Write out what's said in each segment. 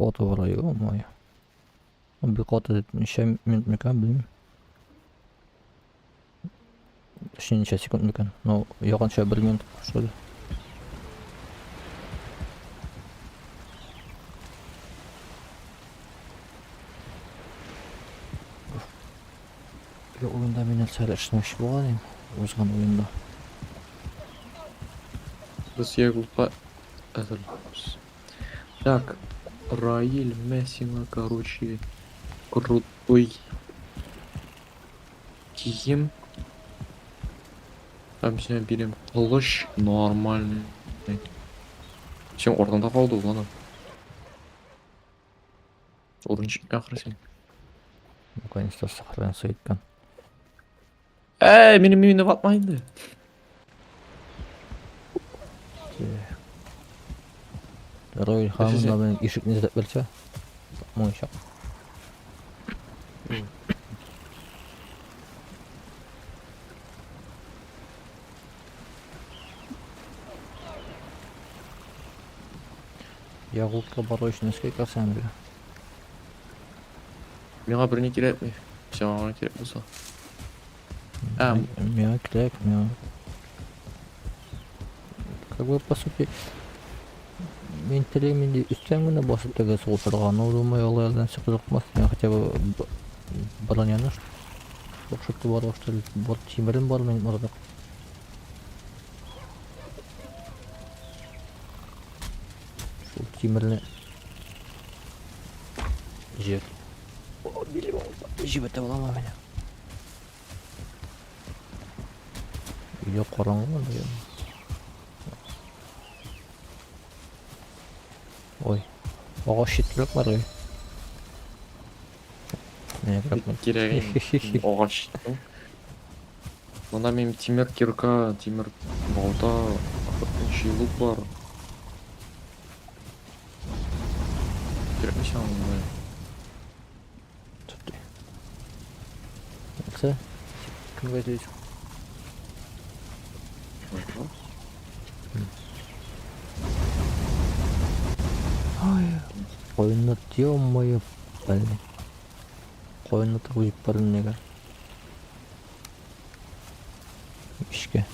Каты бара, ё-моё. Бик каты дип ничә минут микән, белмим. Точнее, ничә секунд микән. Ну, якынча бер минут, что ли. Теге уенда мин нәрсәләр эшләмәкче булган идем, узган уенда. Без Ягулка әзерләнәбез. Так, Раил, мә сиңа, короче, крутой кием. Һәм сиңа бирәм кылыч нормальный. Син урынында калды ул, ана. Урын читкә ахры син. Наконец-то сохранился иткән. Әй, мине мине ватма инде. Рой ханым белән ишекне эзләп белсә, тапмаячак. Ягулыкка бару өчен өскә керсәң бе. Миңа берни кирәкми. Сиңа гына кирәк булса. Ә, Миңа кирәк, миңа. Как бы по сути, мин телим инде өстән генә басып теге сугышырга, но думаю, алай нәрсә кызыкмас. Миңа хотя бы броняны охшатып барырга, что ли. Бар тимерем бар минем арада. Шул тимерне җир. О, билем җибәтә аламы мине? Өйдә караңгы монда. Ой, агач читлек бар ой. Не, кирәк агач. Монда минем тимер кирка, тимер балта, охотничий лук бар. Кирәкми сиңа монда. Тотты. Нәрсә? Кемгә эзлисең? Ай, куенны, ё-моё, блин. Куенны тыгып җибәрдем нигә? Мишкә.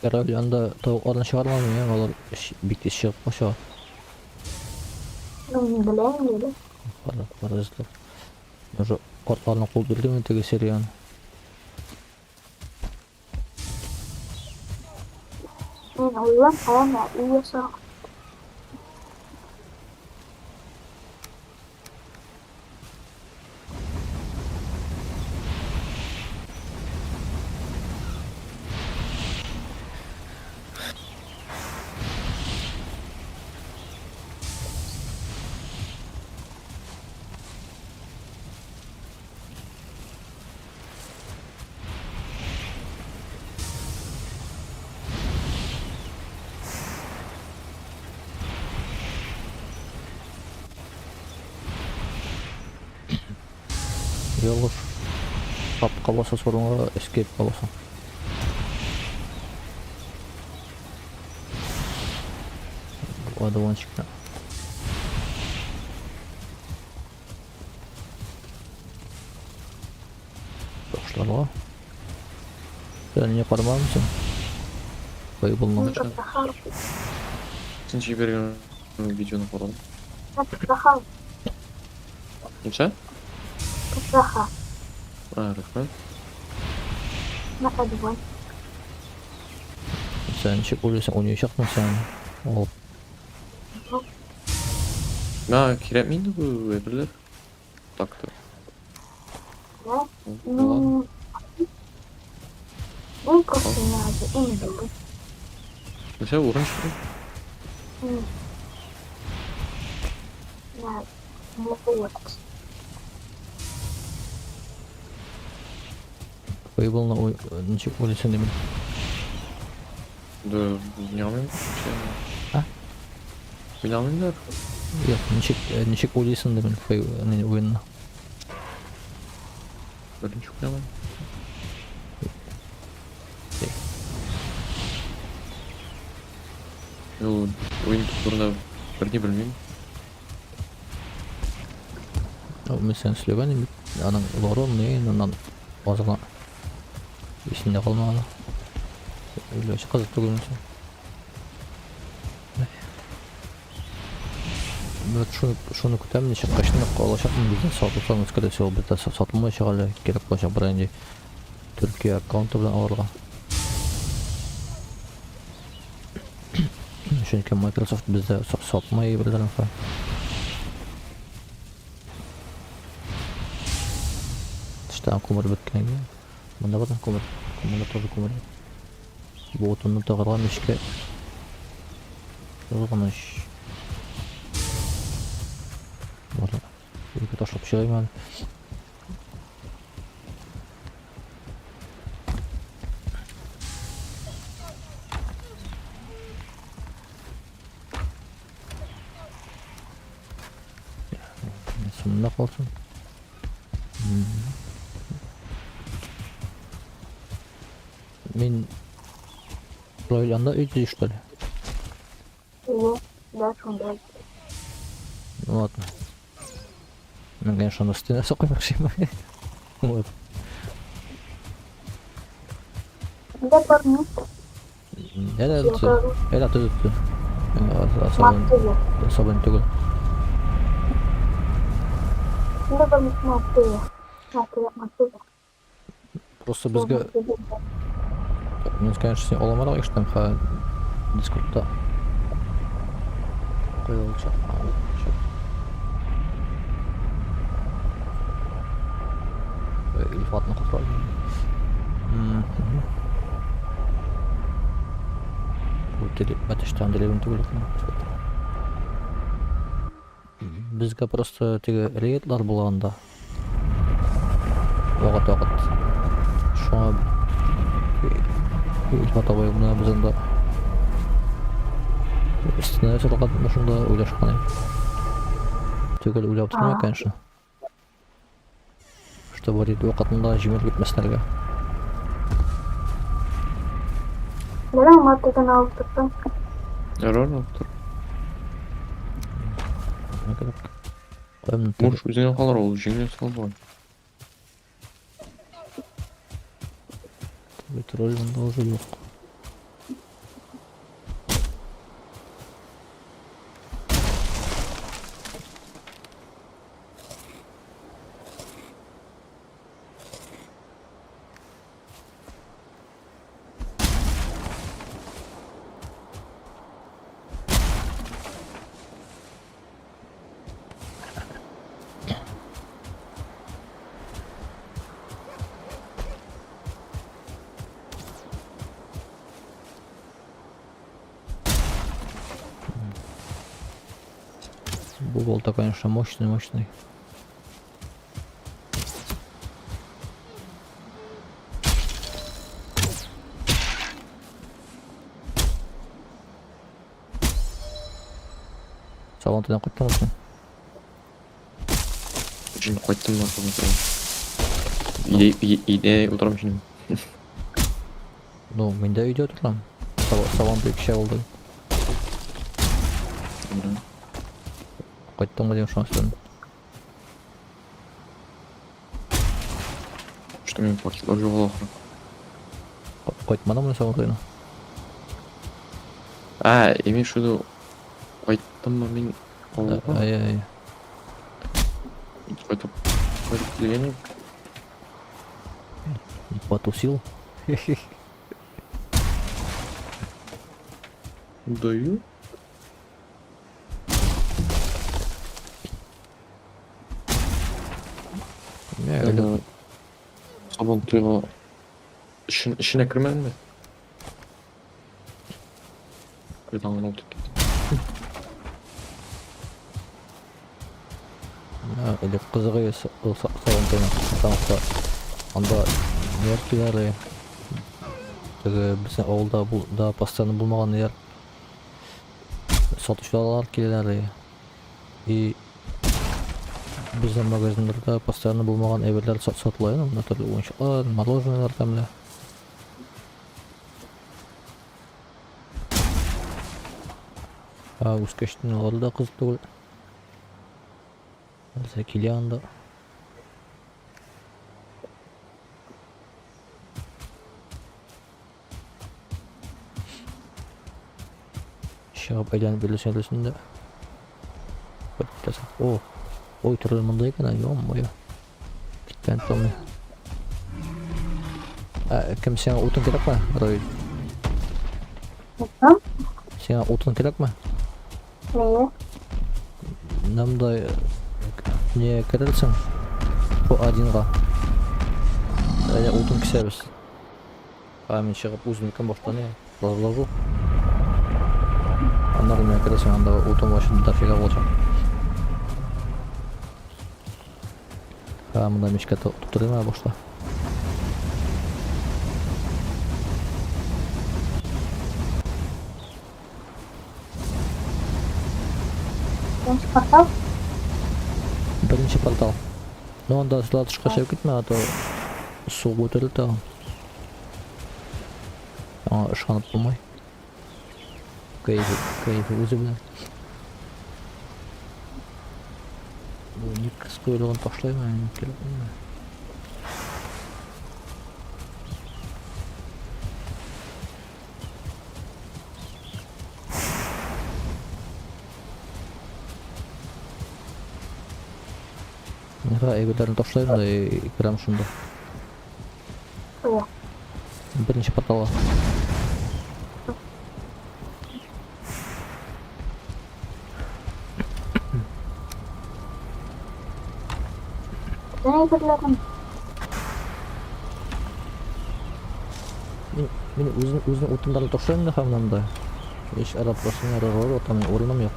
Король анда тавыкларны чыгармадым, я, алар бик тиз чыгып кача. Ну, не беләм, инде. Бара, бара эзләп. Уже кортларны куып бирдеме теге серияны? Мин уйлап калам, өй ясарга. Ялгыш тапка басасы урынга escape басасың. Одуванчикны. Ташларга. Сен не карамадың син? Фейблны. Син җибәргән видеоны карадым. Нәрсә? Кытаха. А, рәхмәт. Сен ничек уйлыйсың, уйнаячакмын сен? Алып. Мә, кирәкми инде бу әйберләр. Так-то. Да? Ну ладно. Ну, просто не надо, и не буду. Нәрсә, урын чыкты? Да, вот. Фейблны ничек уйлыйсың димин. Да, не алмыйм. А? Уйнамыймдыр. Юк, ничек, ничек уйлыйсың димен уенны. Беренче уйнамыйм. Ул уен турында берни белмим. Ну, мин сиңа сөйләгән идем бит. Аның лорын ни, аннан аз гына исемдә калмаган. Өлеше кызык түгел микән? Вот шуны, шуны көтәм, ничек кайчан алачакмын бездән сатылсам, скорее всего, бездә сатылмаячак әле, кирәк булачак берәр Төркия аккаунты белән алырга. Чөнки Microsoft бездә сатмый әйберләрен. Тыштан күмер беткән иде. Монда бар күмер. Монда тоже күмер. Бу утынны тагарга мичкә. Кызганыч. Бар. Ике ташлап чыгыйм әле. Sonunda kalsın. Мин Равил анда өйдә что ли? Ие, да, шунда. Ну ладно. Мин, конечно, аны өстенә сакламакчымын. Вот. Монда бар ни? Әле әле төзетте. Сабын, сабын түгел. Монда бар матур. Матур, матур. Просто безгә мин, конечно, син аламарак ишеттем, ха Дискордта. Куй ул чак. Илфатны котлар. Бу теле, әтәштән телебен түгел. Безгә просто теге рейдлар була анда. Вакыт-вакыт. Шуңа Илфат абый менә без анда өстенә ясалган шунда уйлашкан. Түгел уйлап тормый, конечно. Чтобы рейд вакытында җимереп китмәсләргә. Менә матудан алып тоттым. Ярар, алып тор. Куям. Муш үзеңә калыр ул, җиңел салбай. Тролль монда уже юк. Бу болта, конечно, мощный, мощный. Салон кайттыңмы син? Җин кайттым да шул. Өйдә өйдә утырам шин. Ну, мин дә өйдә утырам. Салон бик кичә булды. Кайттыңмы дим шуңа син. Что мин пакетлар югала ахры. Кайтмадыңмы Сабан туена? А, имеешь в виду кайттыммы мин авылга? Әй, әй. Кайтып кайтып килгән идем. Потусил. Даю. Не, әле Сабан туйга эчен эченә кермәдемме? Кайдан гына үтеп киттем. Элек кызыгы Сабан туена. Потому что анда ниләр киләр. Теге безнең авылда бу да постоянно булмаган ниләр. Сатучылар киләләр и безнең магазиннарда постоянно булмаган әйберләр сатыла инде, монда төрле уенчыклар, мороженоелар тәмле. А, үскәчтен алар да кызык түгел. Нәрсә килә анда? Чыгып әйләнеп йөресен йөресен дә. Китәсең. О, ой, төрле монда икән, ё-моё. Киткән томый. Ә, кем сиңа утын кирәкме, Равил? Утын? Сиңа утын кирәкме? Нее? Намда не керерсең? Бу одинга. Әле утын кисәбез. А мин чыгып үземнекен баштан я разложу. Аннары миңа керәсең, анда утын вообще дофига булачак. А монда мичкә тутырыйм ә башта. Беренче портал? Беренче портал. Ну анда сюда тышка чыгып китмә, а то су күтәрелә тагын. Аңа ышанып булмый. Кәефе, кәефе үзе белән. Бу ник кыз койрыгын ташлаймы, кирәкме? Нихә әйберләрне ташлыйм да керәм шунда. Кая? Беренче порталга. Бөтен әйберләрен. Мин мин үзен үзен утыннарны ташлыйм да һәм анда. Һич арапасын ярарга там урыным юк.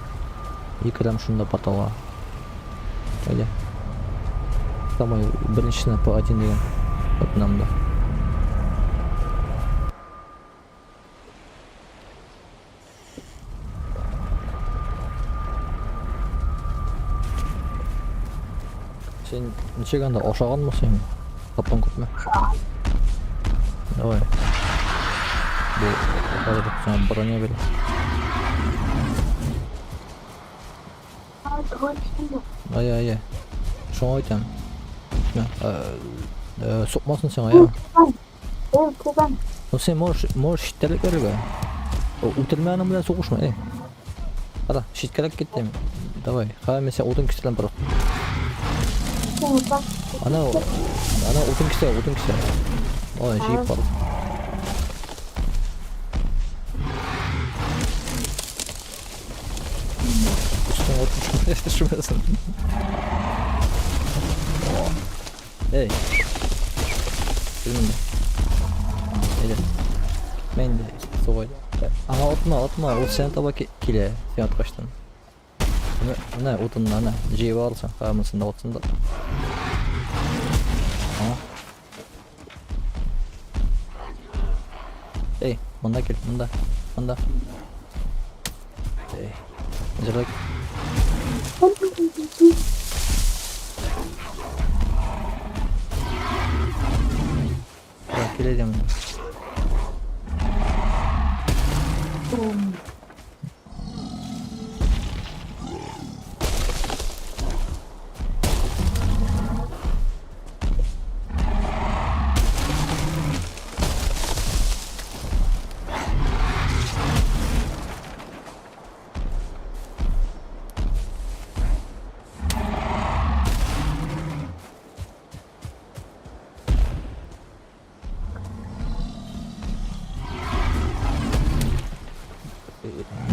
И керәм шунда порталга. Әйдә. Самый беренчесенә по один дигән. Вот нам да. Син ничек анда ашаганмы син? Таптың күпме? Давай. Бу хәзер сиңа броня бирә. Ай, ай, ай. Шуңа әйтәм. Сукмасын сиңа, я. Эй, түбән. Ну син можешь, можешь читтәрәк йөрергә. Үтермә аның белән сугышма, эй. Кара, читкәрәк кит дим. Давай, ха, мин сиңа утын кистерәм просто. Ана, ана утын кисә, утын кисә. Ой, җыеп бар. Өстең утын төшмәсен. Эй. Кил монда. Әйдә. Китмә инде, сугай. Аңа атма, атма, ул сиңа таба килә, син аткачтан. Менә, менә утынны, әнә, җыеп алсың, һәммәсен дә атсын да. Аңа. Эй, монда кил, монда, монда. Эй, әзерлек. Килә дә монда.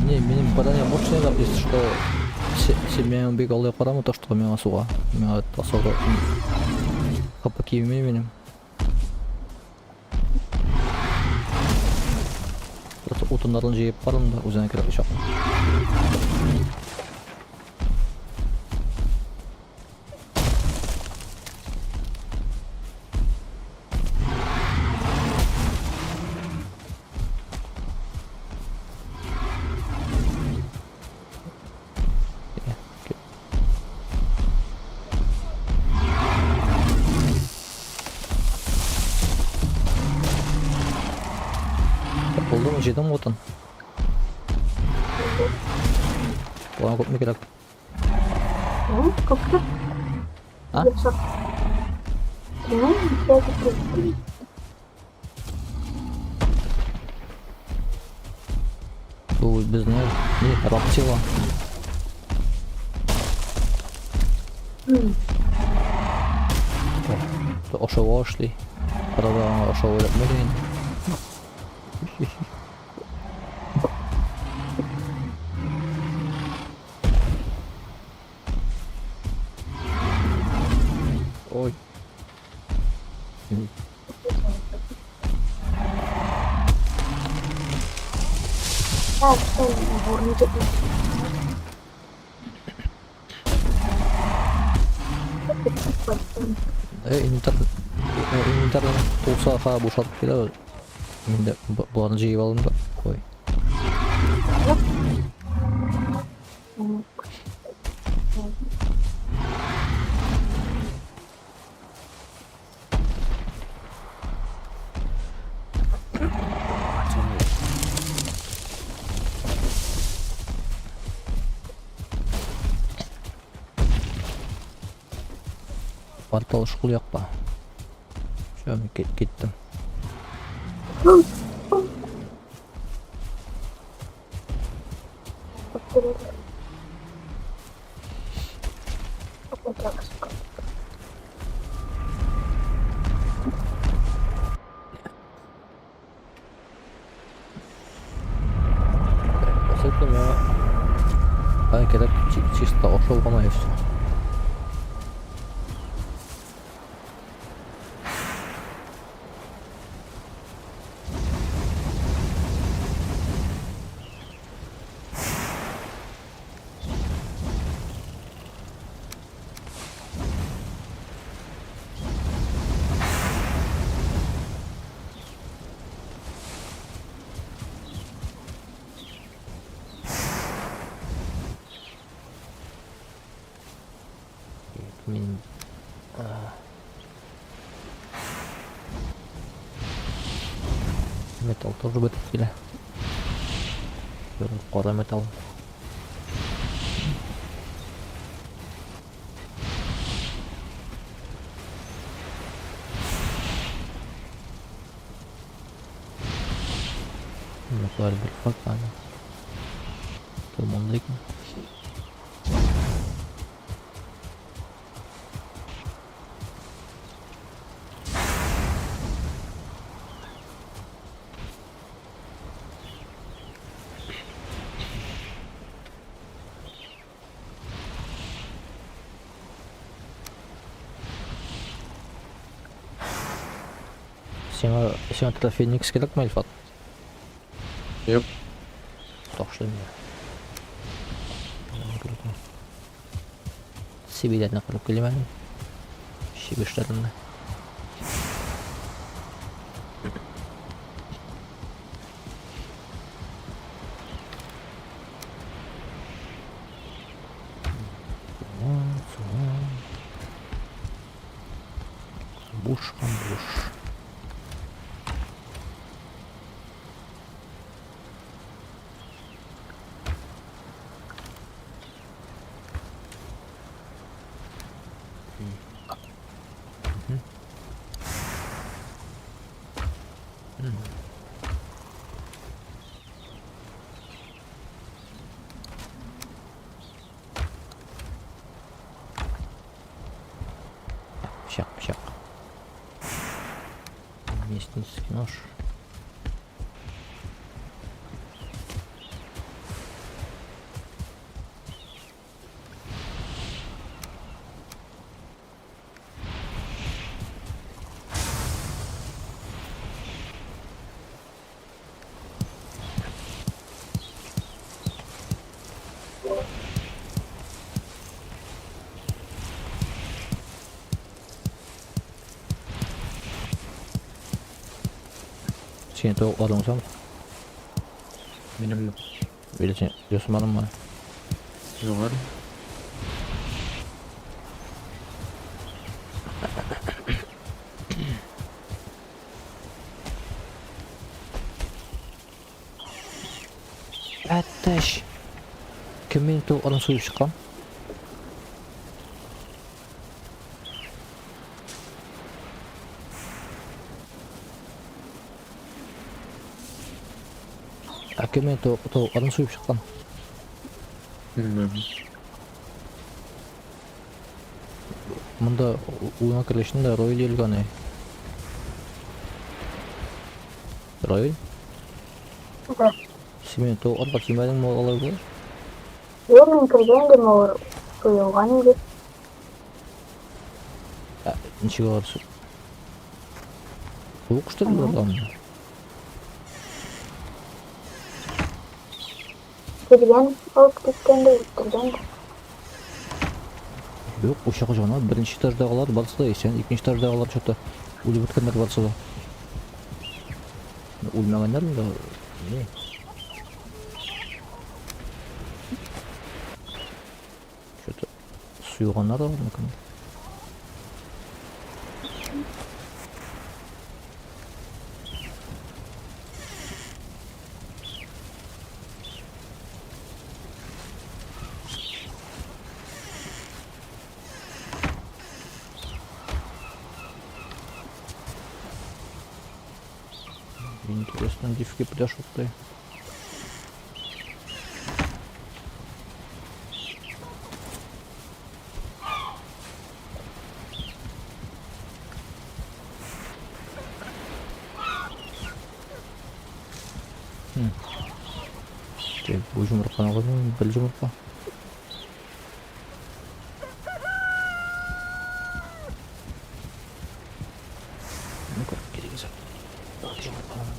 Не, минем броня мощная, если что, син миңа бик алай карама, то что миңа суга. Миңа особо хп кимеми минем. Просто утыннарын җыеп барам да үзенә кирәкле чакны. Җыйдың утын? Болан күпме кирәк? Күпме? А? Бу безне ни Раптила. Ашауга эшли. Правда, аңа ашау эләкмәгән инде. Ой. Инвентарь, инвентарь тулса ха бушатып килә. Мин дә боларны җыеп алдым да. Ой. Портал шул якта. Все, мин киттем. Абсолютно миңа ай кирәк чисто ашау гына и все. Мин металл тоже бетеп килә. Кара металл. Металл бер факт аны. Монда икән. Сиңа сиңа трофейникс кирәкме, Илфат? Юк. Ташлыйм я. Кирәкме? Сибиләрне кырып килим әле. Чебешләрне. Суган, суган. Буш һәм буш. Пычак, пычак. Мясницкий нож. Син тавыкларың соң? Минем Или син ясамадыңмы? юк әле. Әтәч! Кем минем тавыкларны суеп чыккан? Ә кем минем тавыкларны суеп чыккан? Белмим. Монда уйга кергәчтен дә Ройл йөргән. Ройл? Да. Син минем тавыкларга тимәдеңме алай булгач? Юк, мин кергән идем, алар суелган иде. Ә, ничек алар су... Суык төштерделәр аны. Кергән, алып киткән дә, үтергән дә. Юк, учак җана, беренче этаждагылар барысы да исән, икенче этаждагылар что-то үлеп беткәннәр барысы да. Үлмәгәннәр инде, не? Что-то суйганнар аларны кем? Интересно, девки пляшут ты. Так, бу йомырканы алып, бер йомырка. Ну-ка, кирегез. Бер йомырканы.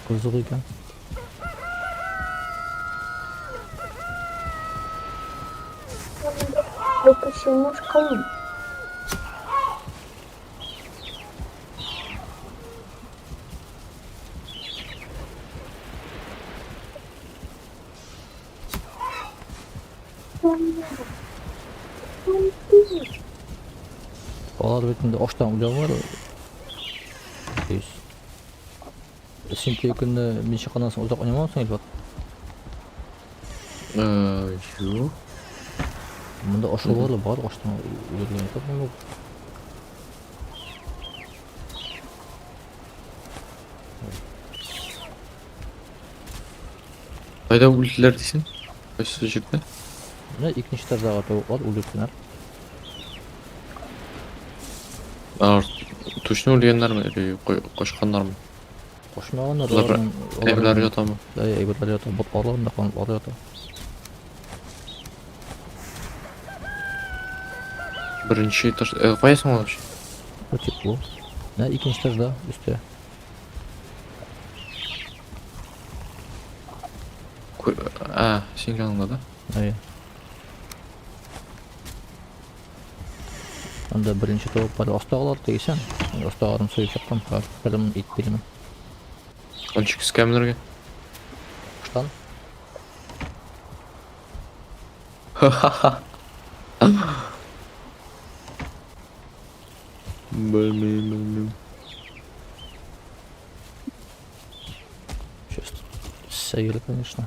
Кызык икән. Выпущенушка. Алар бит инде аштан үлә. То есть син теге көнне мин чыкканнан соң озак уйнамадың Илфат? Юк. Монда ашаулар бар, аштан үлергә не могут. Кайда үлделәр дисең? Кайсы җирдә? Менә икенче этаждагы тавыклар үлгәннәр. Алар точно үлгәннәрме или качканнармы? Качмаганнар, Алар әйберләре ятамы? Да, әйберләре ята, ботлары да канатлары ята. Беренче этаж. Кая соң алар? Бу тепло. Менә икенче этажда, өстә. А, син яныңда да? Әйе. Анда беренче тавык бар, астагылар тегесен. Астагыларын суеп чыктым, берем ит бирмен. Ничек өскә менәргә? Штан. Белмим, белмим. Сейчас сәер, конечно.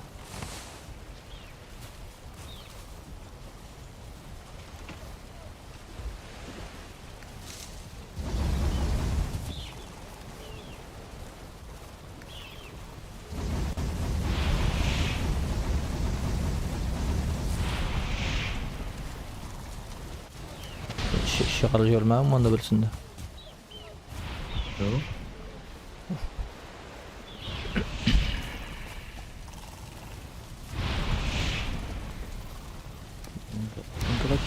Чыгарып җибәрмәдеңме анда берсен дә? Юк. Кирәк.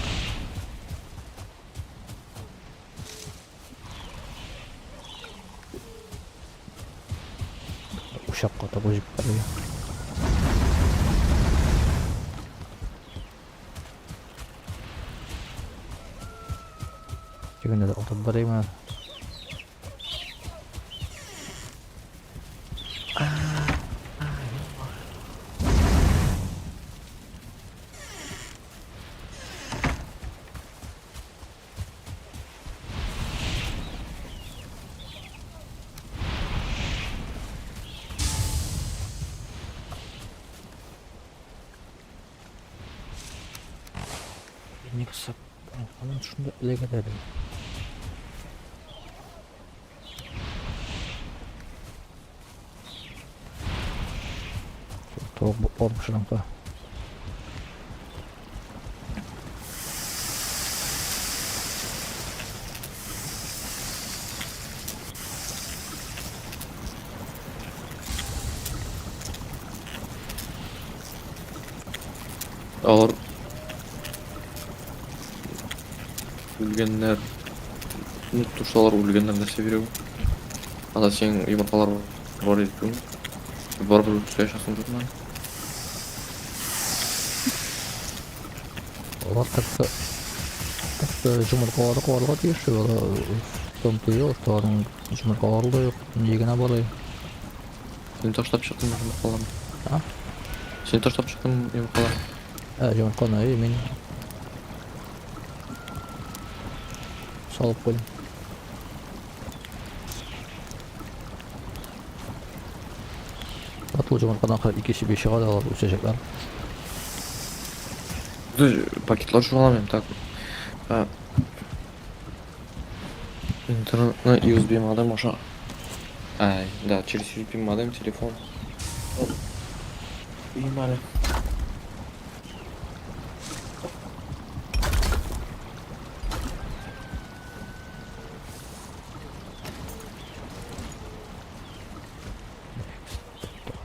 Учакка таба җибәрергә. Тегендә дә атып барыйм әле. Никса анын шунда эләгә дә әле. Тавык ботларын пешерәм ка. Алар үлгәннәр. Ну, то, что алар үлгәннәр нәрсә бирә бу? Анда синең йомыркалар бар иде түгелме? Барыбер үсә чыксын түгелме? Алар как-то как-то йомыркалары куарга тиеш, алар в том-то и дело, что аларның йомыркалары да юк, ни генә бар. Син ташлап чыктың йомыркаларны. А? Син ташлап чыктың йомыркаларны. Ә, йомырканы, әй, мин салып куйдым. Атлы йомыркадан хәзер ике чеби чыга да алар үсәчәкләр. Пакетлар жуаламыйм, так. А, интернетны USB модем аша. Ай, да, через USB модем телефон. Имали.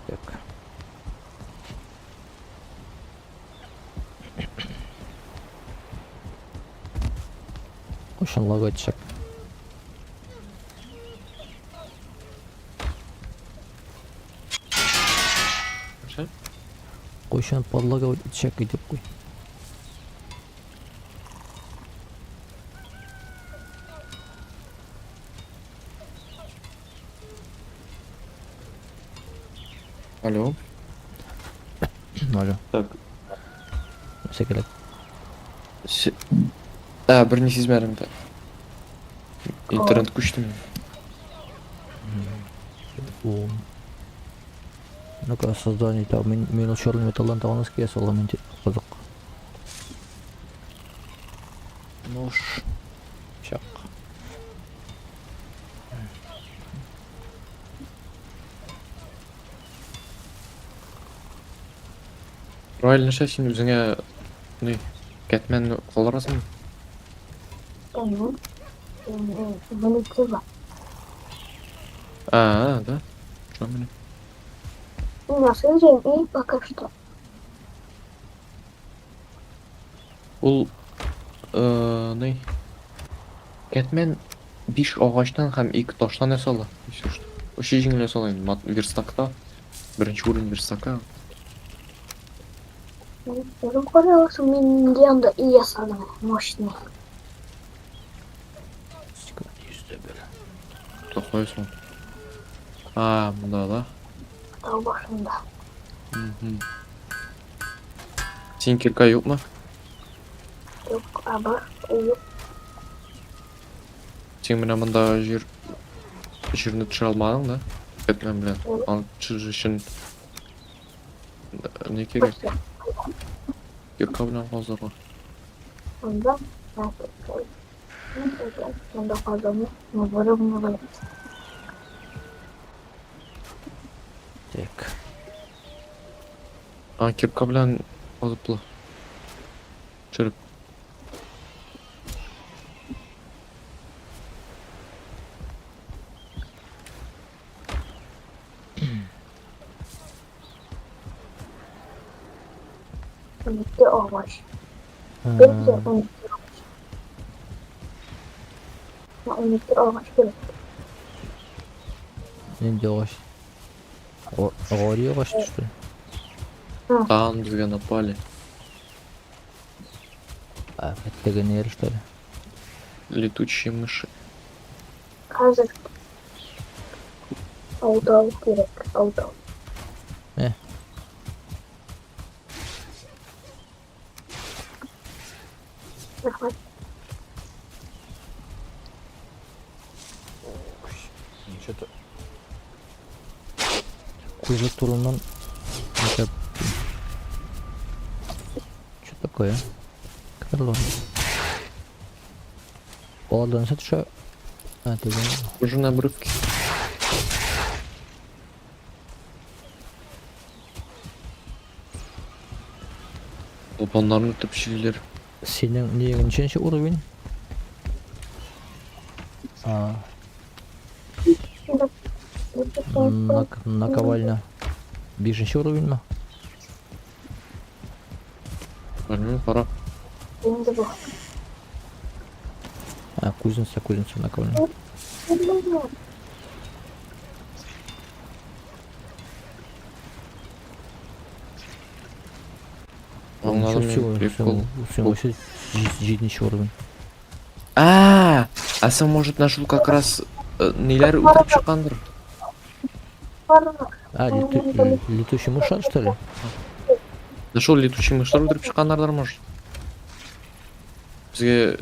Так. Кайчан лагать итәчәк? Нәрсә? Кайчан подлагать итәчәк дип куй. Алло. Алло. Так. Нәрсә кирәк? Ә, берни сизмәдем дә. Интернет күчте минем. Ум. Ну-ка, создание там, мин ул черный металлдан тагын кия салам инде. Кызык. Нож. Пычак. Раил, нәрсә син үзеңә ни, кәтмән калдырасыңмы? Белмим. Бенеке бар. А, да? Шулай мени? На следующий и пока что. Ул ни? Кәтмән 5 агачтан һәм 2 таштан ясала. Если что. Очень җиңел ясала инде. Верстакта. Беренче уровень верстака. Үзең карый аласың, мин нинди анда өй ясадым, мощный. Йөздә бер. Такой соң. А, монда да. Тау башында. Мгм. Син кирка юкмы? Юк, а бар, юк. Син менә монда җирне төшерә алмадың да? Кәтмән белән. Аны төшерер өчен ни кирәк? Башта. Кирка белән казырга. Монда, монда казанны, но вырым. Так. А, кирка белән казып була. Төшереп. 12 агач. Бер 12 агач. 12 агач кирәк. Нинди агач? Гади агач төште. Там безгә напали. А, теге ни что ли? Летучие мыши. Хәзер алдау кирәк, алдау. Э. Рәхмәт. Что-то күзлек турыннан это что такое? Кем Алар. Алардан нәрсә төшә? А, түгел. Уже на обрывке. Лопаннарны үтеп чилиләр. Синең ниең ничәнче уровень? А, наковальня. Бишенче уровеньме? Белмим, кара. Инде бу. А, кузница, кузница, наковальня. Аңладым мин прикол. Син вообще җиденче уровень. А, а син может нашел как раз ниләр үтереп чыккандыр? А, летучий мышар, что ли? Нашел летучий мышлар үтереп чыкканнардыр, может. Безгә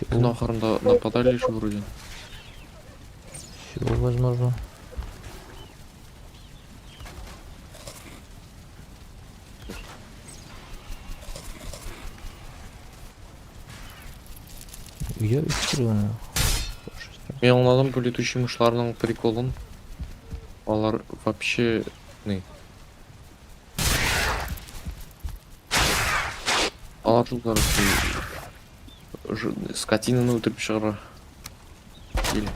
Всё, көн ахырында нападали еще вроде. всё возможно. Я исследую. Мин аңладым бу летучий мышларның приколын. Алар вообще не. Алар шул короче скотинаны үтереп чыгара. Или.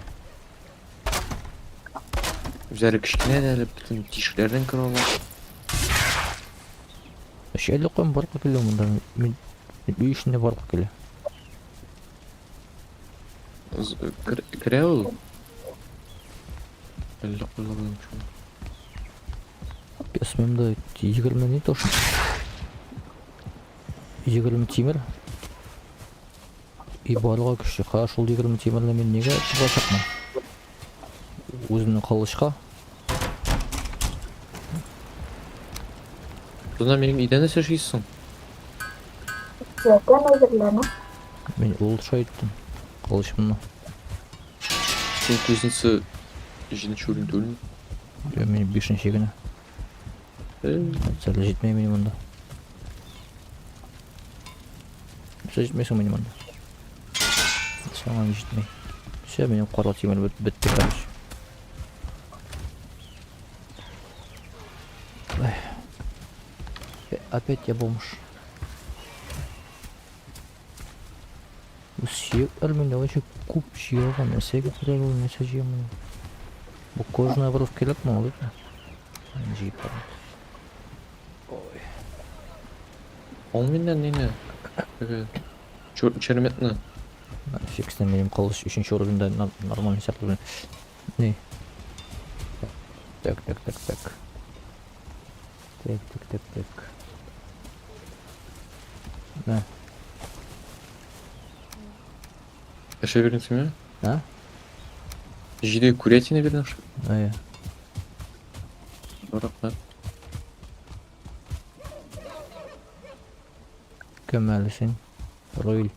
Үзләре кечкенә дә әле бөтен тишекләрдән керә ала. Вообще әле куям барка килә монда. Мин өй эчендә барка килә. Керә ул. Әллә кайлардан чыга. Пес миндә 20 не то что. 20 тимер. И барлыгы көчле. Кара шул 20 тимерне мин нигә чыгачакмын? Үземнең кылычка. Тузна минем өйдә нәрсә эшлисең? Зәтән әзерләнә. Мин улучшать иттем. Кылычымны. Син кузница җиденче уровень түгелме? Я мин бишенче генә. Сәл җитмәй минем монда. Сәл җитмәйсең минем монда. Саңа җитмәй. Все, минем кара тимер бетте, короче. Ой. Опять я бомж. Бу сөякләр миндә вообще күп җыелган. Нәрсәгә кирәк ул, нәрсә җыям мин? Бу кожаная обрыв кирәкме ул, бит? Җыеп барам. Ой. Ал миннән нине? Теге черметны. Фиг с ним, минем кылыч өченче уровеньда нормальный сияқты белән. Не. Так, так, так, так. Так, так, так, так. На. Нәрсә бирдең син миңа? А? Җиде курятина бирдең шул. Әйе. Рәхмәт. Кем әле син? Руиль.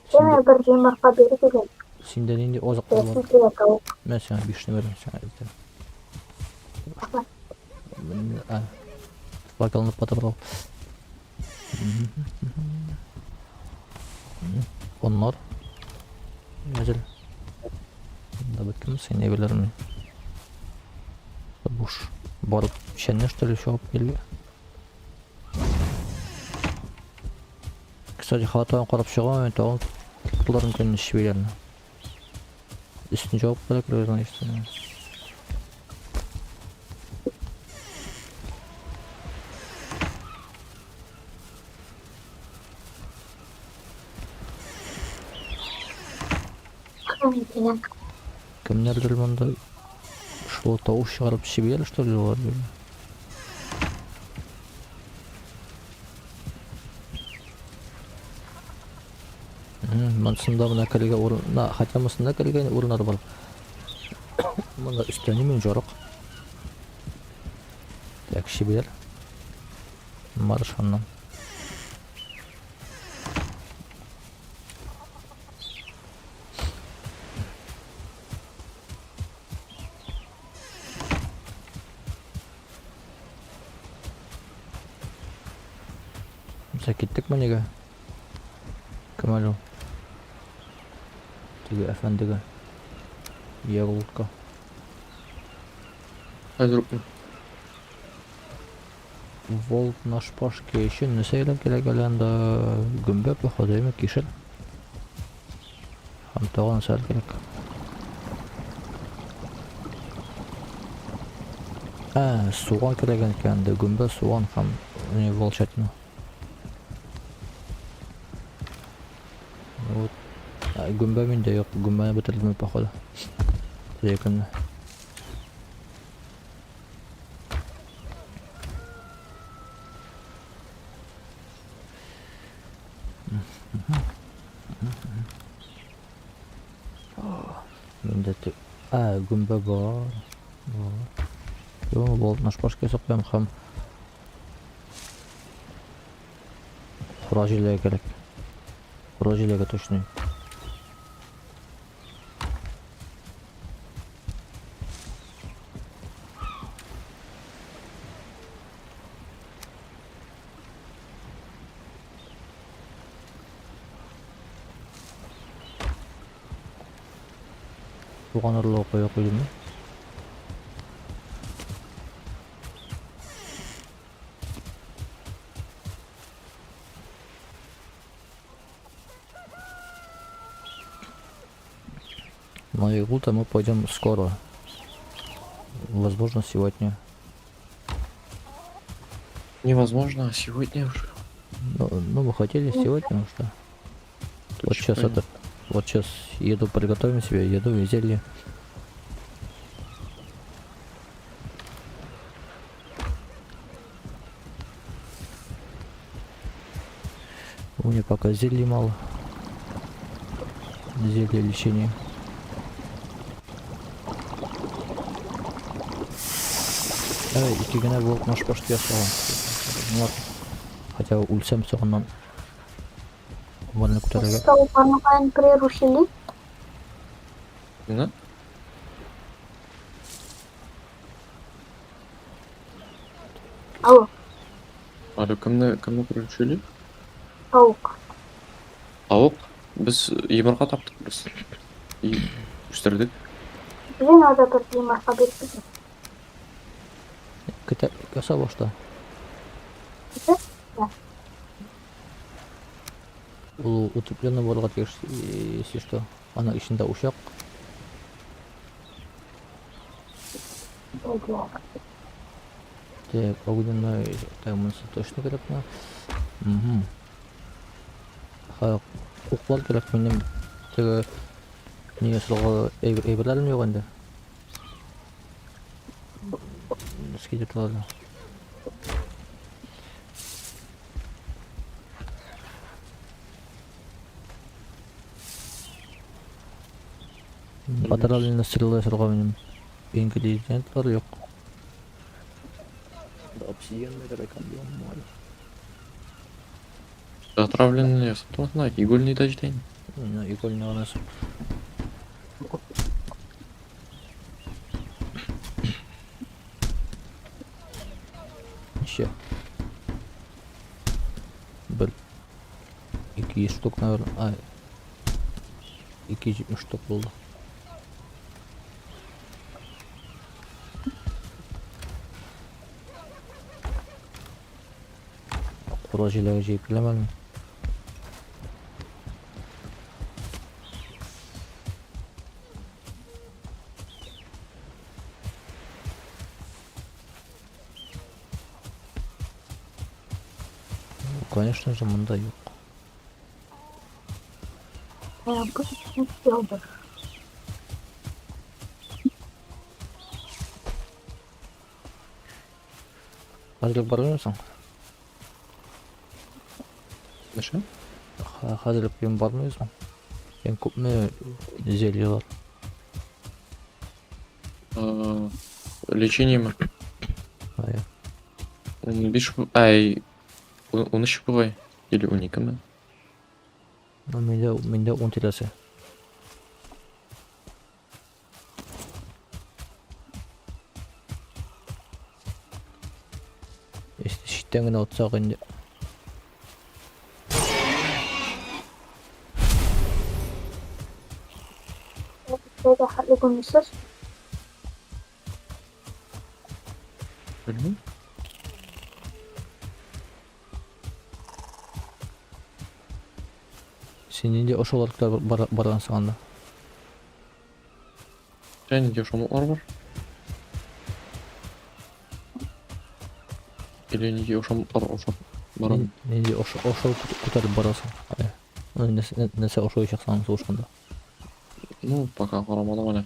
Син бер йомырка бир дигән. Синдә нинди азыклар бар? Бирәсем килә тавык. Мен сиңа бишне бирәм, сиңа әйтәм. А, факелны подобрал. Оннар. Әзер. Да беткәнме син әйберләреңне? Буш. Барып печәнне что ли чыгып килде. Кстати, хатадан карап чыгам, тагын тоттылар микән швейләрне. Өстен жабып куя керергә значит. Дигән. Кемнәрдер монда шул тавыш чыгарып чебиләр что ли алар? Монсында менә керергә урын, на, хотя монсында керергә урыннар бар. Монда өстә ни мин жарык. Так, чебиләр. Марш аннан. Нәрсә, киттекме нигә? Кем әле ул? Теге әфәндегә. Ярлыкка. Хәзер үк. Волк на шпажке өчен нәрсә кирәк әле анда? Гөмбә, походу, әйме, кишер. Һәм тагын нәрсә кирәк? Ә, суган кирәк икән анда. Гөмбә, суган һәм не волчатина. Вот. Ә, гөмбә миндә юк. Гөмбәне бетердем походу. Көнне. Миндә тек... Ә, гөмбә бар. Бар. Юк, болт наш башка ясап куям һәм кура җиләге кирәк. Кура җиләге точно. Туган орлыгы куя куйдымы? На игру-то мы пойдем скоро. Возможно, сегодня. Невозможно, а сегодня уже. Ну, мы хотели сегодня уже. Вот сейчас это. Вот сейчас еду приготовим себе, еду и зелье. У меня пока зелья мало. Зелье лечения. Эй, ике генә волк наш башка ясаган. Ну ладно. Хотя үлсәм соңыннан Вольно күтәрергә. Тавыкларны каян приручили? Мина? Алло, Алло, кемне приручили? тавык. Тавык. Без йомырка таптык без. И үстердек. Блин, надо бер йомырка биреп китә. Көтә яса башта. Көтә? Да. Ул утепленный булырга тиеш, если что. Аның эчендә учак. Ого. Так, огненный, так, монысы точно кирәк миңа. Угу. Ха, уклар кирәк минем. Теге ни ясалга әйберләрем юк инде. Скелетлар. Отравленная стрела ясарга минем ингредиентлар юк. Обсидиан кирәк, ё-моё. Отравленный ясап тормасына, игольный да җитә инде. Ну, игольный гына ясап. Ничә? Бер. 200 штук, наверное. А, 270 штук булды. Кура җиләге җыеп киләм әле. Ну, конечно же, монда юк. Обычный Федор. Хәзерлек бармыйсың? Нәрсә? Хәзерлек белән бармыйсың? Син күпме зельелар? Лечение ме? Ая. 15, ай, 13 бугай. Или 12 ме? Ну, миндә 10 тирәсе. Если читтән генә атсак инде. Куркынычсыз. Белмим. Син нинди ошолар баргансың анда? Ә нинди ошамлыклар бар? Или нинди ошамлыклар ошап барам? Нинди ошол күтәреп барасың? Ну, нәрсә ошаячаксың сугышканда? Ну, пока карамадым әле.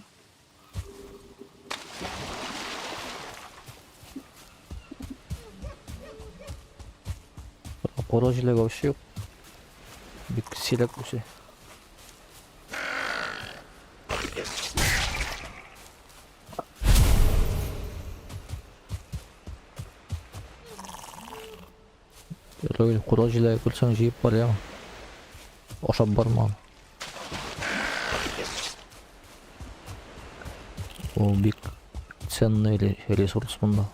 Кара җиләк вообще юк. Бик сирәк үсә. Рәүл, кура җиләге күрсәң җыеп бар яме. Ашап барма. Ул бик ценный ресурс монда.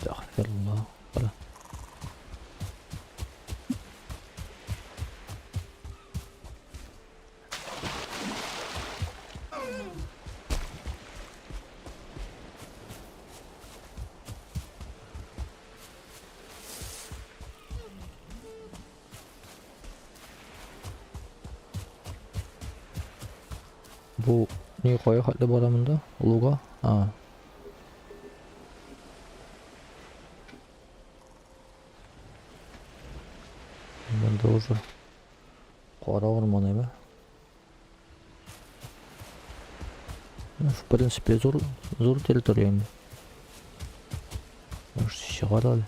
Әстәгъфирулла. Кара. Бу ни кая хәтле бара монда? Луга? А. Монда уже кара урман әйме? Ну, в принципе, зур, зур территория инде. Может, чыгар әле.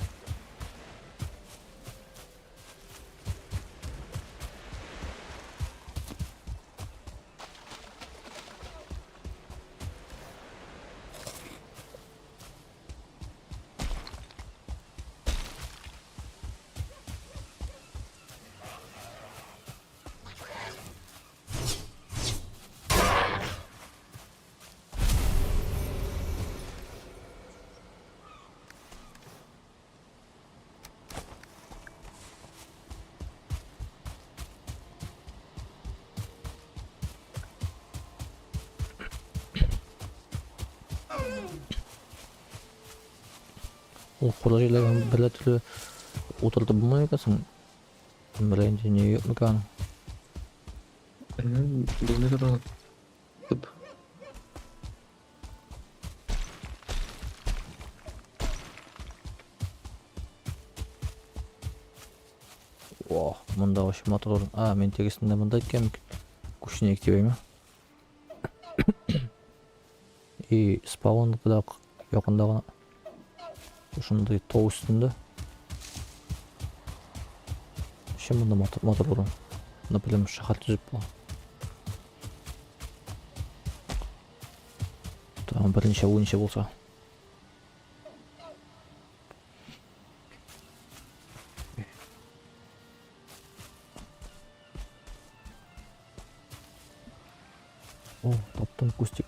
Ул кура җиләген бер дә төрле утыртып булмый икән соң. Бер инде ни юк микән? Белмим, булмый торган. Тып. О, монда вообще матур урын. А, мин тегесендә монда иткән күченәк дип әйме. И спаун да якында гына. Шушындый тау өстендә. Вообще монда матур, матур урын. Например, шәһәр төзеп була. Там берничә уенчы булса. О, таптым кустик.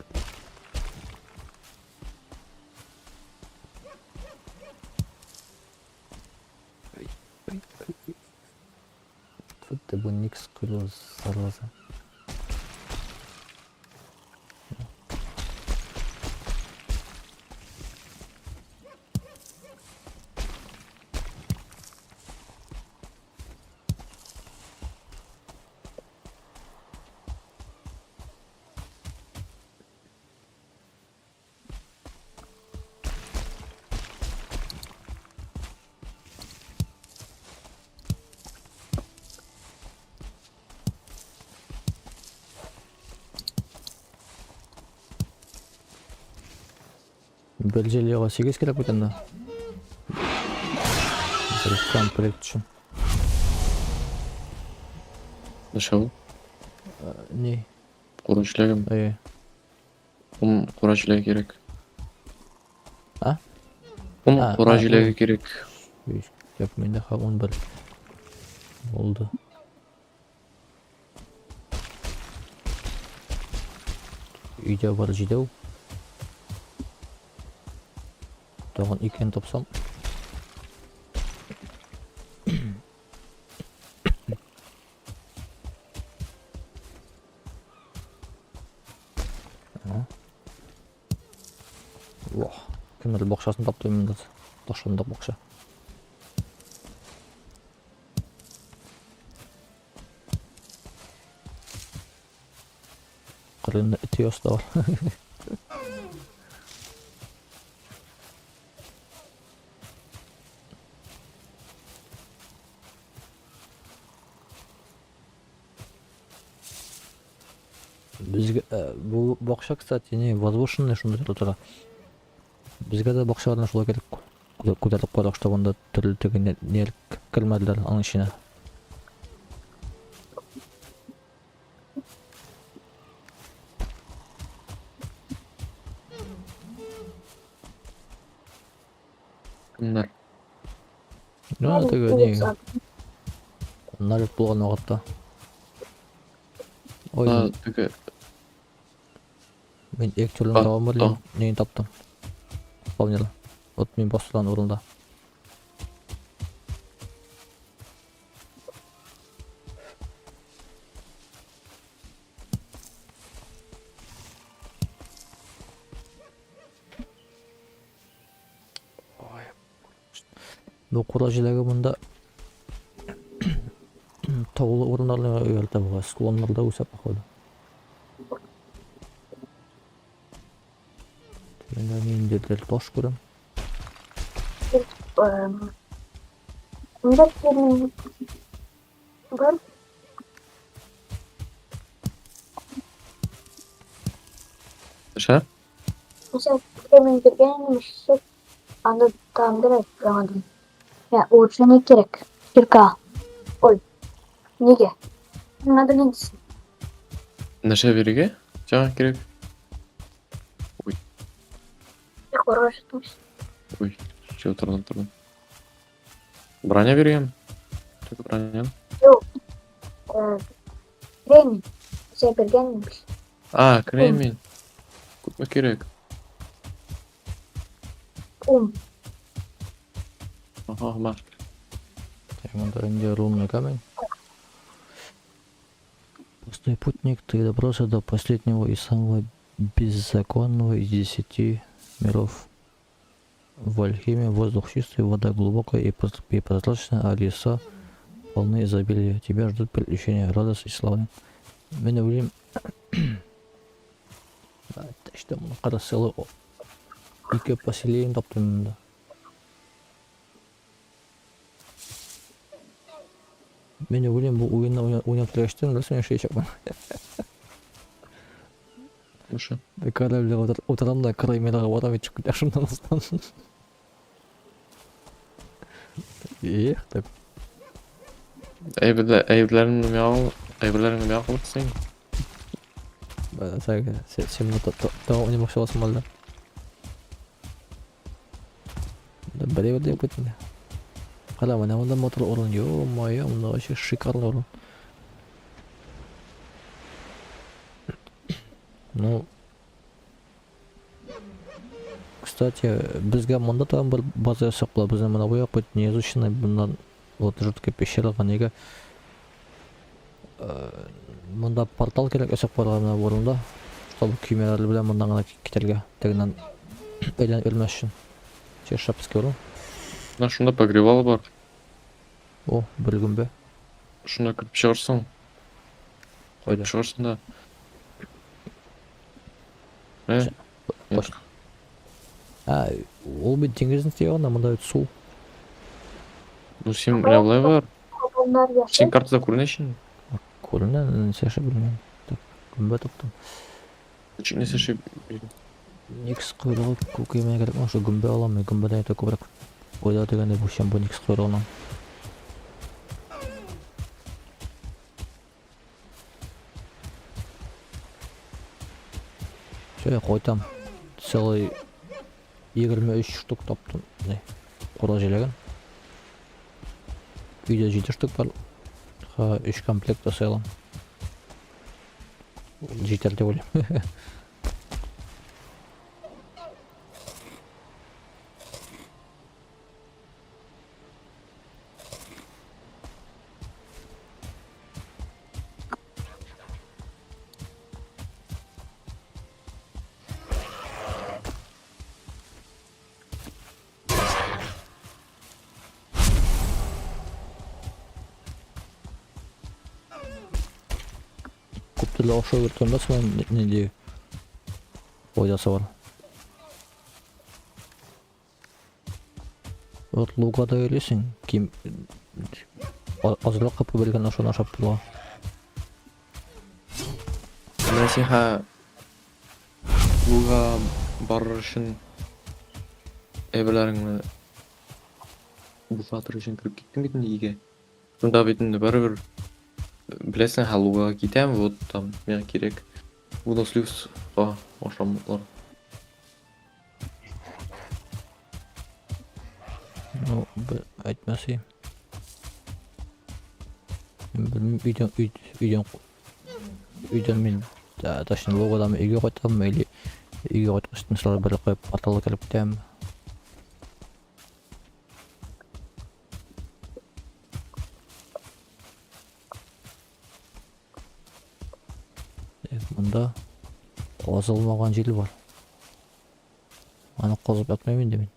Тут ты бы ник скрыл, зараза. Бер җәлиягә 8 кирәк бит анда. Бер комплект өчен. Нәрсә ул? Ни? Кура җиләгем. Әйе. Ун кура җиләге кирәк. А? Ун А, кура а, җиләге ун. кирәк. Биш. Юк, миндә ха 11. Булды. Өйдә бар җидәү. Тагын икән тапсам. Вах, кемнең бакчасын таптым мин тут. Ташландык бакча. Кырында эт оясы да бар. Безгә бу бакча, кстати, не возвышенный шунда тора. Безгә дә бакчаларны шулай кирәк күтәреп куйдык, чтобы анда төрле теге ниләр кермәделәр аның эченә. Кемнәр? Ну, теге не налет булган вакытта. Ой, А, теге мин ике төрле А, табам а. бер нен таптым. Спавнер. Вот мин басылган урында. Бу кура җиләге монда таулы урыннарда йөртә бугай, склоннарда үсә походу. Тегендә ниндидер таш күрәм. Монда кремень бар. Төшә? Mesela кремень биргән имеш, анда там кирәк яңадан. Я, улучшение кирәк. Кирка. Ой. Нигә? Надо ниндисен? Нәрсә бирергә? Сиңа кирәк. Корга чыктым. Ой, чё, тордым, тордым. Броня биргән. Только броня. Юк. Кремень. Сә биргән имеш. А, кремень. Күпме кирәк? Ун. Ага, бар. Так, монда инде рунный камень. Пустой путник, ты добрался до последнего и самого беззаконного из 10 миров. В Альхиме воздух чистый, вода глубокая и прозрачная, а леса полны изобилия. Тебя ждут приключения, радость и слава. Мин уйлыйм. Что моны кара село ике поселение таптым монда. Мин уйлыйм, бу уенны уйнап торгач, нәрсә яшәячәкмен. Слушай. Корабльгә утырам да Краймерага барам и чыгып китәм шуннан астан. Эх, так. Әйберләреңне миңа ал, әйберләреңне миңа алып син. Сен сен моны тагын уйнамакчы буласың әллә? Бер әйбер дә юк бит инде. Кара, менә монда матур урын. Ё-моё, монда вообще шикарный урын. Ну, кстати, безгә монда тагын бер база ясап була. Безнең менә бу як бит не изученный, моннан вот жуткая пещера нигә монда портал кирәк ясап куярга менә бу урында, чтобы көймәләр белән моннан гына китәргә, тегеннән әйләнеп йөрмәс өчен. Шапский урын. Менә шунда погребал бар. О, бер гөмбә. Шунда кереп чыгарсың. Кайда? Чыгарсың да. Э, Баш. А, ул бит диңгезнең ягында, монда бит су. Ну син менә болай бар. Адамнар яши. Син картада күренә инде. Күренә, нәрсә яшәп белмим. Так, гөмбә таптым. Ничек нәрсә эшли? Никс койрыгы күкәймә кирәк, шул гөмбә алам, мин гөмбәдән әйтә күбрәк файда дигәндә бу чем бу никс койрыгының. Все, кайтам. Целый 23 штук таптым. Не? Кура җиләген. Өйдә 7 штук бар. Ха, 3 комплект ясый алам. Җитәр дип уйлыйм. Күп төрле ашау йөрткәндә соң нинди файдасы бар? Вот лугада йөрисең, ким азрак капы белгән ашын ашап була. Менә син ха луга барыр өчен әйберләреңне бушатыр өчен кереп киттең бит инде өйгә. Шунда бит инде барыбер беләсең, ха луга китәм, вот там миңа кирәк. Выносливостька ашамлыклар. Ну, әйтмәс. Мин белмим, өйдән өйдән өйдән мин точнее лугадан өйгә кайтам или өйгә кайткач сразу бер куеп порталга кереп китәм. Монда казылмаган җир бар. Аны казып ятмыйм инде мин.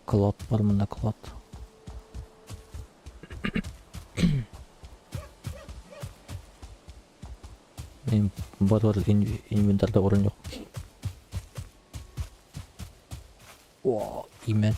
Клад бар монда, клад. Мин бар инвентарьда урын юк. О, имән.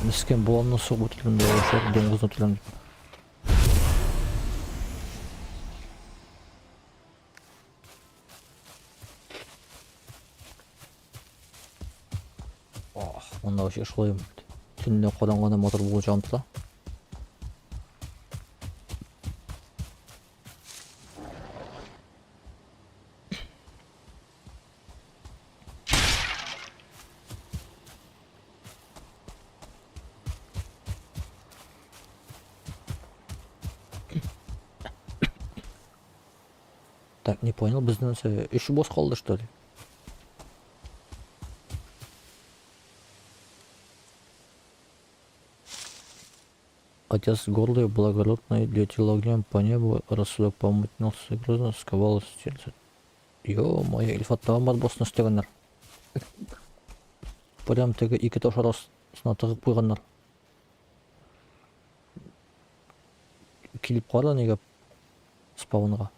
Мескен боланны сугып үтердем дә, шул дуңгызны үтердем. Ох, монда вообще шулай төнлә караңгыда матур булып җан тора. Так, не понял, безнең нәрсә, өч босс калды, что ли? Отец гордый, благородный, летел огнем по небу, рассудок помутнился грозно, сковал сердце. Ё-моё, Илфат тагын бар боссны эшләгәннәр. Прям теге ике таш арасына тыгып куйганнар. Килеп кара нигә спаунга.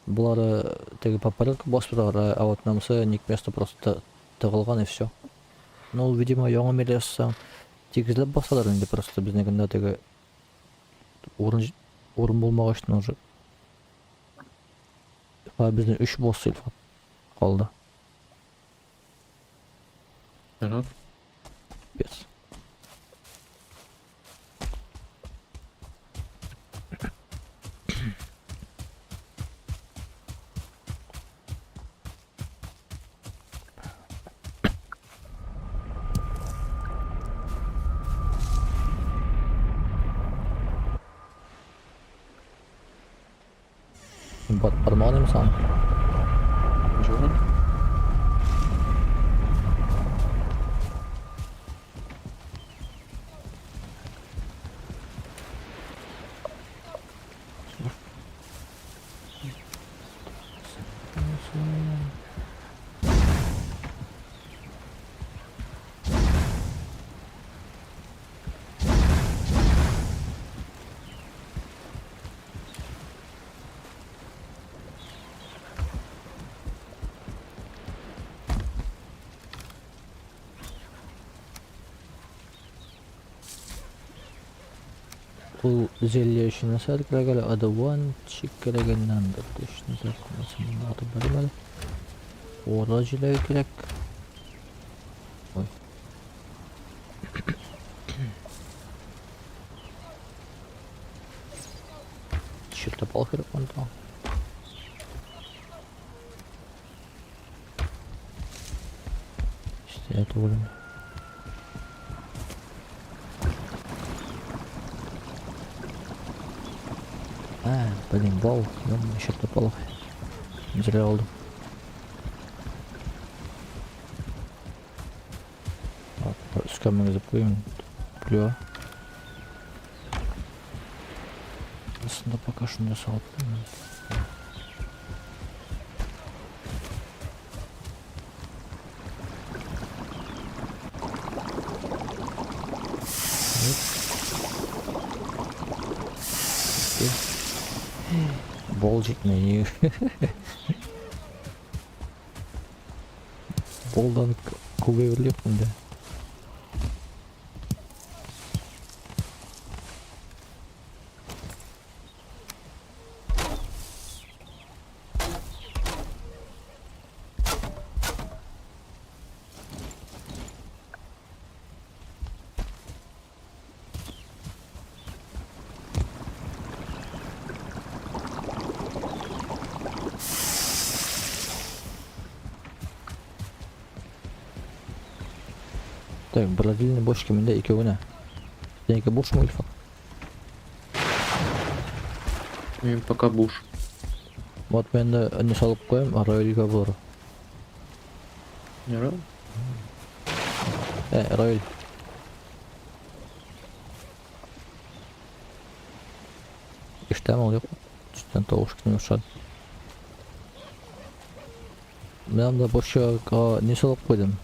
Болары теге по порядку басып торалар, а вот намысы не к месту просто тыгылган и все. Ну, видимо, яңа мир ясасаң, тигезләп басалар инде просто безнекендә теге урын урын булмагач уже. А безнең өч босс Илфат калды. Ярар. Пес. Бармаган сам. Ничего. Ул зелье өчен нәрсәләр кирәк әле? Одуванчик кирәгеннән дә точно монда атып барыйм әле. Кура җиләге кирәк. Ой. Чертопал кирәк монда. Истә түгел. А, блин, вау, ё чертополох. Зря алдым. Өскә менгезеп куйым. Плюа. Астында пока шунда салып куйым. Бол җитми. Болдан күп әйбер юк монда. Так, бродильный бочки миндә икәү генә. Синеке бушмы, Илфат? Мин пока буш. Вот мин дә не салып куям, Рояльгә булыр. Ярар. Рояль. Ишетәме ул, юкмы? Читтән тавыш килми башлады. Мин анда бочкага не салып куйдым.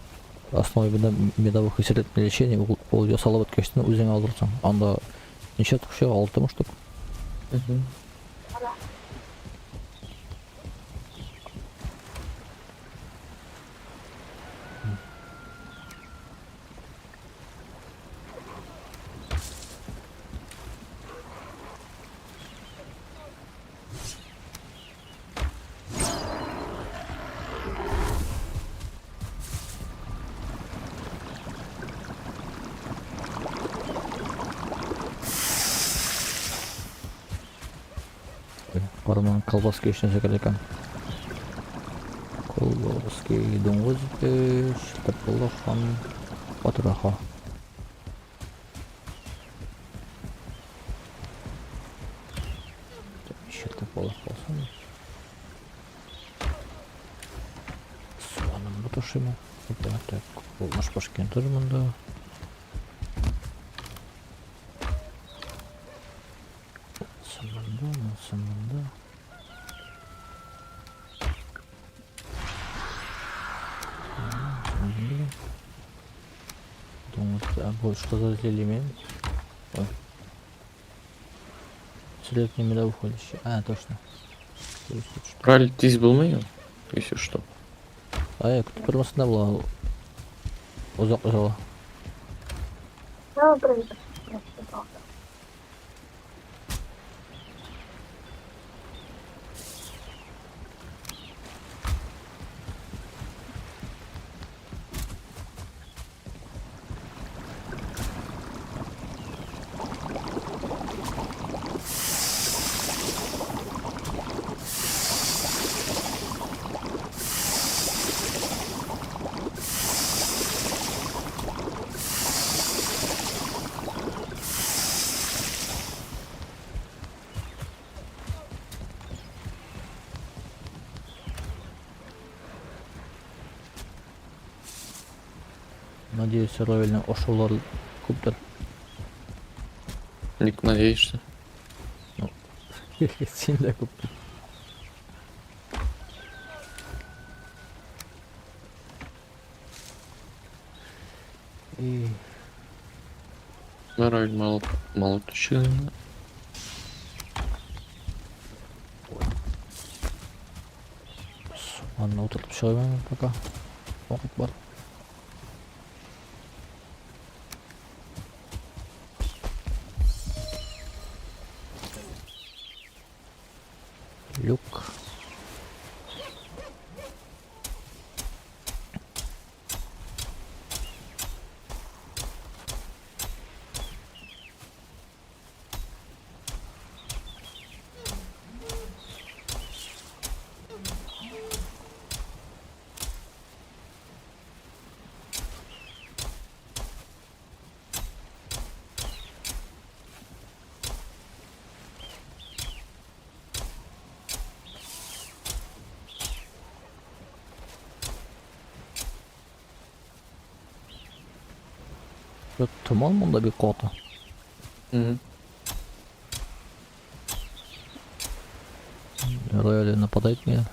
Основой медовых и средств лечения ул ясалып беткәчтен үзең алдырсың. Анда ничә штук чыга? Алтымы штук? Мгм. Карман колбаски өчен нәрсә кирәк икән? Колбаски, дуңгыз ите, чертополох һәм потроха. Чертополох булсын. Суганымны ташыйм. Опа, так, наш башкин тоже монда. Монда, монысы монда. Монда. Дуңгыз, а бу что за зелье? Ой. Средний медовухолище. А, точно. То есть тут что? Ралли тиз булмый ул, если что. Ай, көтеп тормасын да була. Озак узала. Ну, привет. Надеюсь, Равильның ашаулары күптер. Ник надеешься? Син дә күптер. И Ралли мало, мало төшә. Суганны утыртып чыгыйм пока. Вакыт бар. Люк. Томан монда бик каты. Угу. Рояли нападает меня.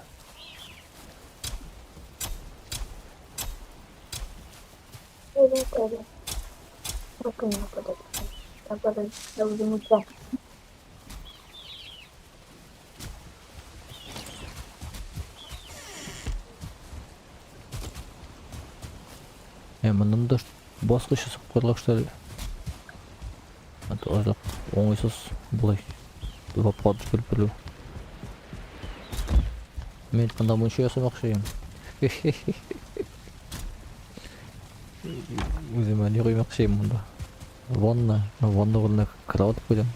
Или, Как не нападать? Нападать. Я буду мучать. Моннан да баскыч ясап куярга, что ли? А то азрак уңайсыз болай. Лапка төшереп белү. Мин әйткәндә мунча ясамакчы идем. Үземә ни куймакчы идем монда. Ванна, ванна урынына кровать куйдым.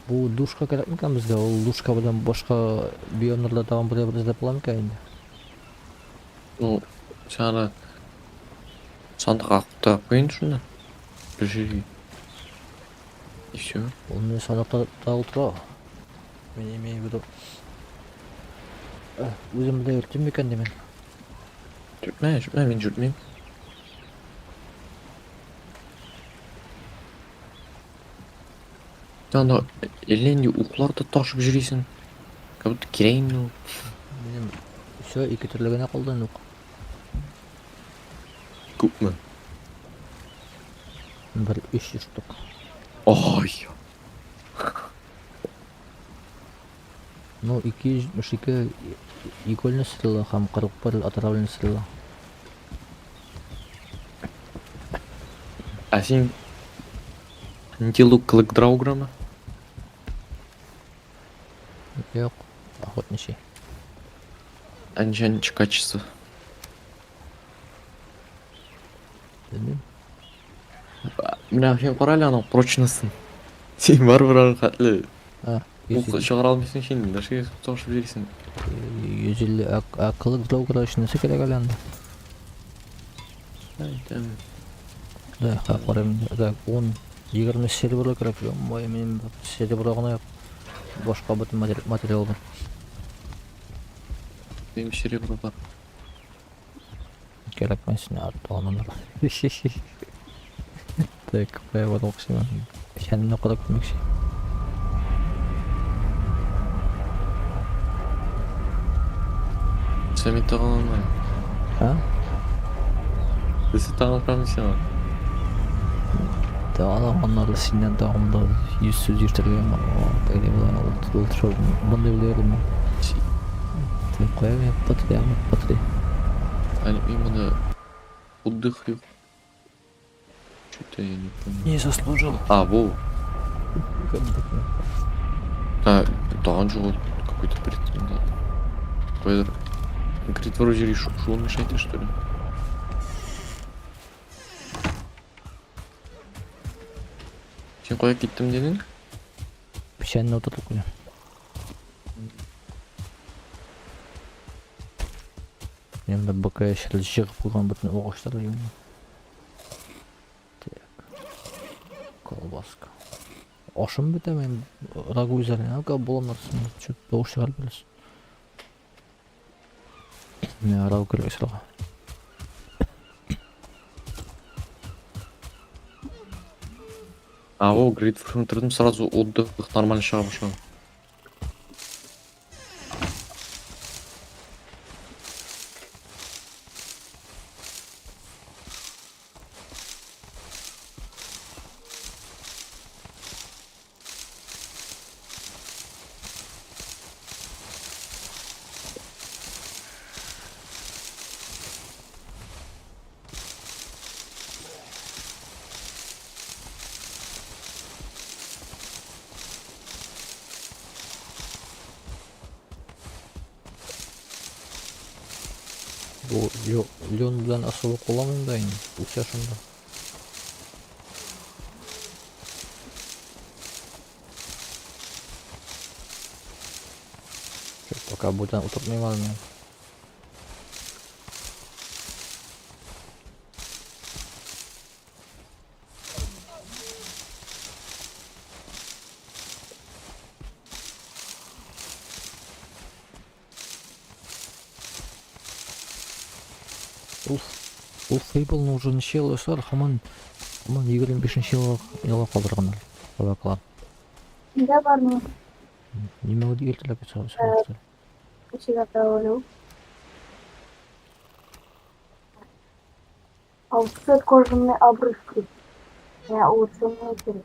Бу душка кирәк микән безгә? Ул душка белән башка биомнарда тагын бер бер эзләп була микән инде? Ну, син аны сандыкка куеп куй инде шунда. Бер җиргә. И все. Ул менә сандыкта та утыра. Мин имею в виду. Үзем дә йөртим микән димен. Йөртмә, йөртмә, мин йөртмим. Син анда әллә нинди уклар да ташып йөрисең. Как будто кирәк инде ул. Минем все ике төрле генә калды инде ук. Күпме? Бер 300 штук. Ай. Ну, 272 игольная стрела һәм 41 отравленная стрела. Ә син нинди лук клык драуграмы? Юк, охотничий. Ә ничә качество? Белмим. Менә син кара әле аның прочностын. Син барыбер аның хәтле А, ук чыгара алмыйсың син, нәрсәгә ташып йөрисең? 150, ә клык драугра өчен нәрсә кирәк әле анда? Әйтәм. Да, карыйм. Так, 10, 20 серебро кирәк. Ой, минем серебро гына юк. Башка бөтен материал бар. Минем серебро бар. Кирәкмәс, аннан. Так, кая бармакчымын? Печәнне карап китмәкче. Сен мин тагын алмыйм. А? Без тагын алмыйм сиңа. Тагын аннары синнән тагын да 100 сүз ишетергә, теге була, ул шул мондый булыр. Ты кая мин патри, патри. Ани мин моны отдых юк. Что-то я не понял. Не заслужил. А, во. А, тагын юк какой-то бред монда. Каядыр. Говорит, вроде шул мешает, что ли? Син кая киттем дидең? Печәнне утыртып куя. Минем дә БК җыгып куйган бөтен агачлар юк. Так. Колбаска. Ашым бетә минем рагу үзәре. Ну-ка, буламнар, чуть тавыш чыгарып беләсез. Менә рагу кирәк сорага. А, во, говорит, тордым, сразу отдых нормально чыга башлады. Бу лен белән особо кулламыйм да инде. Үсә шунда. Пока бүтән утыртмыйм әле мин. Ул ул Фейблны уже ничә ел ясар, һаман һаман 25 елга елга калдырганнар. Собакалар. Да бар ну. Нимә ул иртәләп ясар. Ничек аталу? Алты кожаные обрывки. Я улучшенные керек.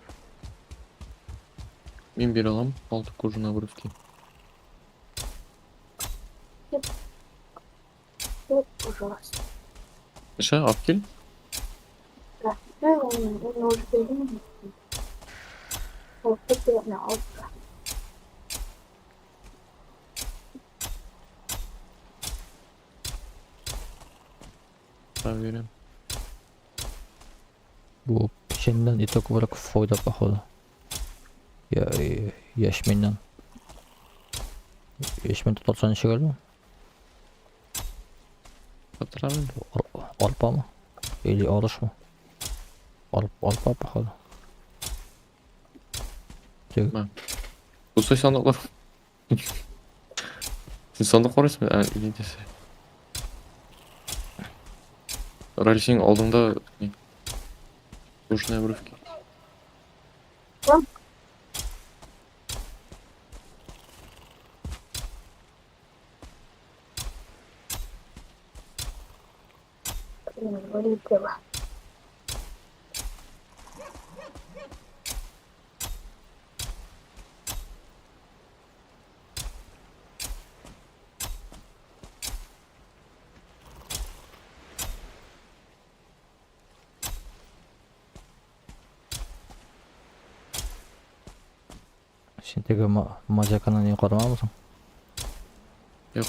Мин бирә алам алты кожаные обрывки. Тут ужасно. Эше, алып кил. Да. Ну, он уже передумал. Алты на алты. Проверим. Бу печеньдән и так күбрәк файда походу. Я ячменнән. Ячмень татарча ничек әле? Хәтерләмим. Арпамы? Или арышмы? Арпа походу. Тик Пустой сандыклар. Син сандык карыйсыңмы? Ә, идесе. Раль, синең алдыңда ни? Кожаные обрывки. Блин, вылетела. Син теге мазяканы не карамамысың? Юк.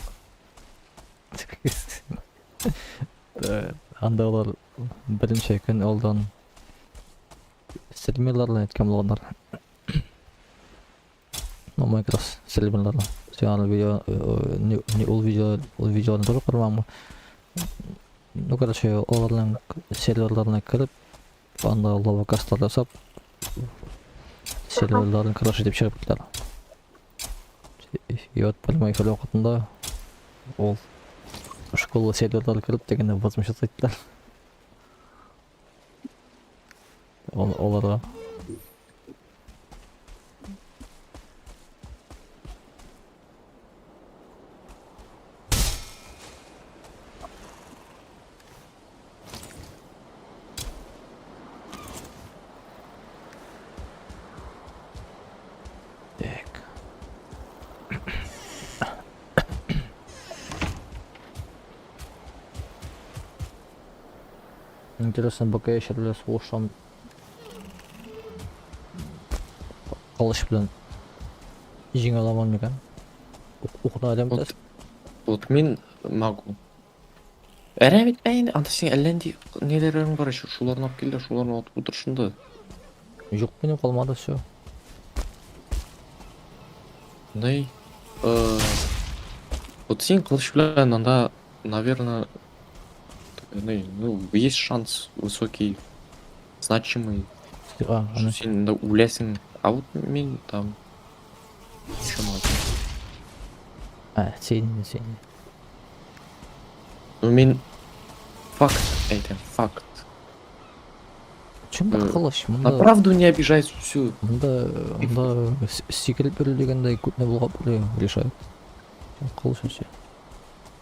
Анда алар берничә көн алдан стримерлар белән әйткән булганнар. Ну, Minecraft стримерлар. Син аны видео, не, не ул видео, ул видеоны тоже карамамы? Ну, короче, аларның серверларына кереп, анда лава кастлар ясап, серверларын краш итеп чыгып китәләр. И вот прямой эфир вакытында ул школа серверлары кереп дигәндә возмущаться иттеләр. Аларга. Так. Интересно, пока я сейчас сугышам кылыч белән җиңә аламын микән? Укны адәм Вот, вот мин могу. Әрәм итмә инде, анда синең әллә нинди ниләрең бар еще, шуларны алып кил дә, шуларны атып утыр шунда. Юк, минем калмады, все. Ни, вот син кылыч белән анда, наверное, ни, ну, есть шанс высокий, значимый, А, что син анда үләсең. А вот мин там еще могу. А, син, син. Ну, мин факт әйтәм, факт. Чем кылыч? На Монда правду не обижайся, все. монда монда сикереп йөрү дигәндәй күпне булгап решает. Кылыч вообще.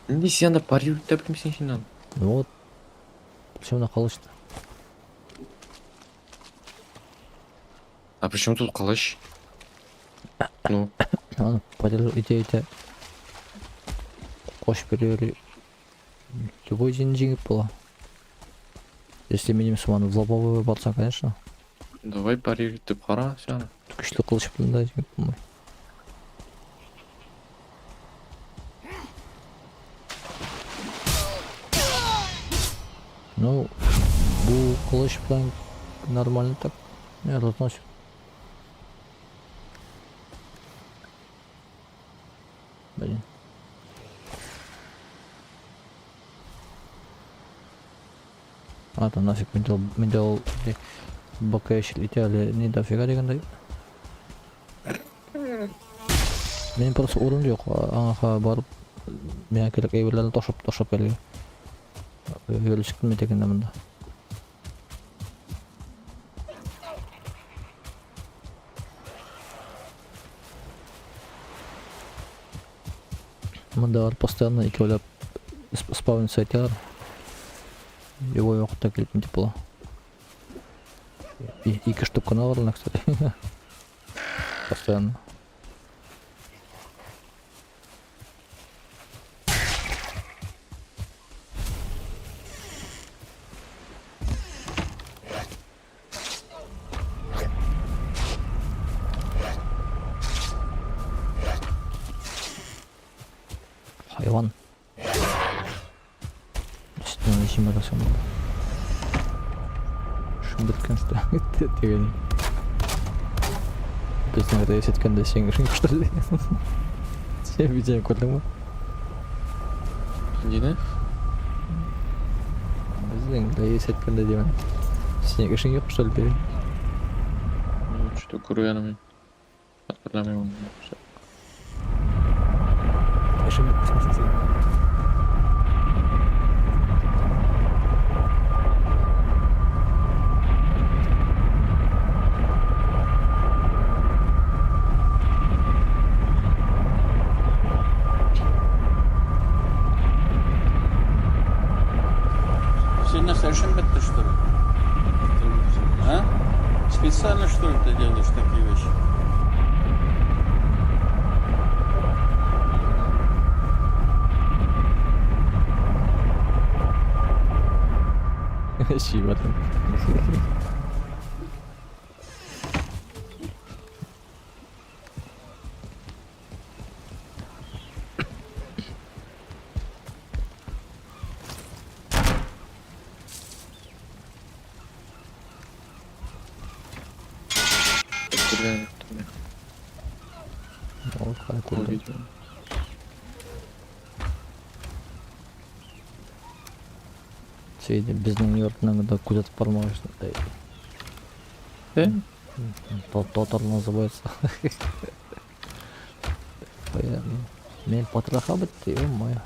Инде син анда парировать та белмисең син аны. Ну вот. Причем на кылыч-то? А при чем тут кылыч? Ну, Аны парировать итә итә. Качып йөри. Любой день җиңеп була. Если минем сыман в лобовую барсаң, конечно. Давай парировать итеп кара син аны. Көчле кылыч белән дә җиңеп булмый. Ну, бу кылыч белән нормально так. Не, разносит. Блин. А, там нафиг медал, медал бака итә әле не дофига дигәндәй. Минем просто урын юк, аңа барып миңа кирәк әйберләрне ташып ташып әле. Йөрүче кем дигәндә монда. Монда алар постоянно икәүләп спавниться итәләр. Любой вакытта килеп нитеп була. Ике штук кына алар, кстати. Постоянно. Хайван. Өстенә җимерәсең монда. Шым беткән что дигән. Безнең рәис әйткәндә син эшең что ли? Син видео күрдеңме? Нине? Безнең рәис әйткәндә димен. Синең эшең юк что ли дигән. Ну, что-то күргәнем юк. Хәтерләмим аны. Эшең беткән синең. Син нәрсә эшең бетте, что ли? А? Специально, что ли, ты делаешь такие вещи? Чибәтем. Күргән юк мин. Ул хәл Ул күрдем. видеоны. Сейде безнең йортны да күзәтеп бармагач. Э? Татар называется. Мин потроха бетте, ё-моё.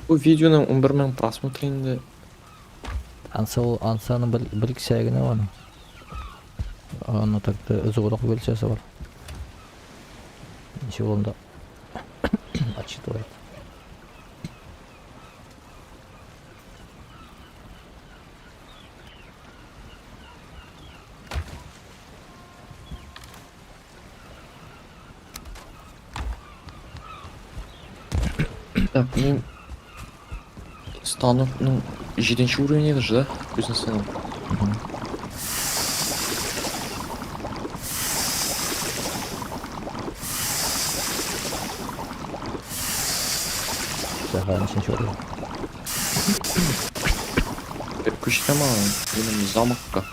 Бу видеоның 11 мең просмотр инде. Ансы ул ансы аның бер бер кисәге генә аның. Аны так-то зуррак версиясе бар. Ничек ул анда отчитывает. Так, мин станокның 7 уровень иде же, да? Кузнецның. Мгм. Сәхә ничәнче уровень? Күчтем аны, минем замокка.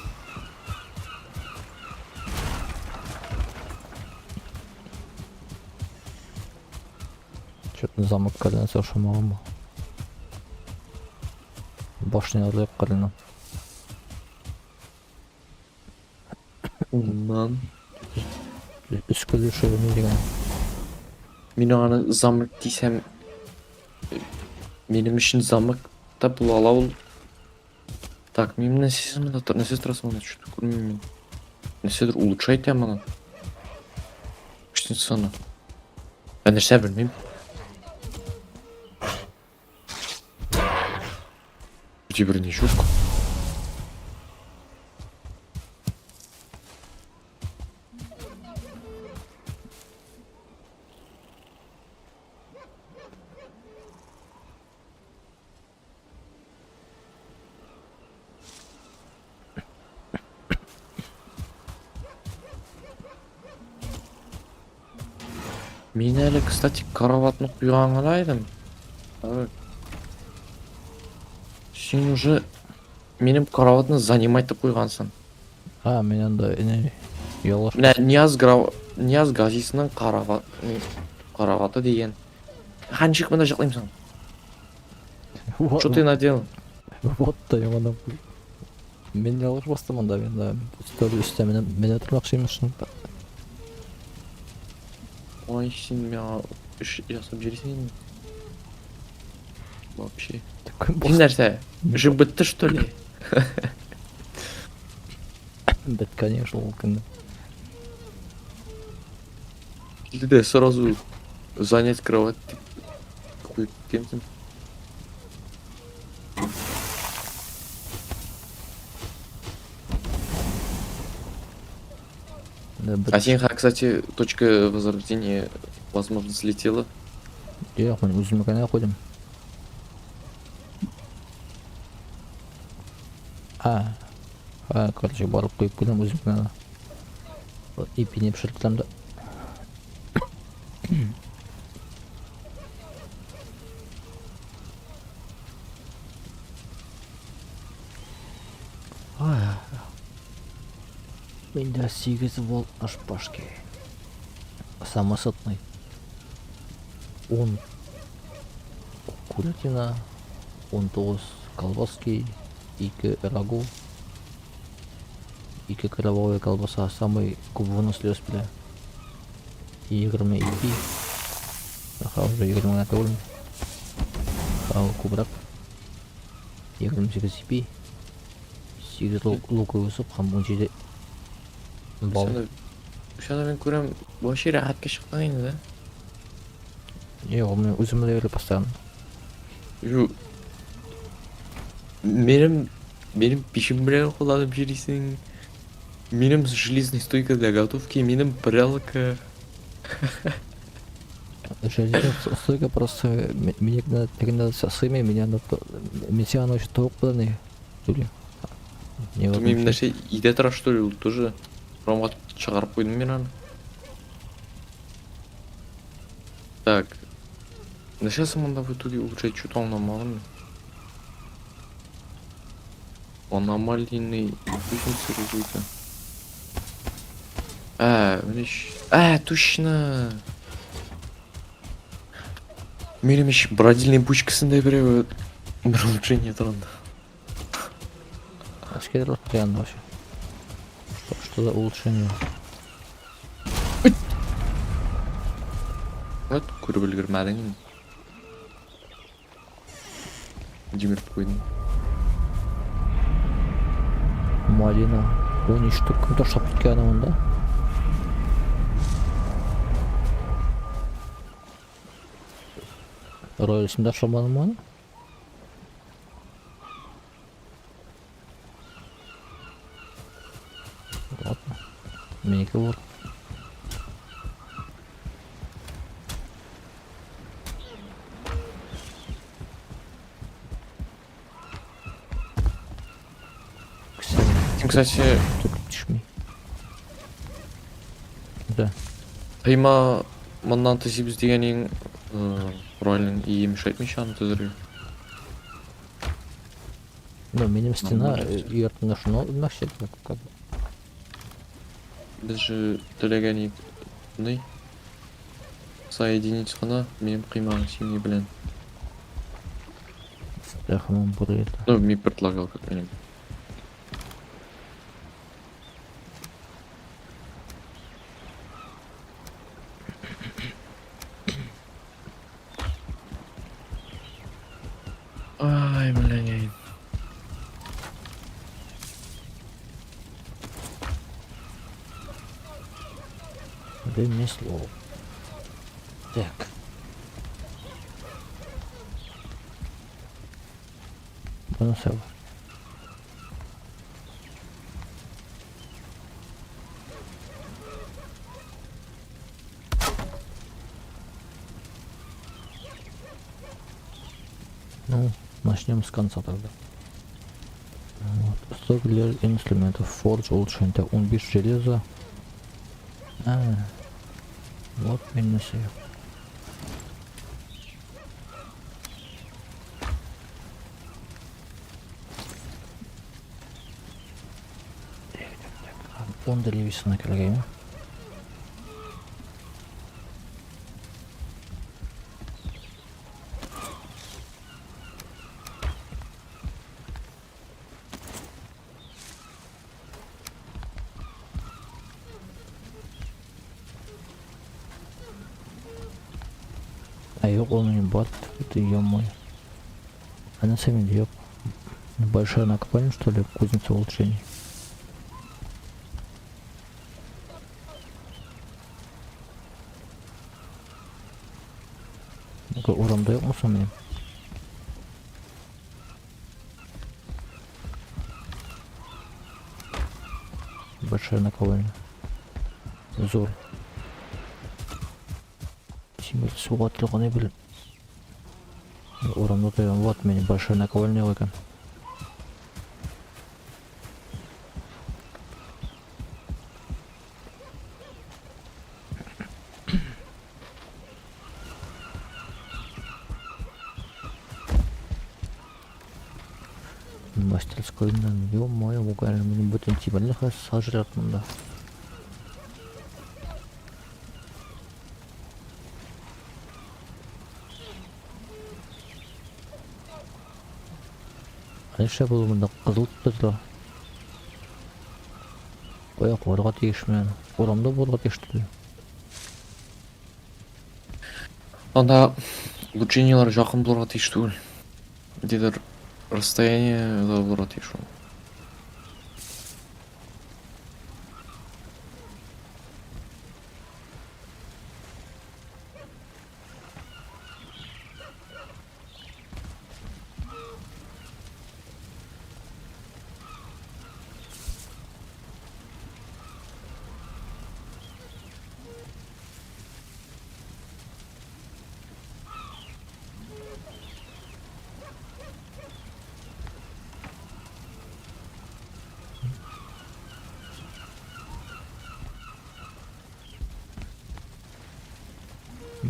Что-то замок кәрдән ошамаган бу. Башнялар юк кәрдән. Уннан. Өскә төшү ни дигән? Мин аны замок дисәм, минем өчен замок та була ала ул. Так, мин менә сез монда нәрсә торасың монда, что-то күрмим мин. Нәрсәдер улучшать итәм моны. Кузнецаны. Ә нәрсә белмим. Вроде бер ни юк. Мин әле, кстати, кроватны куйган гына идем. Так. Син уже Минем караватны занимать итеп куйгансың. А, мин анда не ялгыш. Менә Нияз грав... Нияз Газисның карават караваты дигән. Ха, ничек монда җыклыймсың? Вот, Что ты наделал? вот та яңадан. Мин ялгыш бастым анда, мин да өстәл өстә менә менә тормакчы имешен. Ой, син миңа эш ясап йөрисең инде. Вообще. Син нәрсә? Эшең бетте, что ли? Беткән шул ул көнне. Килде дә сразу занять кровать дип куеп киткәнсең. Да, бет. А син, кстати, точка возрождения, возможно, слетела. Юк, мин үземә генә куйдым. А, а, короче, барып куеп куйдым үзем генә. Ипине пешереп китәм дә. Миндә 8 волт на шпажке. Самосытный. 10 курятина, 19 колбаски, 2 рагу, 2 кровавая колбаса, самый күп выносливость белән. 22. Аха, уже 20 генә түгел. Ха, күбрәк. 28 ипи, 8 луковый суп һәм 17 бал. Шуны мин күрәм, вообще рәхәткә чыккан инде, да? Юк, мин үзем дә йөреп постоянно. Ю. Минем пишем белән кулланып йөрисең. Минем железный стойка для готовки, минем прялка. Железная стойка просто мне надо тегендә сыймый, меня надо мин сиңа аны еще тавык белән түли. Не Минем нәрсә өйдә тора, что ли, ул тоже. Урамга чыгарып куйдым мин аны. Так. Нәрсә соң монда в итоге улучшать что-то аңламадым мин. Аномальный кузница какой-то. А, менә А, точно. Минем еще бродильный бочкасында берәү бер улучшение тора анда. Скидывал прямо вообще. Что за улучшение? Вот күреп өлгермәдең инде. Җимереп куйдым. Малина. 13 штук кем ташлап киткән монда? Рояль син ташламадыңмы аны? Ладно. Минеке булыр. Син, кстати, Төкереп төшми. Да. Тыйма моннан төзибез дигәнең рольнең ие мешать аны төзергә. Ну, минем стена Нормально. йортында шуны үлмәкче как бы. Без же теләгән идек, ни? Соединить кына минем кыймаң синең белән. Рәхмәт буры. Ну, мин предлагал как минимум. Ай, блин. Ремесло. Так. Бу нәрсә бар? Ну, начнем с конца тогда. Вот. Сток для инструментов. Forge улучшение. Так, он без железа. А, вот минусы. Ун древесина кирәк. А юк, ул минем бар. Это ё-моё. А на самом деле юк. Большая наковальня, что ли, кузница улучшений. Ну-ка, урамда юкмы соң минем? Большая наковальня. Зур. Тимер суга атылган әйбер. Урамда тойган. Вот минем большая наковальня юк икән. Мастерскойыннан, ё-моё, бу әле минем бөтен тимерне хәзер сожрет монда. Нишләп ул монда кызыл тотыла? Кая куарга тиеш мен? Урамда булырга тиеш түгел. Анда улучшениелар якын булырга тиеш түгел. Ниндидер расстояние да булырга тиеш ул.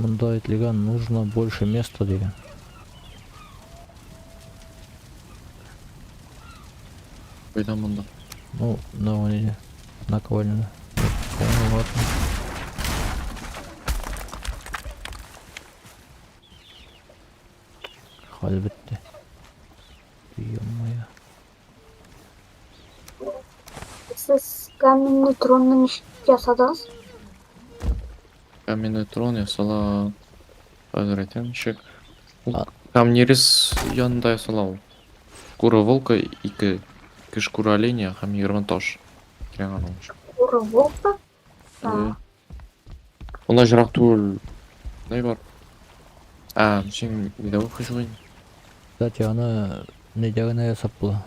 Монда әйтелгән нужно больше места дигән. Кайда монда? Ну, на нидә? Наковальняда. Ну, ладно. Хәл бетте. Ё-моё. Сез каменный тронны ничек ясадыгыз? Каменный трон ясала. Хәзер әйтәм, ничек. Ул А. камнерез янында ясала ул. Шкура волка ике, ике шкура оленя һәм 20 таш. Кирәк аның өчен. Шкура волка? Әйе. Анда җырак түгел. Ни бар? А, син нидә укыйсың инде? Кстати, аны нидә генә ясап була.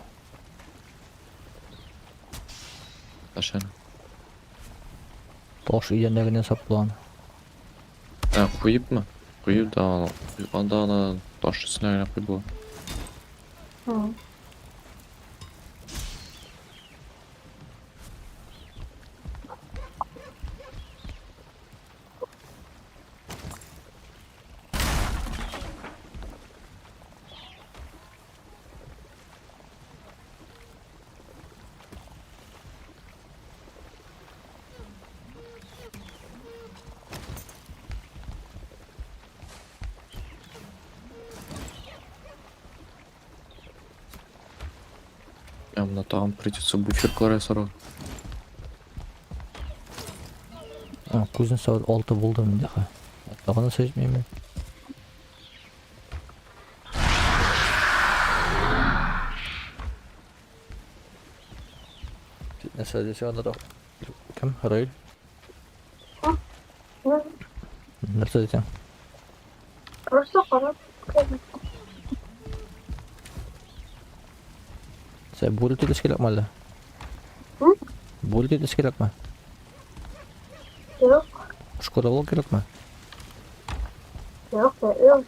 Ташаны. Таш идәндә генә ясап була аны. А, куепмы? Куеп да, анда аны таш өстенә генә куеп була. М. А менә тагын придется буферклар ясарга. А, кузница алты булды миндә хә. Тагын нәрсә җитми мин. Нәрсә дисә анда да. Кем? Раил? Ну, Нәрсә дисәң? просто карап кердем. Сә бүре тиресе кирәкме әллә? М? Бүре тиресе кирәкме? Юк, Шкура волк кирәкме? юк, юк,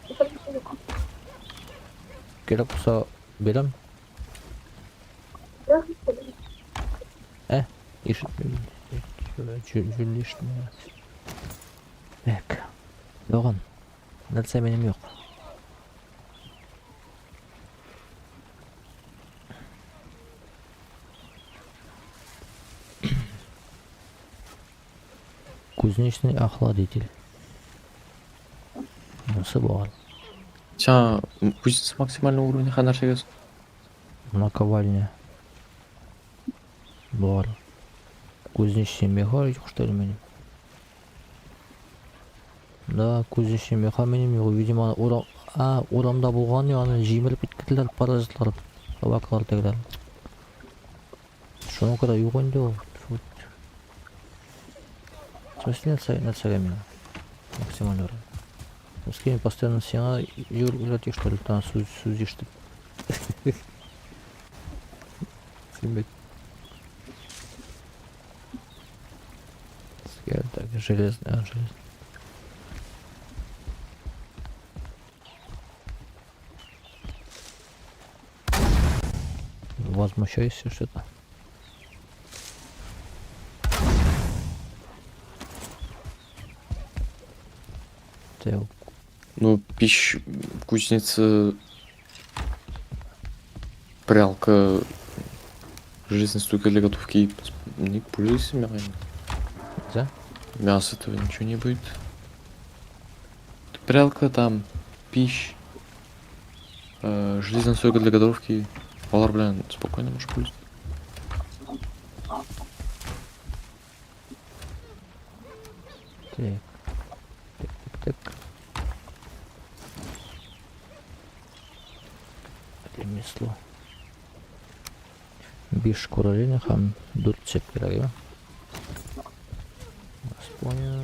юк. Кирәк булса бирәм. Юк, юк. Ишетмим. Җүнле ишетмим. Так. Тагын. Нәрсә минем юк. Кузнечный охладитель. Монысы бар. Сиңа кузнец максимальный уровень һәм нәрсәгә соң? Наковальня. Бар. Кузнечный меха юк, что ли, минем? Да, кузнечный меха минем юк. Видимо, урам, а, урамда булган я, аны җимереп киткәннәр, паразитлар, собакалар тегеләр. Шуңа күрә юк инде ул. Фу. В смысле, нәрсә, нәрсәгә миңа? Максималь уровень. В смысле, мин постоянно сиңа йөрергә тиеш, что ли, тагын сүз, сүз ишетеп. Син бит. Сезгә так, железный, а, железный. Возмущайся что-то. Ты Ну, пищ, кузница, прялка, железная стойка для готовки. Не пользуйся мясом. За? Мясо этого ничего не будет. Прялка там, пищ, железная стойка для готовки. Алар белән спокойно можешь пользоваться. Так. Так, так, так. Ремесло. Биш шкура оленя һәм дүрт цепь кирәк, я? Вас понял.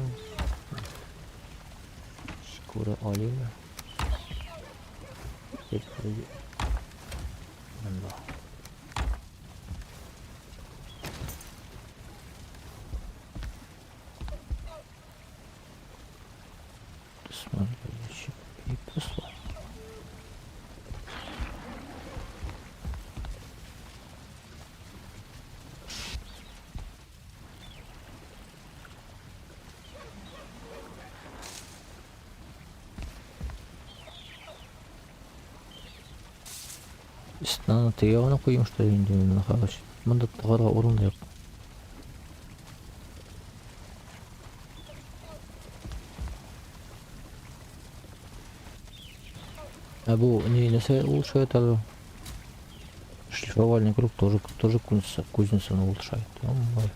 Шкура оленя. Цепь вроде. Монда. Смотри, и послал. Өстенә теге генә куйым, что ли, инде мин короче. Монда тыгарга урын да юк. А бу не нәрсә улучшает әле? Шлифовальный круг тоже кузница, кузницаны улучшает. Ой.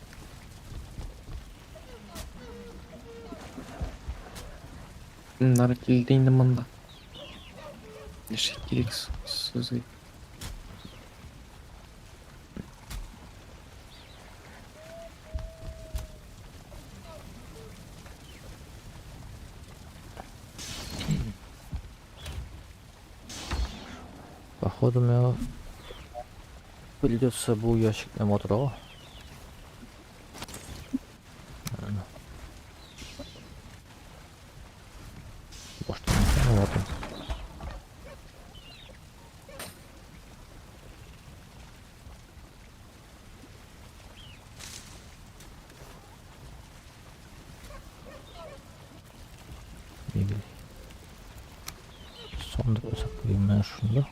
Кемнәр килде инде монда? Нәрсә кирәк сезгә? Походу, мне придется бу ящикны ватырга. Ладно. Баштан ватым. Мебель. Сандык ясап куйыйм менә шунда.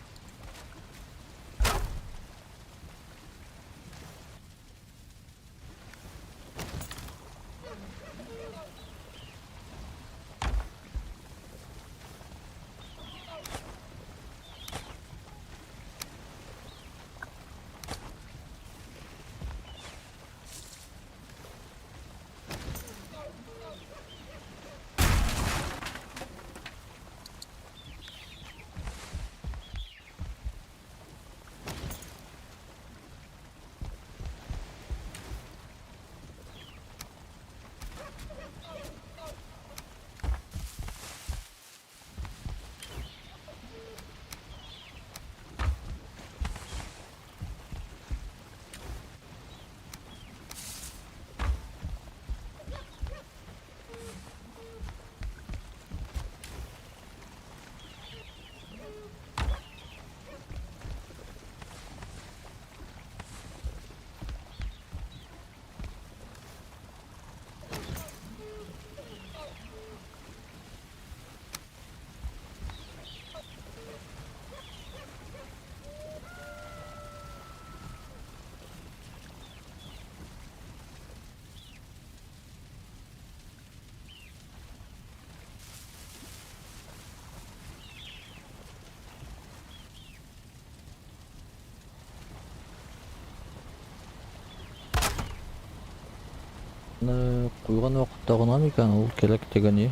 Куйган вакытта гына микән ул кирәк дигән ни?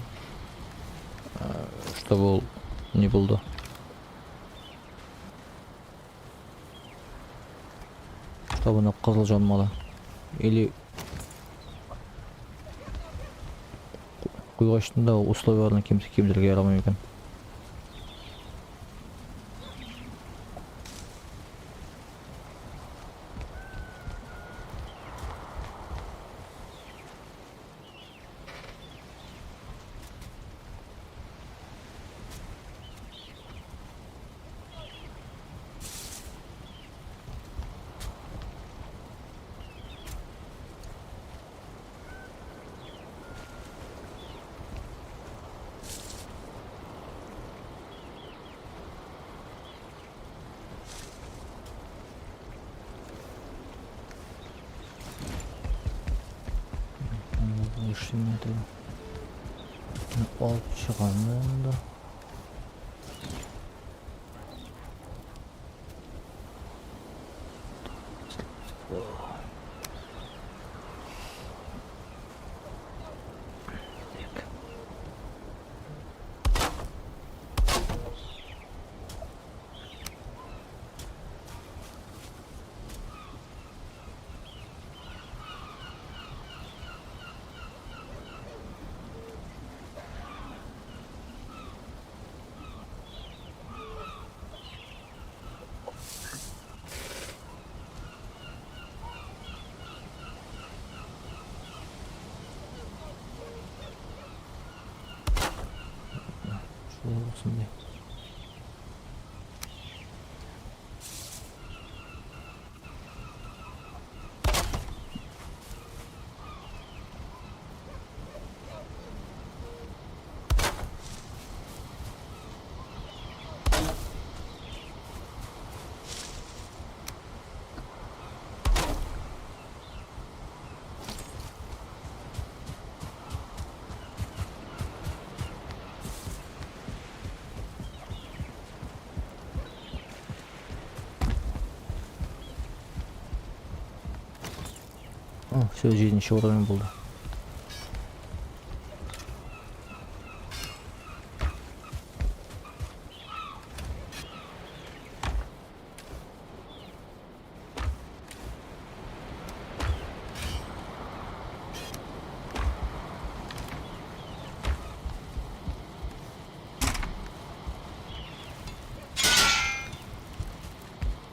Чтобы ул ни булды. Чтобы аны кызыл җанмады. Или куйгачтын да условияләрне кимсетергә ярамый микән? Эшләмәде. Алып чыгам монда. Так. Шулай булсын ди. О, все, җиденче уровень булды.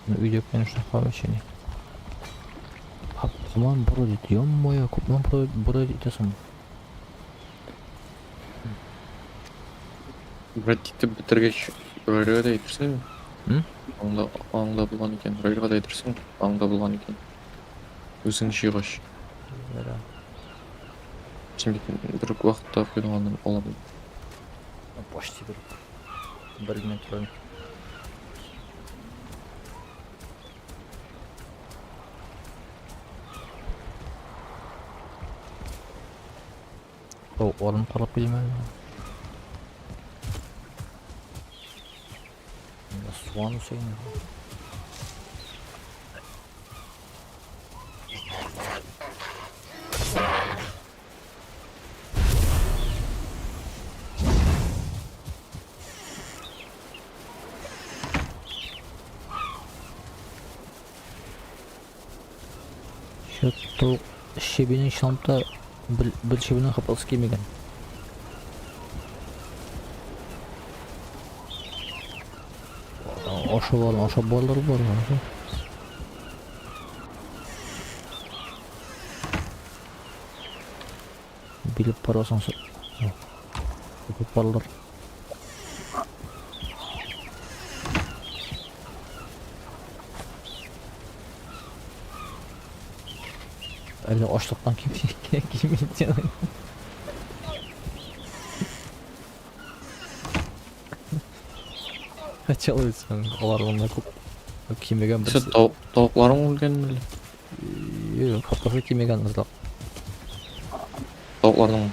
Ну, видео, конечно, помещение. А, по-моему, бродит. Ё-моё, күпме бродит итәсең? Брат итеп бетергәч, рольгә дә әйтерсеңме? М? Аңда, аңда булган икән. Рольгә дә әйтерсең, аңда булган икән. Үзең җыйгач. Ярар. Син бит бер үк вакытта куйдың аны алам. Почти бер. Бер генә тора. О, орын карап килмәде. Суган үсә инде. Чё-то щебенең чынлап бер щебенең хапасы килмәгән. Ашап алып, ашап балалар бар. Билеп барасың. Күп балалар. Әле ачлыктан кимми. Хотел әйтсәң, алар монда күп кимегән Сен тавыкларың үлгәнме әллә? Юк, хапасы кимегән азрак. Тавыкларның.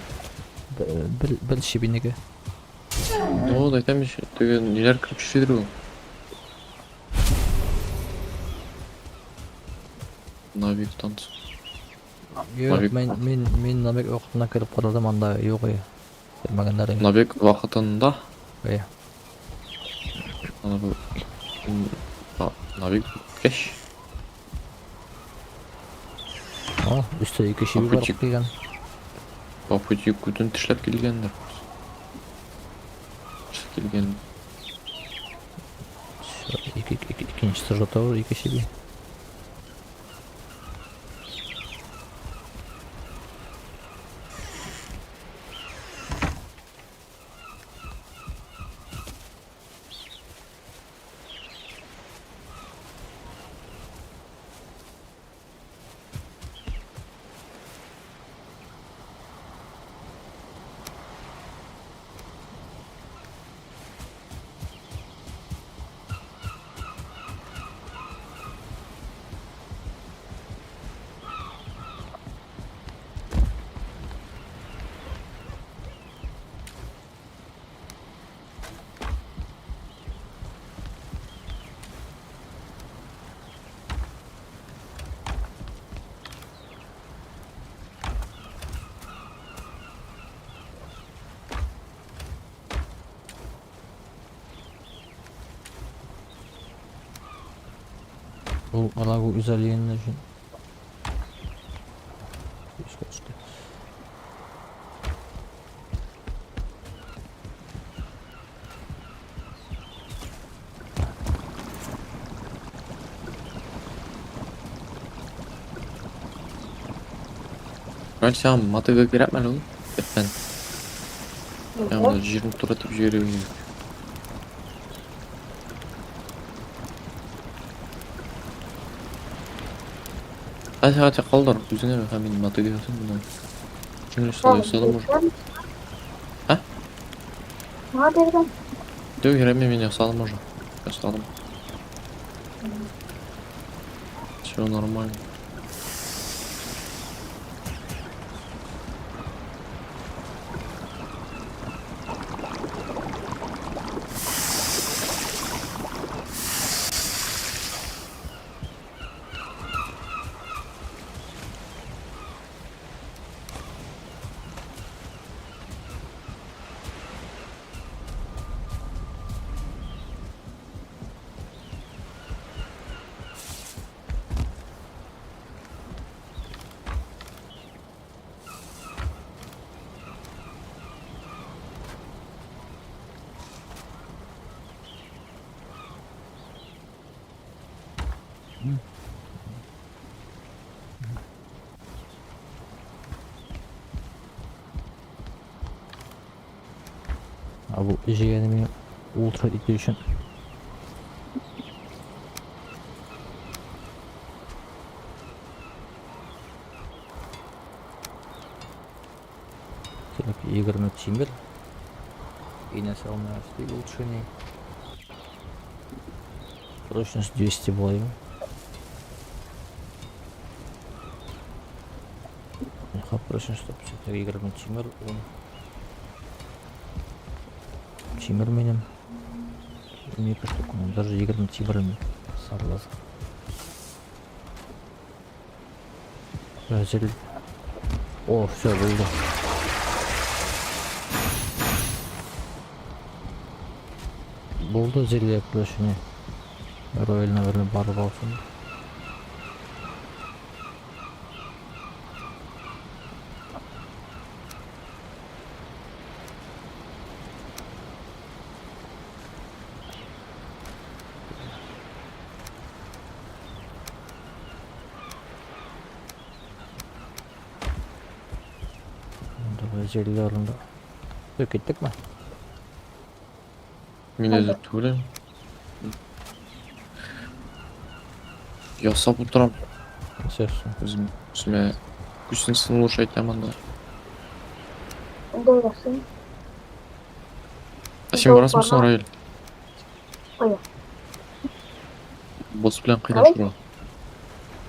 Бер щебенеге. Ну, әйтәм ич, теге ниләр кереп төшәдер ул. Навик танцы. Юк, Навик. мин набег вакытына кереп карадым, анда юк и. Кермәгәннәр инде. Набег вакытында. Әйе. Аны бу набег беткәч. О, өстә ике чиби бар Попутчик. дигән. По пути күтен тешләп килгәндер. Тешләп килгән. Всё, икенче этажда уже ике чиби. Ул рагу özelliğinin өчен. Искә төште. Короче, сиңа мотыга кирәкме әле ул? Бетмән. Я Юк. моны җирне турайтып җибәрергә кирәк. Хәзер хәтта калдыр, үзеңә һәм мин мотыга ясыйм моннан. Җиңел Мага ясадым уже. биргән. А? Мага биргән. Юк, кирәкми, мин ясадым уже. Ясадым. Все нормально. А бу җигәне минем улучшать итү өчен. Кирәк 20 тимер. И нәрсә алмый улучшений. Прочность 200 була име. Прочность 150, 20 тимер, 10 тимер минем. 12 штук, ну, даже 20 тимер сарлаза. Әзер. О, все, булды. Булды зелье, короче, не. Рояль, наверное, барып алсын. Давай зельеләрен дә. Все, киттекме? Мин әзер түгел. Ясап утырам. Все, все. Үзем үземә күченсен лучше әйтәм анда. Инде ясыйм. Ә син барасыңмы соң, Раил? Кая? Босс белән кыйнашырга.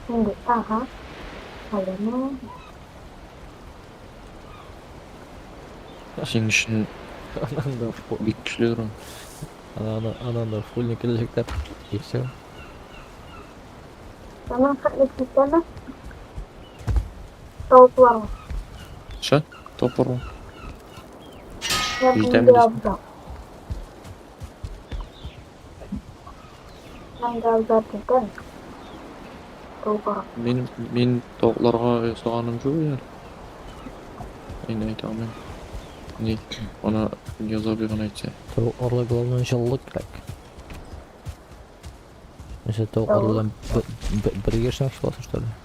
Инде. Ага. Алымы. Синең өчен Анан да бик көчле урын. Анан да фульный киләчәктә. И все. Тамам, хәтле китәме? Тавыклармы? Ша? Топор. Менә Җитәме монда дисең? абзар. Монда абзар җитәме? Тавыкларга. Мин тавыкларга ясаганым юк әле. Инде әйтә алмыйм. Ни, аны Нияз абый гына әйтсә. Тавыкларга главное җылылык кирәк. Нәрсә тавыклар белән бергә яшәмәкче буласың, что ли?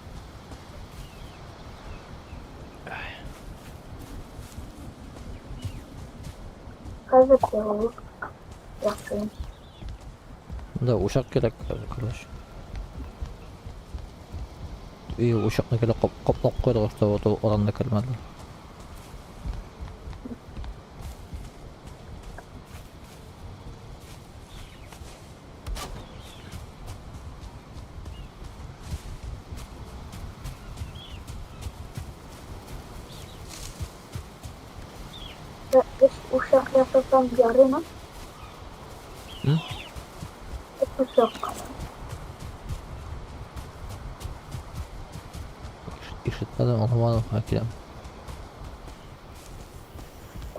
Хәзер җылылык яхшы. Да, учак кирәк, короче. И учакны кирәк каплап куярга, чтобы тавыклар анда кермәде. Өч учак ясасам ярыймы? М? Өч учак. Ишетмәдем, аңламадым, ха киләм.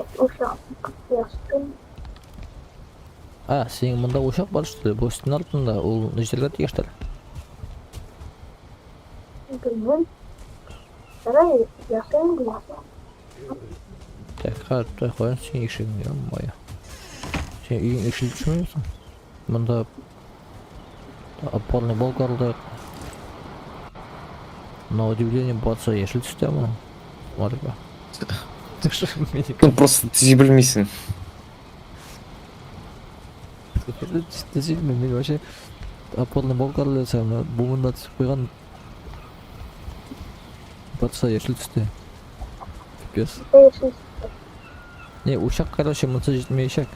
Өч учак ясыйм. А, синең монда учак бар, что ли? Бу стена артында, ул җиргә тиештер. Белмим. Ярай, ясыйм диясең. Так, хәзер той каян синең ишегең, ё-моё. Син өең ишелеп төшмәдеме соң? Монда опорный болт алдык. На удивление, барсы яшел төстә моның. Смотри-ка. Ну просто төзи белмисең. Төзелми, мин вообще опорный болт алсам, бу монда төшеп куйган. Барсы яшел төстә. Пипец. Яшел. Не, учак, короче, монысы җитмәячәк.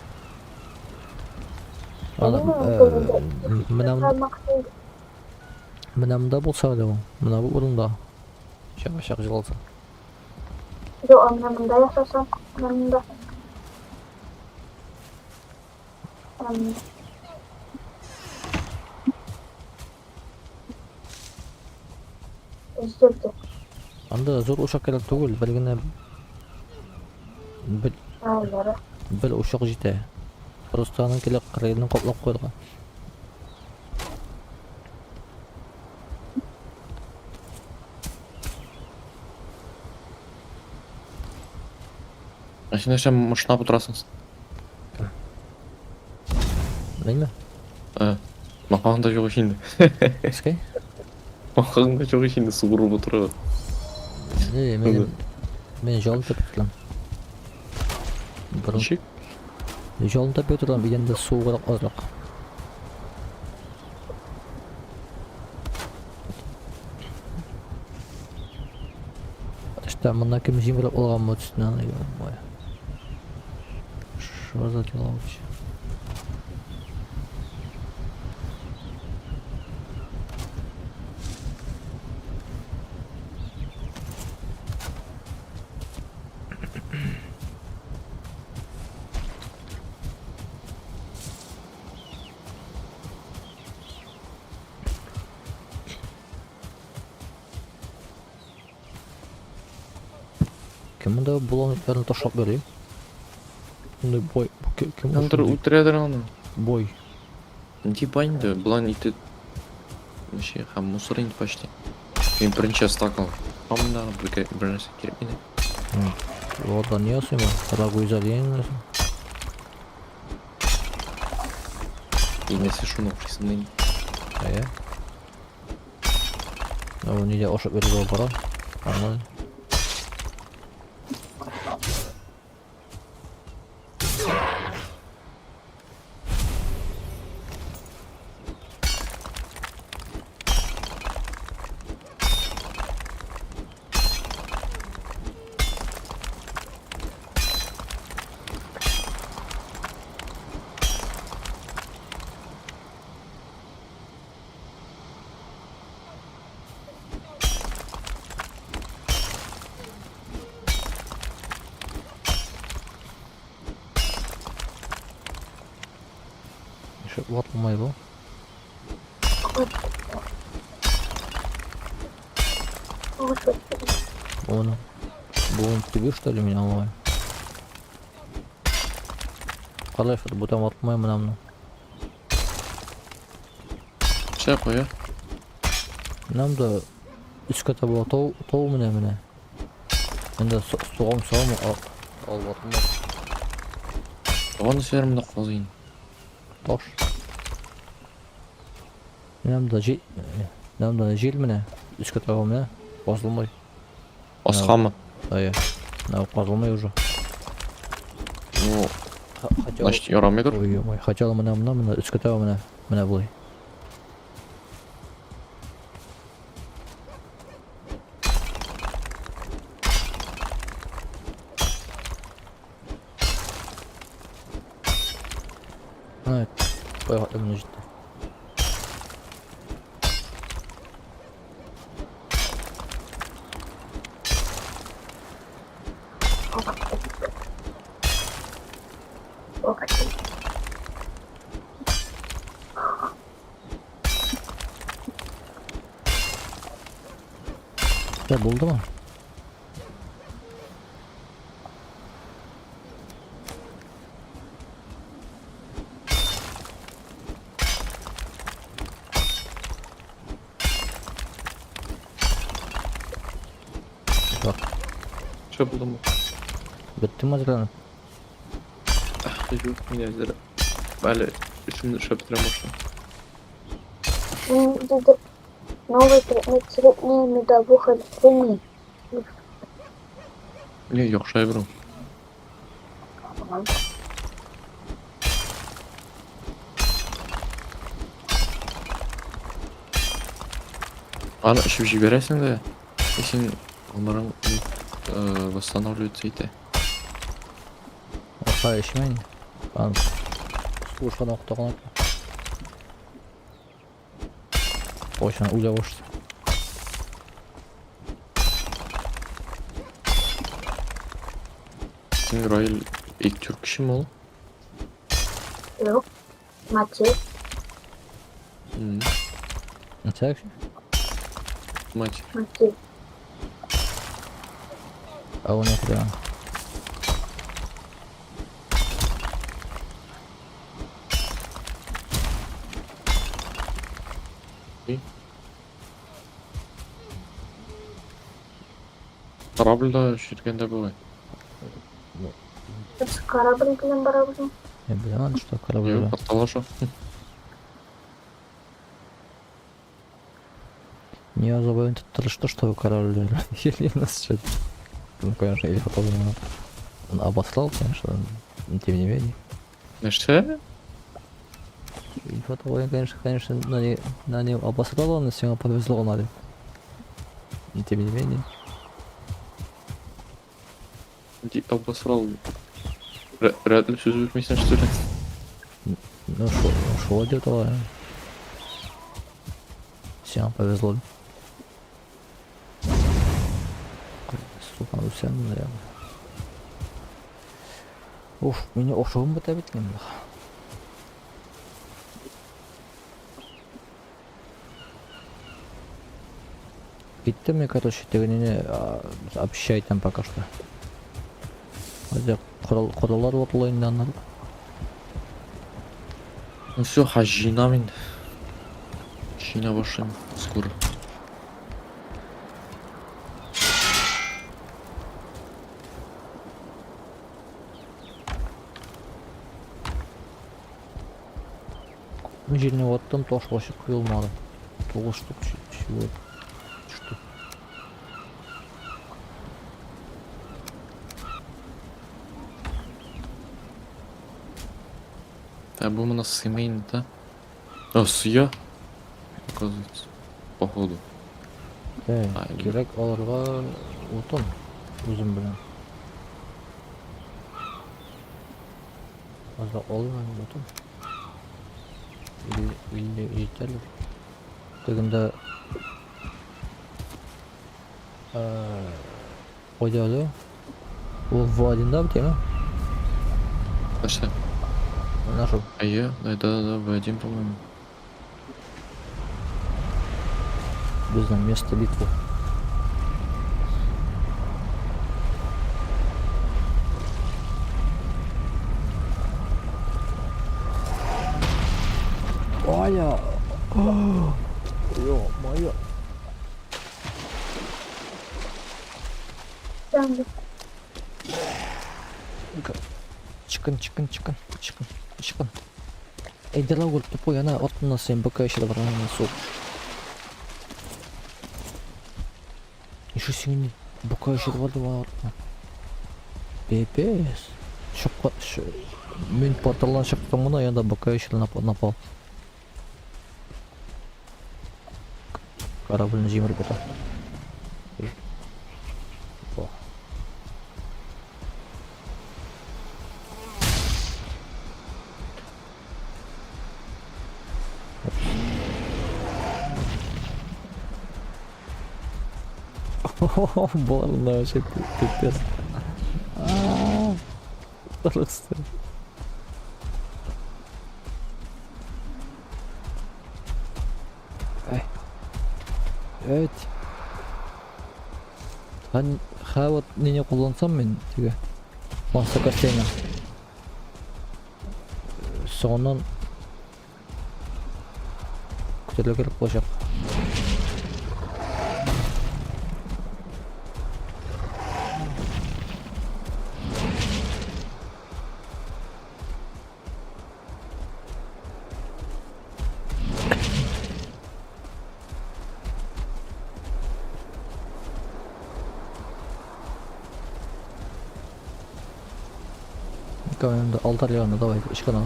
Ана, менә монда, менә монда булса әле ул. Менә бу урында. Чак-чак җылылса. Юк, ә менә монда ясасам, менә монда. Менә монда. Җирдә. Анда зур учак кирәк түгел, бер генә бер, А, ярар. бер учак җитә. Просто аның килеп кырыен каплап куярга. Ә син нәрсә мышнап утырасың? Белмим. Ә, махаң да юк ич инде. Искәй? Махаң да юк ич инде, суырып утыра. Не, мин җалын тапып торам. Борын Ничек? җалын тапып торам, идәндә суыграк азрак. Что, моннан кем җимереп алган бу төсне, ё-моё. Что за дела вообще? Кем монда болан итләрен ташлап йөри? Шундый бой, бу кем ул Андыр шундый үтерәдер аны. бой? Типа инде, болан ите вообще һәм мусор инде почти. Мин берничә стак алып. Анда бер бер нәрсә кирәк инде. Алардан не ясыйм ул? Рагу из оленя. Инесе шуны укыйсың инде. Әйе. Ул нидә ашап йөрергә бара? Нормально. Ишек ватылмай бу. Агач. Агач. Оны. Бу түгел, что ли, мин аңламыйм. Қалай шул бүтән атмай менә моны. Все, куя. Менә монда өскә таба тау, тау менә менә. Инде сугам сугам алып атмай. Тагын нәрсәләр монда казыйм. Таш. Менә монда җил, менә монда җил менә. Өскә таба менә казылмый. Аскамы? Әйе. Менә казылмый уже. Ну, Хотя значит, ярамыйдыр. Ой, ой, хотя менә менә менә өскә таба менә менә болай. Менә кая менә җитте. Ох ты. Я булдымы? Bak, Все булдымы? беттеме әзерләнеп? Юк, мин әзер. Әле эшемне эшләп бетерәм башта. Ниндидер новый предмет средняя медовуха лечения. Не, яхшы әйбер ул. Аны эчеп җибәрәсең дә, и син гомерең восстанавливаться итә. Аша эчмә инде. Аны сугышкан вакытта гына. Кайчан үлә башлый. Син Раил ilk Türk кешеме ул? Юк. Матей. Мгм. Ничек? Мать. Матей. Ә ул нәрсә? Корабльда йөргәндә бугай. Без корабль белән барабыз. Я беләм, что корабль. Юк, портал аша. Не особо тырышты, что корабль или нас что. Ну, конечно, или потом он обослал, конечно, но тем не менее. Нәрсә? Или потом, конечно, на ней обосрал он, если ему повезло на. Но тем не менее. Ди обосрал. Рәтле сүз белмисең, что ли? Ну, шо делать? Всем повезло. Сука, ну всем, наверное. Уф, мине ошуым бетә бит инде. Киттем мин, короче, тегенене общай там пока что. Хәзер кораллар ватыла инде аннары. Ну все, хәзер җыенам инде. Җыена башлыйм скоро. Мин җирне ваттым, таш вообще коелмады. 9 штук чего төште. Ә бу моны сыймый инде, да? А, сыя. Оказывается. Походу. Ә, А, кирәк алырга утын үзем белән. Азрак алыйм әле утын. Или җитәрлек. Тегендә кайда әле? Ул В1-да бит, әйме? Нәрсә? Менә шул. Әйе, да, В1, по-моему. Безнең место битвы. Итәм. Чыкын, чыкын, чыкын, чыкын, чыкын. Эй, дорогу тупой, она от нас МБК еще добрала суп. Еще синий БК еще два два артына. Пипец. Шыққа, мен порталдан шықтым ғана, енді БК еще напал. Корабльні жеміріп отыр. О. Больно вообще пипец. А, просто. Эй. Evet. Хан ха вот нене куллансам мен теге. Маса костена. Соңыннан күтәрелә кирәк булачак. Инде алтарь янына давай ычкына.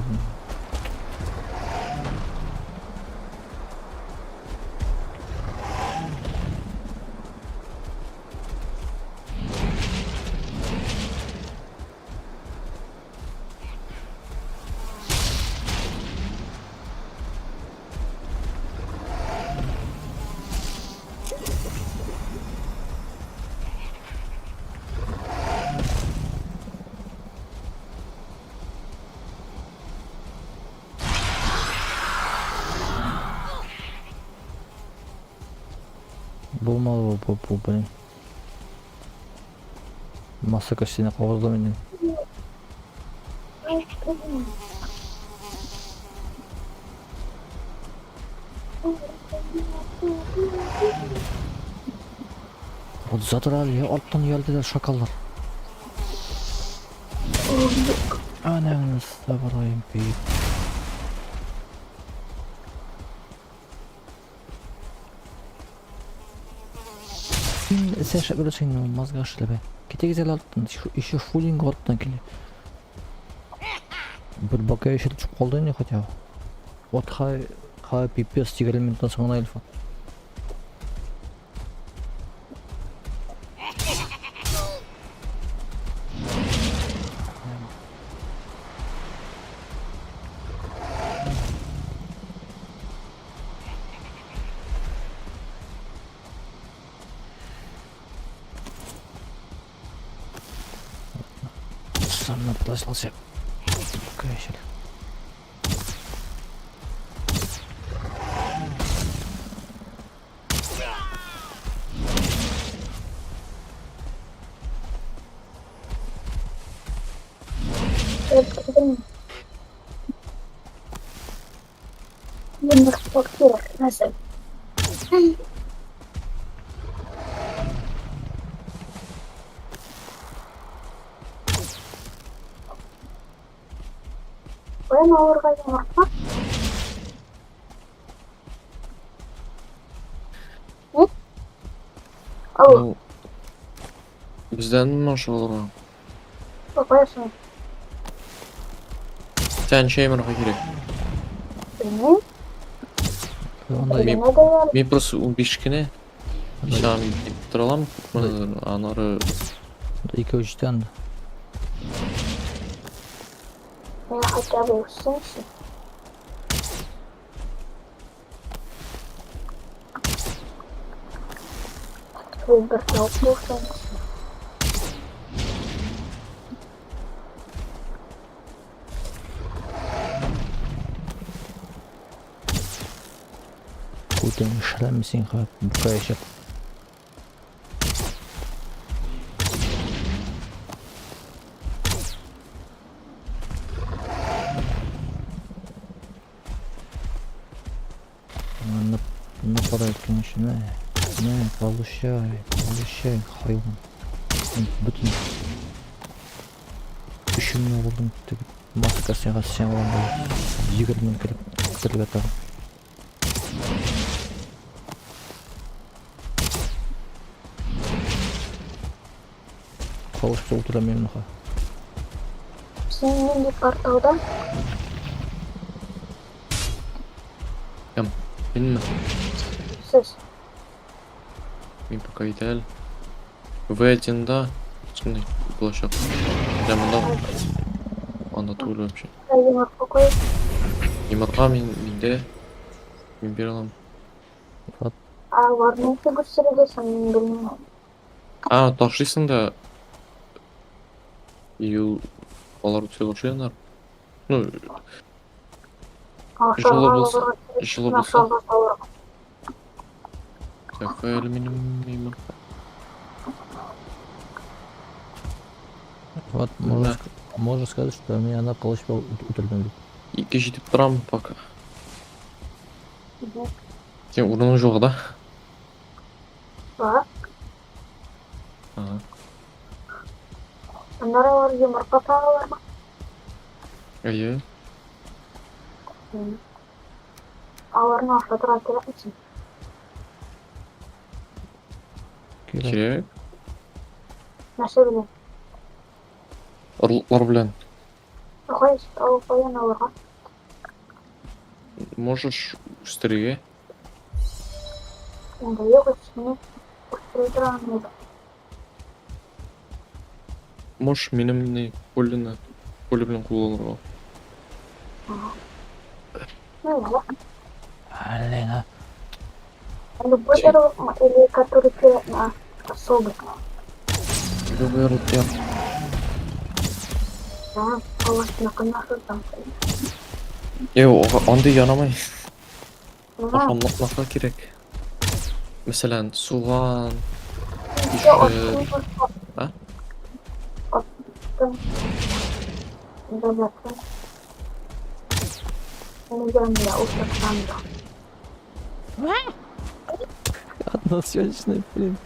Булмады бу, блин. Масса костяна кабызды миннән. Вот задрали, арттан geldiler шакаллар. Анаңны сабырайым бит. Син сен беләсең мозга эшләбә. Китегез әле арттан, еще фулинг арттан килә. Бер бака еще төшеп калды инде хотя бы. Вот хай хай пипец 20 минуттан соң гына Илфат. Сам напросился. Кэшер. Нәрсә? Каян алырга йомырка? М? Алло, Ну, бездән ашалырга. каясың? Сән ничә йомырка кирәк? Белмим. Анда Мин- Белмә дә ярый. Мин просто 15 кенә. Сиңа дип тора алам, күпмедер, аннары икәү җитә анда. Миңа хотя бы үссенче. Ул бер тавык булсынчы. Күтең шрам син ха букайчак. Нападает, конечно, на, на, получай, получай, хайван. Бөтен көчемне алдым. Теге маска сиңа сиңа 20 кереп бетерергә тагын. Калышта утырам мин моңа. Син нинди порталда? Кем? Минме? Сез. Мин пока әйтә әле. В1-да шундый булачак. Менә монда анда түгел вообще. Йомырка куй. Йомырка мин миндә. Мин бирә алам. Вот. А аларны ничек үстерергә соң мин белмим. А, ташлыйсың да юл алар үсә башлыйлар. Ну, Җылы булса, җылы булса. Так, әле минем йомырка. Вот, можно, можно сказать, что меня она кылыч үтердем дип. Ике җитеп торам пока. Син урының юк да? Бар. Ага. Аннары алар йомырка салалармы? Әйе. Аларны ашатырга кирәкме соң? Кирәк. Кирәк. Нәрсә белән? Орлыклар белән. Кая каян алырга? Можешь үстерергә. Инде юк үстерми. Үстерә торган юк. Можешь минем ни полены поле белән кулланырга. Ну, ладно. Блин, а. Любой орлыкмы или который кирәкме? А, особый. Любой орлык яр. Да, аларныкын ашатам. Е, андый ярамый. Ага. Ашамлыкларга кирәк. Мәсәлән, суган, Ничә кишер. аттың? А? Аттың. Дәүләттең. Нигәндә утырсам да. Односъемочный, блин.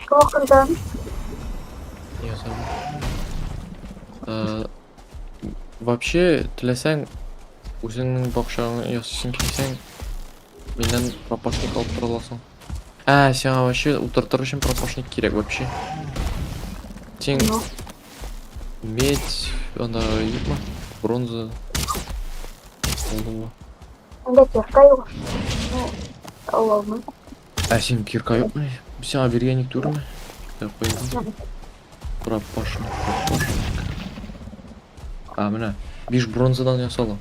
Кылкырдан Язам. Э, Вообще, теләсәң, үзеңнең бакчаңны ясыйсың килсәң, миннән пропашник алып тора аласың. Ә, сиңа вообще утыртыр өчен пропашник кирәк вообще. Син ну, медь, анда юкмы? Бронза. Алдыңмы? инде кирка юк. Ну, ала алмыйм. Ә, син кирка юкмы? Сиңа биргән юк түгелме? Я куйдым. Пропашник, пропашник. А, менә, 5 бронзадан ясала.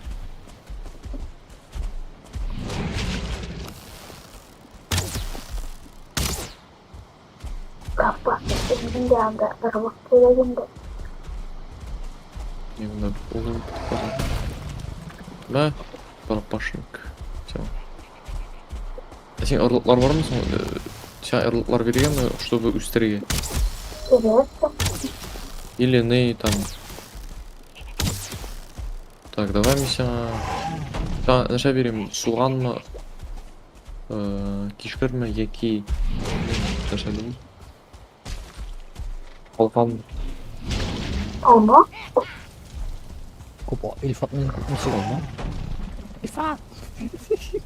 Пропашник инде анда орлык кирәк инде. Именно ул Мә, пропашник. Всё. Ә син орлыклар бармы соң? Сиңа орлыклар биргәнме, чтобы үстерергә? Кирәк тә. Или не там. Так, давай мин сиңа. Сиңа нәрсә бирим? Суганмы? Кишерме яки нәрсә дим? Калкан. Алма? Күп Илфат мин күп нәрсә алма. Илфат!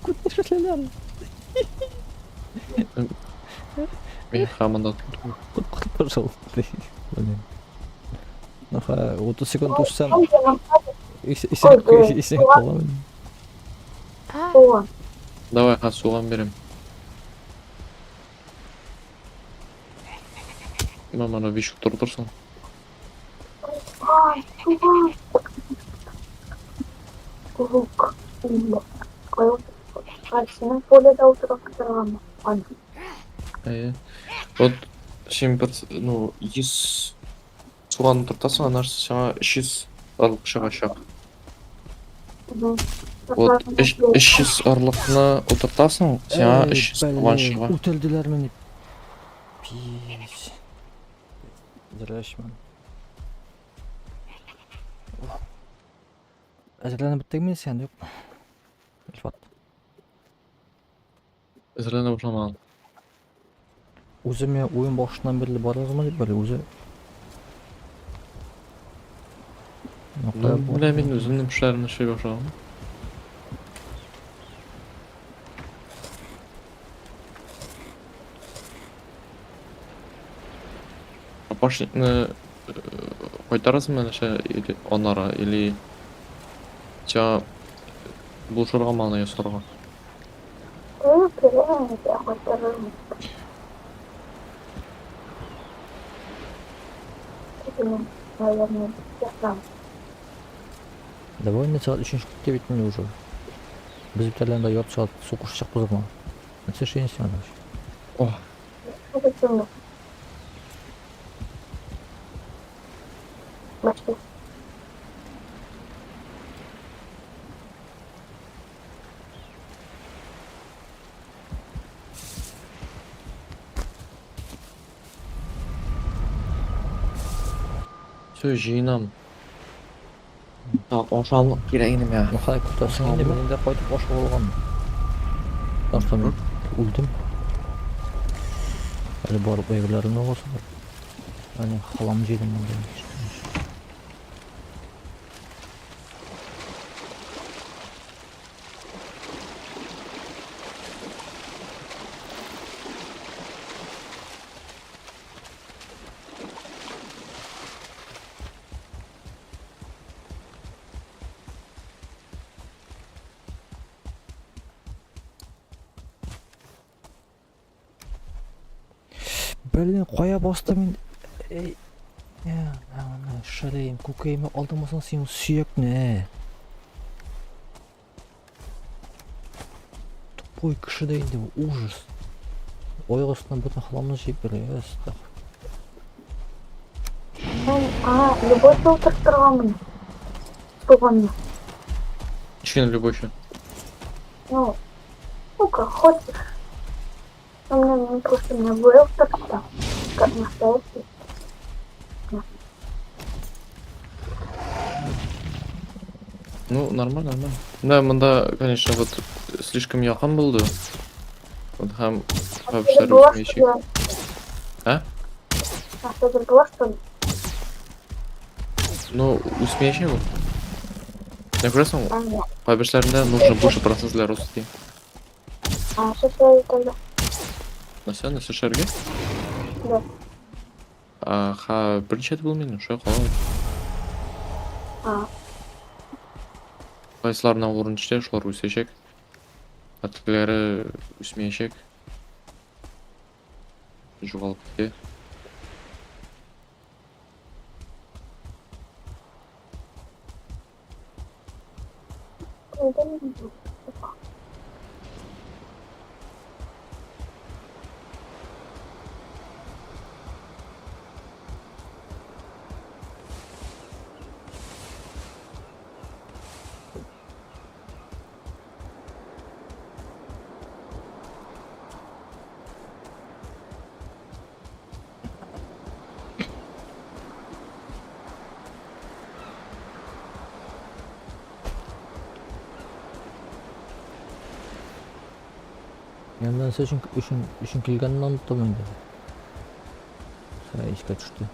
Күп нәрсәләр. Мин һаман да Коткар, пожалуйста. Блин. Ну ха, 30 секунд үссәм, Ой, йомырка, исән Ой, исән суган. калам. суган. Давай, ха, суган бирәм. Мә, моны биш утыртырсың. Ай, суган. Лук. Инде. Кая Синең поледа утырып торганмы? Аны. Әйе. Вот син бер, ну, 100 суган утыртасың, аннары сиңа 300 орлык чыгачак. Вот 300 орлыкны утыртасың, сиңа 300 суган чыга. Үтерделәр мине. Пись. Зрәшмән. Әзерләнеп беттеңме син, юкмы? Илфат. Әзерләнә башламаган. Үзе миңа уен башыннан бирле барыгызмы дип бер үзе. Ну, менә мин үземнең эшләремне эшли башладым. Пашникны кайтарасыңмы нәрсә или аннары или тебя булышыргамы аны ясарга? Ну, кирәк, я кайтарырмын. Мин, наверное, ясам. Давай инде сәгать өченче китте бит инде уже. Без бит әле анда ярты сәгать сугышчакбыз гына. Нәрсә эшләйсең син анда? О, Хәзер Башта. Все, җыенам. Так, ашамлык кирәк инде миңа. Ну хәй көтәсең инде, мин инде кайтып ашап алган. Потому что мин үлдем. Әле барып әйберләремне аласы бар. Әне халам җыйдым монда. Блин, кая бастым инде? Эй, шырыйм, күкәйме алдымасаң син сөякне. Тупой кеше дә инде бу, ужас. Аяк астыннан бөтен хламны җыеп бирә, әстәгъфир. Мин аңа любой утырып торганмын. Туганны. Ничек любой еще? Ну, ну как хочешь. Но мне ну, просто мне было так, как настоящий. Ну, нормально, нормально. Да, монда, конечно, вот слишком якын булды. Вот һәм кайберләре Была, үсмәячәк. что ли? А? А что это была, что ли? Ну, үсмәячәк ул. Менә күрәсең, А, нет. кайберләрендә нужно больше процент для роста. ди. А что это тогда? Нәрсә, нәрсә эшләргә? Да. А, ха, берничә дә булмый инде, шулай кала. А, Кайсыларына урын җитә, шулар үсәчәк. Ә тегеләре үсмәячәк. Югалып китә. это не знаю. Мин нәрсә өчен өчен өчен килгәнен оныттым инде. Сәй искә төште.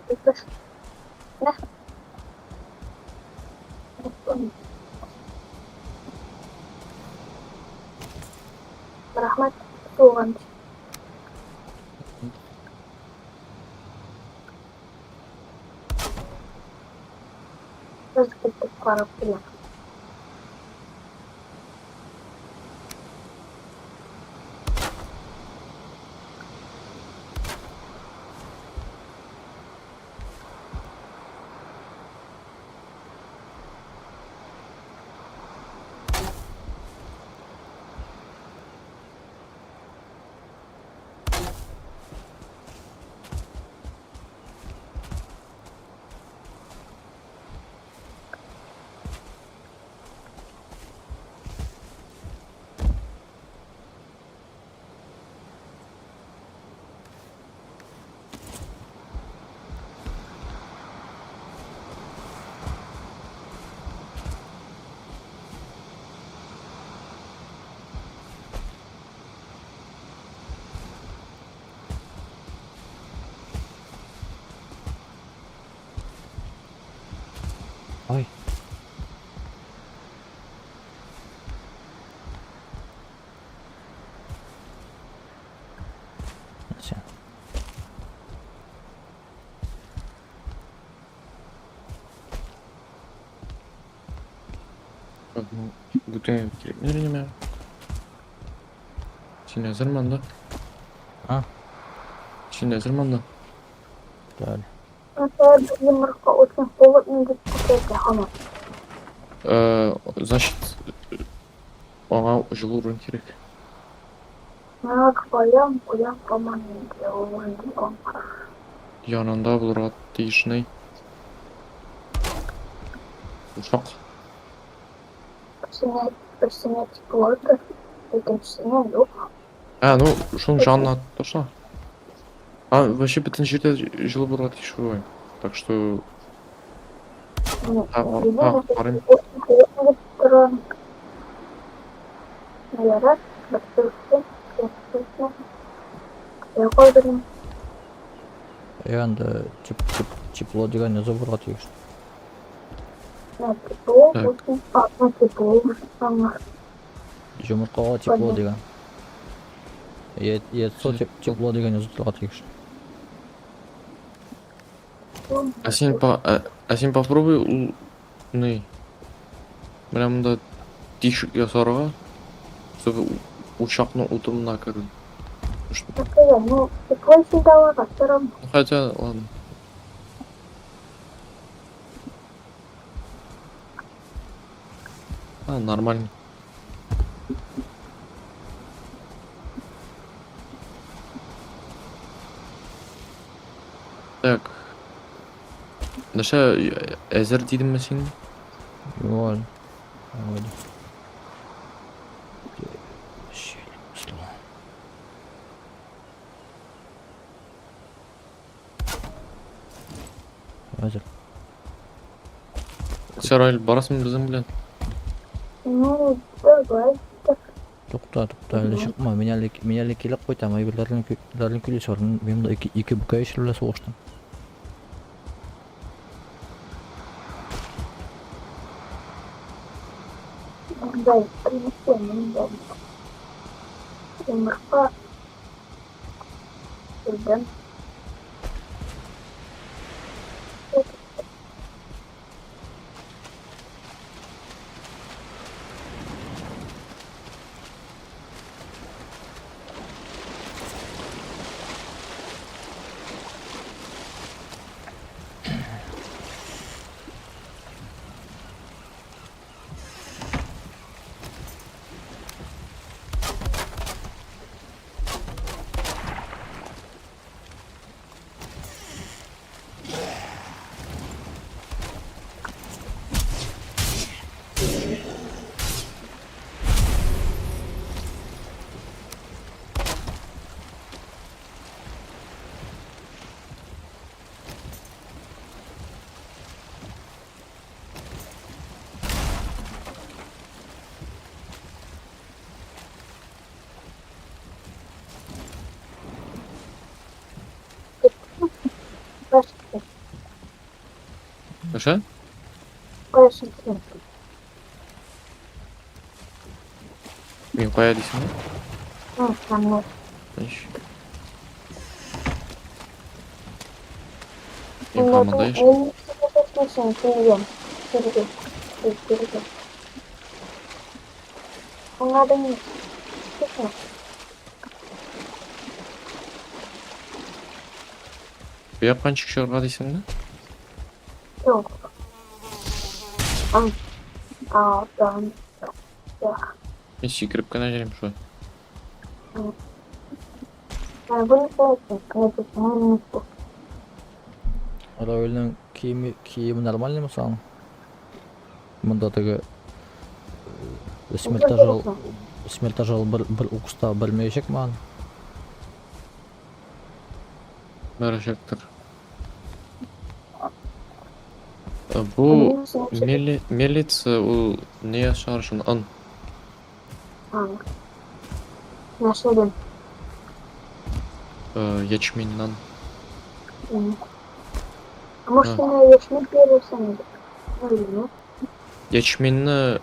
Это ж- Да. Рәхмәт, туган. Без китеп карап киләм. Ай. Нәрсә? Ну, бүтән кирәкмидер инде миңа. Син әзерме анда? А? Син әзерме анда? Дали. Mesela йомырка очень холодно дип күтәрде һаман. Значит, аңа җылы урын кирәк. Миңа куям, куям, һаман инде ул инде аңа. Янында булырга тиеш ни? Учак. Берсенә, берсенә теплодыр, икенчесенә юк. А, ну, шуның жанына ташла. А, вообще бөтен җирдә җылы булырга тиеш бугай. Так что, Ну, а, минем а, карыйм. очень холодно дип тора. Ярар, берсе үссен, икенчесе үссен. Я калдырыйм. Я анда тепло дигән язу булырга тиеш. На тепло Так. очень, а, на тепло уже аңа. Йомыркага тепло Понятно. дигән. Яйцо тепло дигән язу торырга тиеш. А син по, а син попробуй ул ни? Менә монда тишек ясарга, чтобы учакның утынына керү. Что- Такая, ну, тепло всегда ладно, все равно. Ну, хотя, ладно. А, нормально. Так. Нәрсә, әзер дидеңме син? Юк. Вроде. Щель, слово. Әзер. Сәрәл, барасың безнең белән? Ну, давай. Тукта, тукта, әле чыкма. Мин әле килеп кайтам, әйберләрне көйлесе бар. Мин монда ике бүкәй эшләр белән сугыштым. Дай, принеси мне йомырка. Куйдым. Кайсы? Нәрсә? Кайсы син? Мин кая дисеңме? Ну, со мной. Иш. Мин һаман яшим. Килгән. Килгән. Килгән. Аңладың Китмә. Бу якка ничек чыгарга дисеңме? Юк. А, а, да. Да. Мин сикереп кенә йөрим шулай. Буны әйтсең, Равилнең киеме нормальныймы соң? Монда теге смертожал бер укуста белмәячәкме аны? Бәрәчәктер. Бу мелица ул ни ясар өчен? Он. Нәрсәдән? Ячменьнан. А может, син ячмень бирерсең инде? Ну или нет. Ячменьне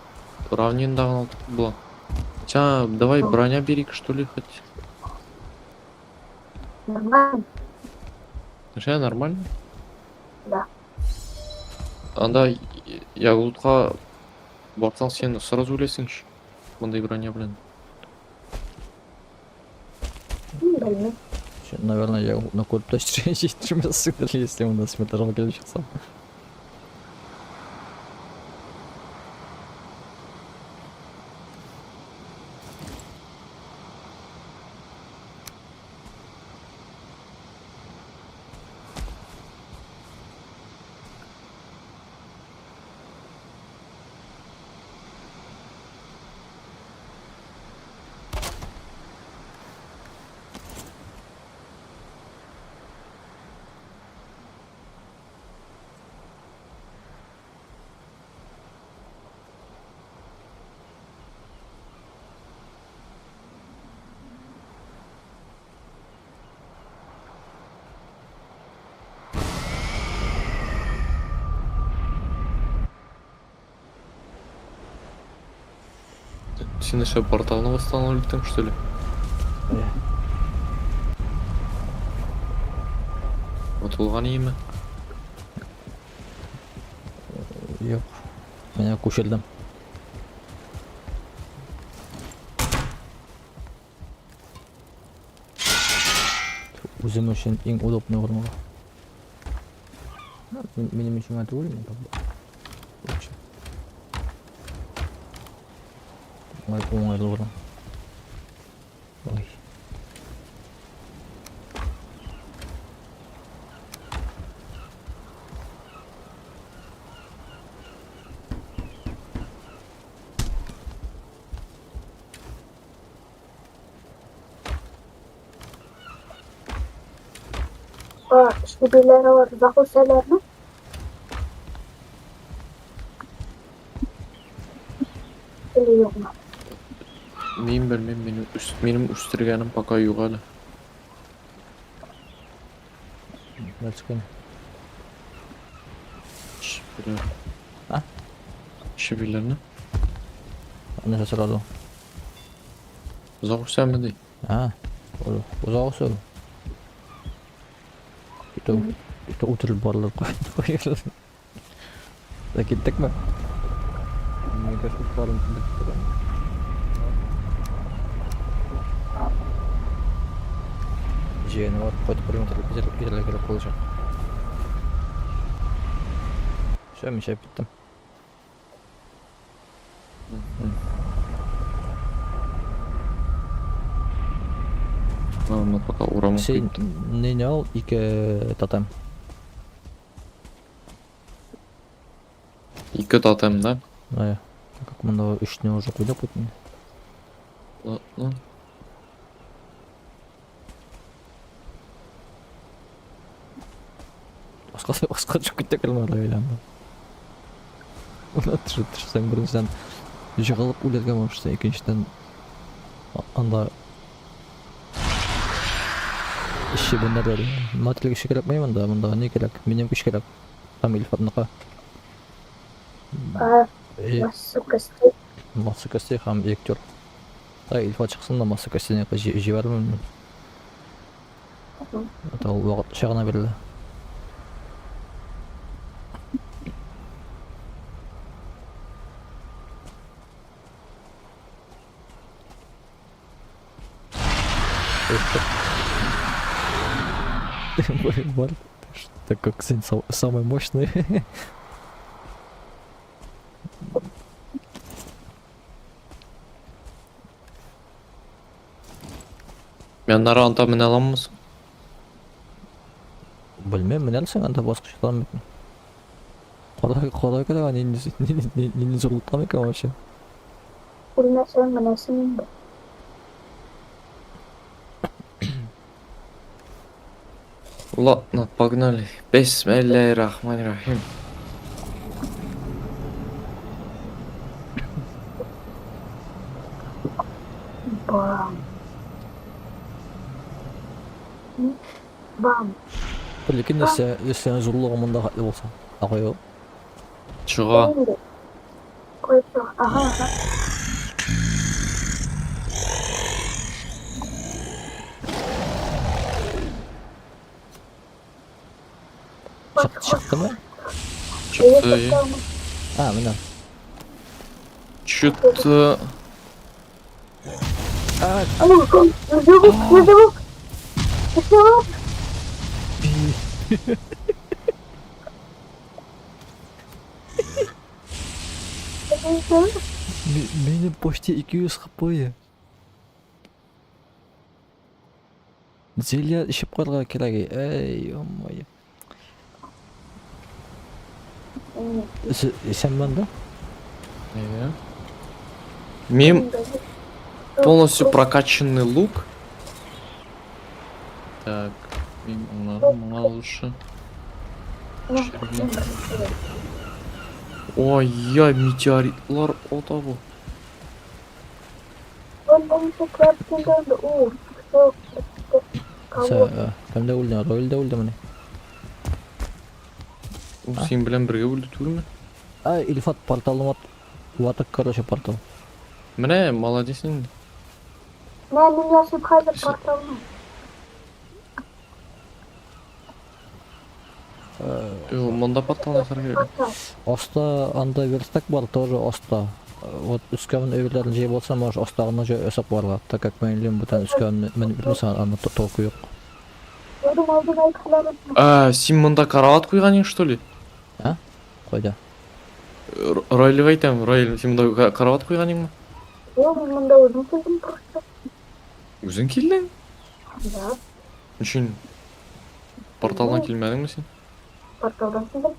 равнинда гына утыртып була. Хотя, давай броня бирик, что ли, хоть. Нормально? Нәрсә, нормально? Да. Анда Ягудка барсаң, син сразу үләсең ич. Мондый броня белән. Белмим. Наверное, я на код җитешмәссеңдер, если у нас металл килеп чыкса. Син нәрсә, порталны восстанавливать иттең, что ли? Э. Ватылган иеме? Юк. Менә күчердем. Үзем өчен иң удобный урынга. Ну, минем өчен генә түгел, мин как бы. Лучше. Уңайлы урын. Ой. А, чебиләр алар озак үсәләрме? Или юкмы? Мин белмим, минем, минем үстергәнем пока юк әле. Нәрсәгә? Чебиләр. А? Чебиләрне? Нәрсә сорады? Озак үсәме ди? А, озак үсә. Это утырып барылыр куй. Да киттекме? Мне кажется, утларым бетте. Җыены бар, кайтып бер китәргә кирәк булачак. Все, мин чәй биттем. Ладно, пока урамга Син киттем. не ал, ике тотем. Ике тотем, да? Да. Так как монда өчне уже куйдык бит инде. Ладно. Аска төшеп киттек әле монда әйләнде. Монда төшеп төшсәң беренчедән җыгылып үләргә можешь, икенчедән анда чебеннәр бар. Матрик кеше кирәкми монда, монда ни кирәк? Минем көч кирәк. Там Илфатныкы. А, Э, масса костей. Масса костей һәм актер. Та Илфат чыксын да масса костейне җибәрермен мин. Это ул вакыт чагына бирелә. Бар, так как сын самый мощный. Мин аннары анда менә аламмы соң? Белмим, менәрсең анда баскычлар бит. Карай, карай кирәк, нинди нинди нинди зурлыкта микән вообще? Үлмәсәң менәсең инде. Ладно, погнали. Бисмиллахир-рахманир-рахим. Бам. Бам. Ләкин нәрсә, нәрсәнең зурлыгы монда хәтле булса. Агай ул. Чыга. Инде. Куеп чыга. Ага, ага. Чыктымы? Чыкты. А, менә. Чё-то... Алло, Юк, юк, юк. Минем почти 200 хп. Зелье эчеп куярга кирәк. Эй, ё-моё. Сен монда? Не. Мин полностью прокачанный лук. Так, мин аңладым, моңа лучше. Ой, я метеоритлар ата бу. Кемдә үлде? Ройльдә үлде мени? Ул син белән бергә үлде түгелме? А, Илфат порталны ватык, короче, портал. Менә, молодец инде. Мә, мин ясыйм хәзер порталны. Юк, монда портал ясарга кирәк. Портал. Аста анда верстак бар, тоже аста. Вот өскә менеп әйберләрне җыеп алсам, может, астагына җай ясап барырга. Так как мин уйлыйм, бүтән өскә менеп бетмәсә, анда толку юк. Алдым, алдым, әйткәләрем. А, син монда карават куйган идең, что ли? А? Кайда? Ройльгә әйтәм, Ройль, син монда карават куйган идеңме? Юк, мин монда үзем килдем просто. Үзең килдең? Да, Өчен порталдан килмәдеңме син? порталдан килдем.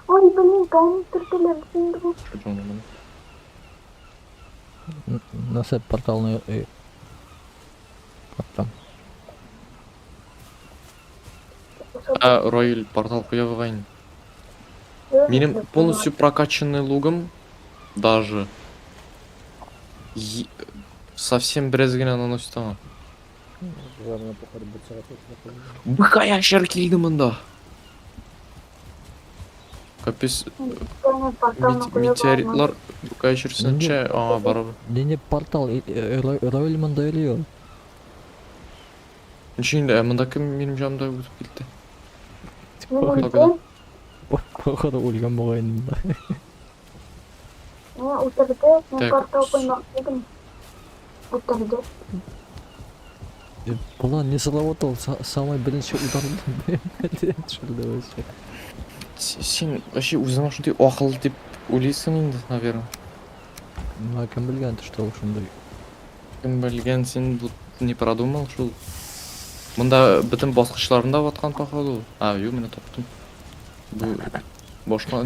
Ой, блин, кайны төртеләм инде бу. Что аңламадым. Нәрсә порталны как там? А, Ройль портал куя бугай. Минем полностью прокачанный лугом даже совсем бераз генә наносит аңа. Быка ящер килде монда. Капец, метеоритлар быка ящерсенчә аңа барыбер. Не портал, Ройль монда йөри. Ничек инде, ә монда кем минем җанымда үтеп китте? Мин Походу үлгән бугай инде. Мин утырды, мин Так, портал куймак идем. Утырды. План не сработал, самый беренче удар төшерде вообще. Син вообще үзең шундый акыллы дип уйлыйсың инде, наверное. Ну, а кем белгән, что ул шундый. Кем белгән, син бу не продумал шул. Монда бөтен баскычларын да ваткан походу. А, юк, менә таптым. Бу башка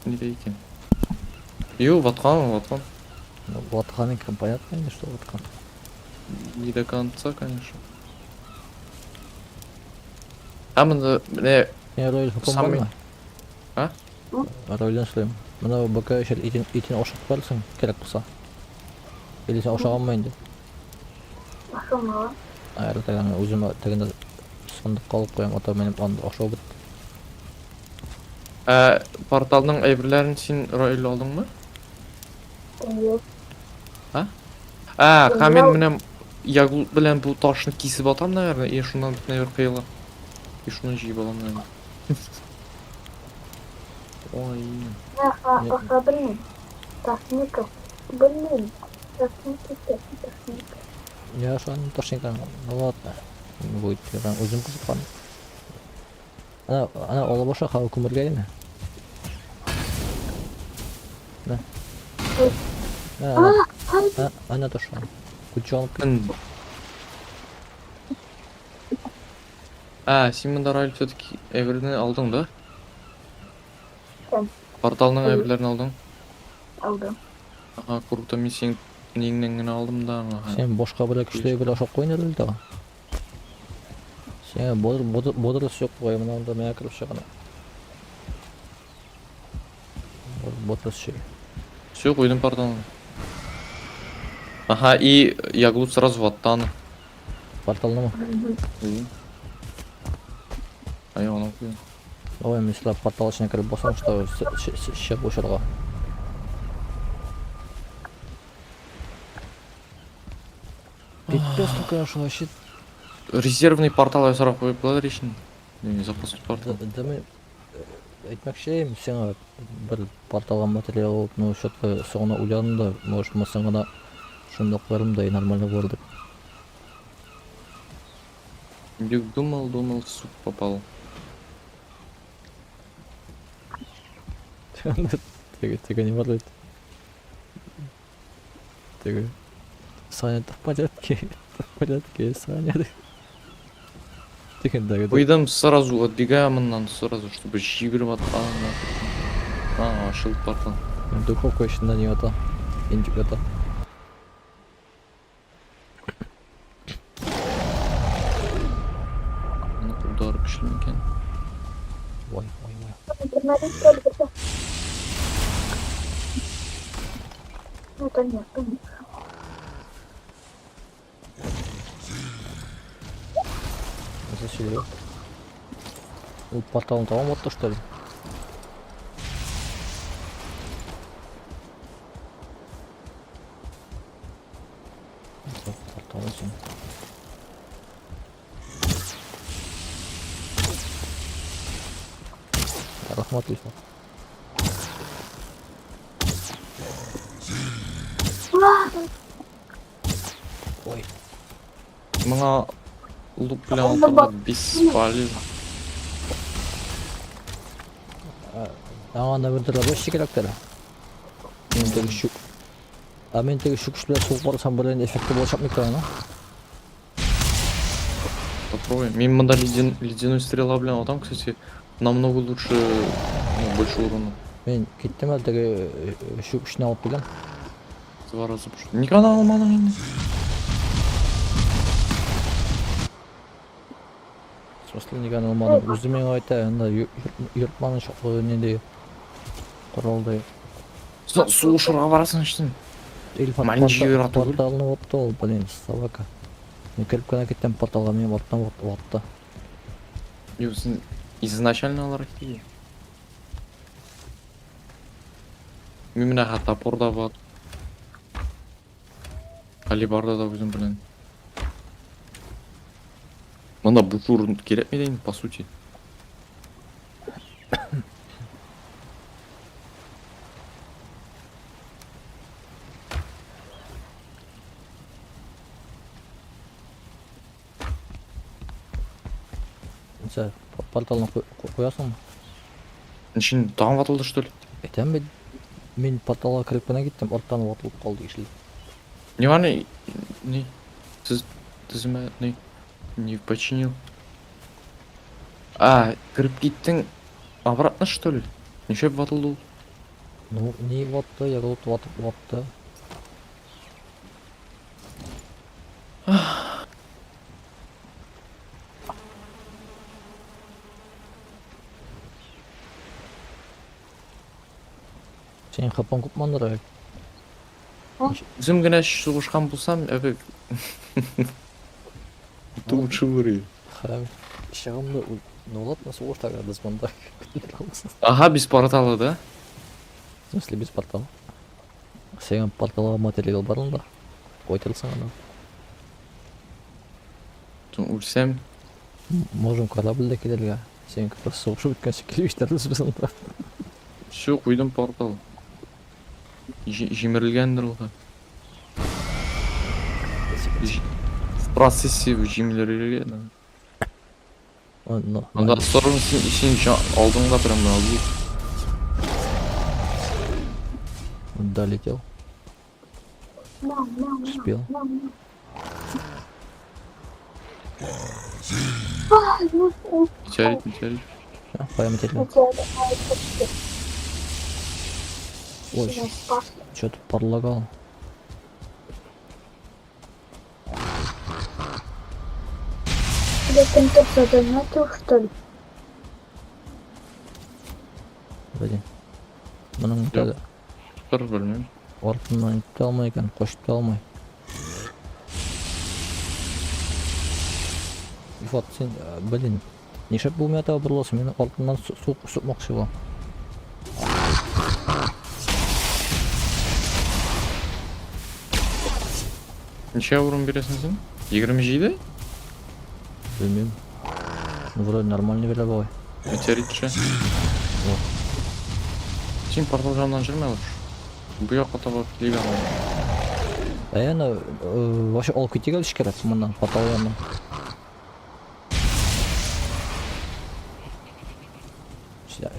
нидә икән? Юк, ваткан, ваткан. Ну, ваткан икән, понятно инде, что ваткан. Не до конца, конечно. А монда менә Не, Ройль хапым Самый- бармы? А? Ройльдән сорыйм. Менә бака яшел итен ашап барсың, кирәк булса. Или син ашаганмы инде? Ашамаган. Ә, тегене үзем тегендә сандыкка алып куям, ата минем анда ашау бетте. Ә, порталның әйберләрен син Ройль алдыңмы? Әйе. А, һәм мин Юк. менә ягул белән бу ташны кисеп атам, наверное, и шуннан бөтен әйбер кыела. И шуны җыеп алам, наверное. Ой. Аша, Не- аша белмим. Ташника. Белмим. Ташника, ташника. Я ашаган ташникан. Ну ладно. Будет, үзем кызыккан. Ана, ана алып аша, хау күмергә инде. На. На, ана, ана, ана таша. Күче алып кит. М. А, син монда Ройль все-таки әйберне алдың, да? Кем? Порталның Әйе. әйберләрен алдың. Алдым. Ага, круто, мин синең неңнән генә алдым да. Ага. Син башка бер көчле бер ашап куй инде тагы. Син бодр бодр бодрость юк бугай, менә анда миңа кереп чыгана. Бодрость ши. Все, куйдым порталны. Ага, и Яглут сразу ватты аны. Порталнымы? Ай, аны куйдым. Давай мин сюда портал эченә кереп басам, что чыгып очырга. Пипец, ну конечно, вообще. Резервный портал ясарга куеп буладыр ич инде. Не, запасной портал. Да мин әйтмәкче идем сиңа бер порталга материал алып, ну что-то соңына уйландым да, может, монысын гына шунда куярмын да и нормально булыр дип. Дюк думал, думал, в суп попал. Теге, теге не бар бит. Теге. Саня, ты в порядке? Ты в порядке, Саня? Дигәндәге. Куйдым сразу, отбегаю моннан сразу, чтобы җибәреп аткан. А, ачылды портал. Духовка эчендә ни ята? Инжик ята. Аны удар көчле микән? Ой, ой, ой. Ну, это нет, это нет. Нәрсә сөйли? Ул порталны тагын ватты, что ли? Портал өчен. Рәхмәт, Илфат. Ой. Моңа лук белән атырга бесполезно. Аңа да бер рабочий кирәк әле. Мин теге щук. А мин теге щук белән сугып барсам, бер эффекты булачак микән, а? Попробуем. Мин монда ледяной стрела белән атам, кстати, намного лучше, ну, больше урона. Мин киттем әле теге щук эченә алып киләм. Два раза пошел. Никогда алмадың инде. В смысле нигә алмадым? Үзе миңа әйтә, анда йортманың чаклы нинди коралды. Син сугышырга барасың өчен. Илфат Маленький җыйрак түгел. порталны ватты ул, блин, собака. Мин кереп кенә киттем порталга, минем арттан ватты. Юк, син изначально алар килде. Мин менә хәтта топор да бар. Алибарда да үзем белән. Монда буш урын кирәкми дә инде, по сути. Сә, порталны куясыңмы? Ничек тагын ватылды, что ли? Әйтәм бит, мин порталга кереп кенә киттем, арттан ватылып калды ишле. Не аны не сез теземә не не починил. А, кереп киттең обратно, что ли? Нишләп ватылды ул? Ну, ни ватты, ягылып ватып ватты. Синең хпың күпме анда әле? Үзем генә сугышкан булсам, әбе лучше вырый. Хәм. Чыгымны ну ладно, сугыш тогда без монда. Ага, без портала, да? В смысле без портала? Синең порталга материал бар анда. Кайтырсың аны. Үлсәм, Можем корабльдә килергә. Син как раз сугышып беткәнче килеп җитәрбез без анда. Все, куйдым портал. Җимерелгәндер ул. В процессе җимерелгән. Ну, Анда осторожно, син алдыңда прям на лук. Долетел. Мяу, мяу, мяу, Успел. мяу, мяу. А, ну, ну, Метеорит, метеорит. А, кая материал? метеорит, а, это почти. Ой, Меня спас. что-то подлагал. Тебе кем-то задонатил, что ли? Блин. Моның Юк. әле Тор, белмим. артыннан итә алмый икән, кочып та алмый. Илфат, син, блин, Нишләп бу миңа таба борыласың? Мине артыннан сукмакчы була. Ничә урын бирәсең син? 27? Белмим. Ну, вроде нормально бирә бугай. Метеорит төшә. Син портал яныннан йөрмә лучше. Бу якка таба килгән ул. Ә әнә, вообще алып китик әле кирәк моннан, портал яныннан.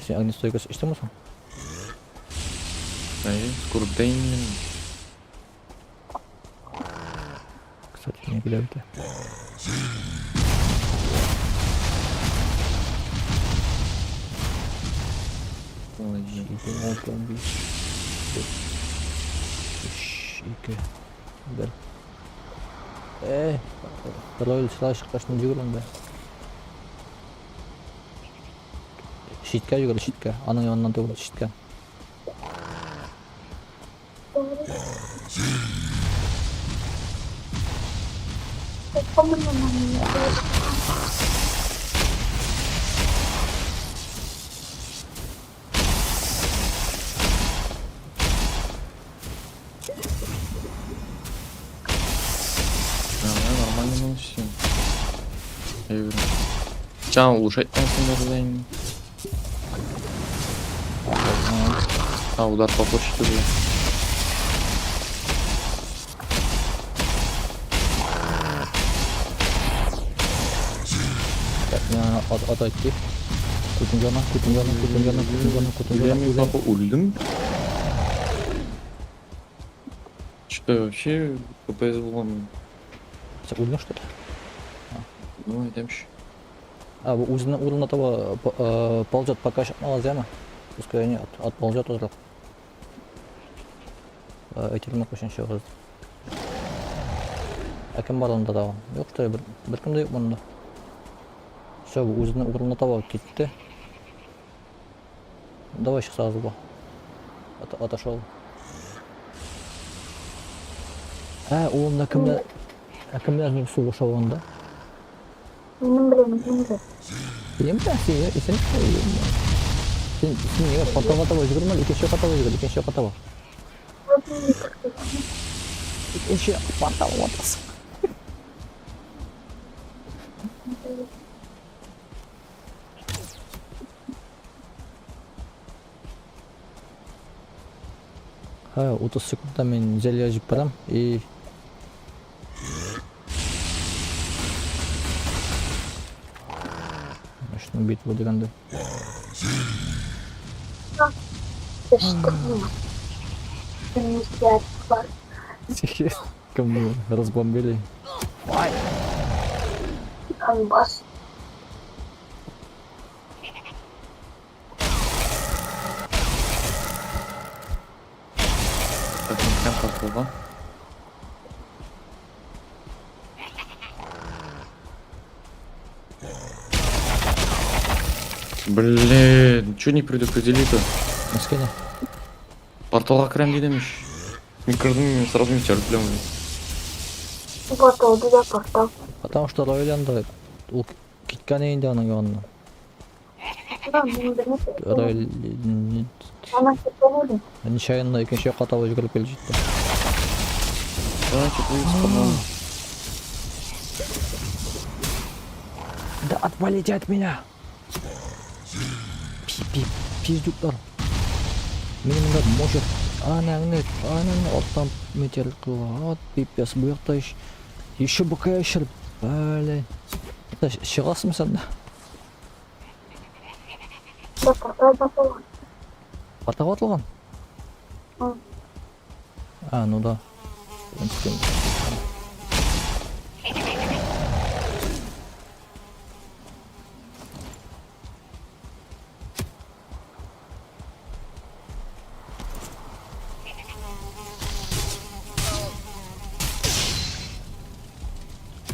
Син огнестойкость эчтеңме соң? Әйе, күрдем мин. Кстати, не килә бит. Җиде, алты, биш, дүрт, өч, ике, бер. Эй, Ройл сразу чыккач йөгер анда. Читкә йөгер, читкә. Аның яныннан түгел, читкә. Нормально наносим. Я говорю. Ча, улучшать надо инде. А, удар по площади был. Так, мин ата итте. Күтен яна, күтен яна, күтен яна, күтен яна, күтен Я яна. не папа үлдем. Что вообще ППС булган. Син үлдең, что ли? Ну, әйтәмше. А, бу үзенең урынына таба ползет, пока чыкмагыз, яме. Пускай они отползет азрак. Әйтелмәк өчен чыгыгыз. Ә кем бар анда тагын? Юк, что ли, бер кем дә юк монда. Все, бу үзенең урынына таба китте. Давай чыксагыз бу. Отошел. Ә, ул анда кемнәр, ә кемнәр сугыша анда? Минем белән, минем белән. Синең белән син, син, син нигә порталга таба йөгермә, икенче якка таба йөгер, икенче якка таба. Икенче як портал ватасың. Ха, 30 секундта мин зелье җыеп барам и начну битву дигәндә. Что? Бар. Кемне разбомбили? Донбасс. Так, прям порталга. Блин, чё не предупредили-то? Мәскәне. Порталга керәм дидем ич. Мин кердем, мин сразу метеорит белән үлдем. Портал, да, портал. Потому что Ройл анда ул киткән инде аның янына. Да, мин белән. Ройл Ана киткән. нечаянно икенче якка таба йөгереп килеп җитте. Давайте, плиз, Да отвалите от меня! Пи пиздюклар. Мине монда мочат. Анаңны, анаңны арттан метеорит кыла. Ат пипец, бу якта иш. Еще БК яшереп. Бәле. Чыгасыңмы син да? Да, портал басылган. Порталга атылган? М. А, ну да. В принципе.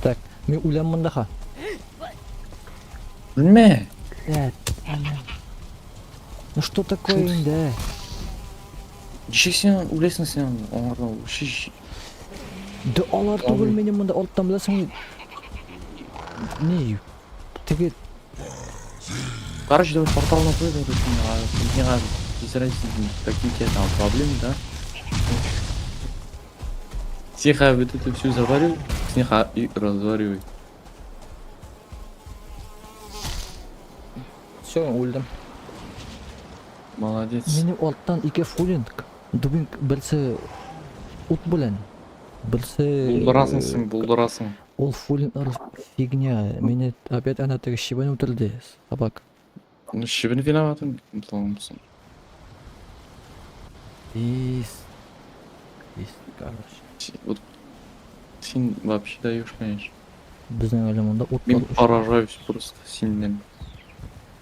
Так, мин үләм монда ха. Үлмә! Блядь, ну что такое инде? Ничек син үләсең син аңардан? Вообще Да алар түгел Аңлыйм. минем монда арттан беләсеңме? Ни? Теге Короче, давай портал на короче, миңа без разницы, какие у тебя там проблемы, да? Тихо, вот это все заварил, тихо и разваривай. Все, үлдем. Молодец. Минем арттан ике фулинг. Дубинг берсе ут белән, берсе Булдырасың син, булдырасың. Ул фулинглар фигня. Мине опять ана теге щебень үтерде, собак. Ну, щебень виноват, мсың. Ис. Ис, короче. Вот син вообще даешь, конечно. Безнең әле монда ут Мин бар. поражаюсь просто синнән.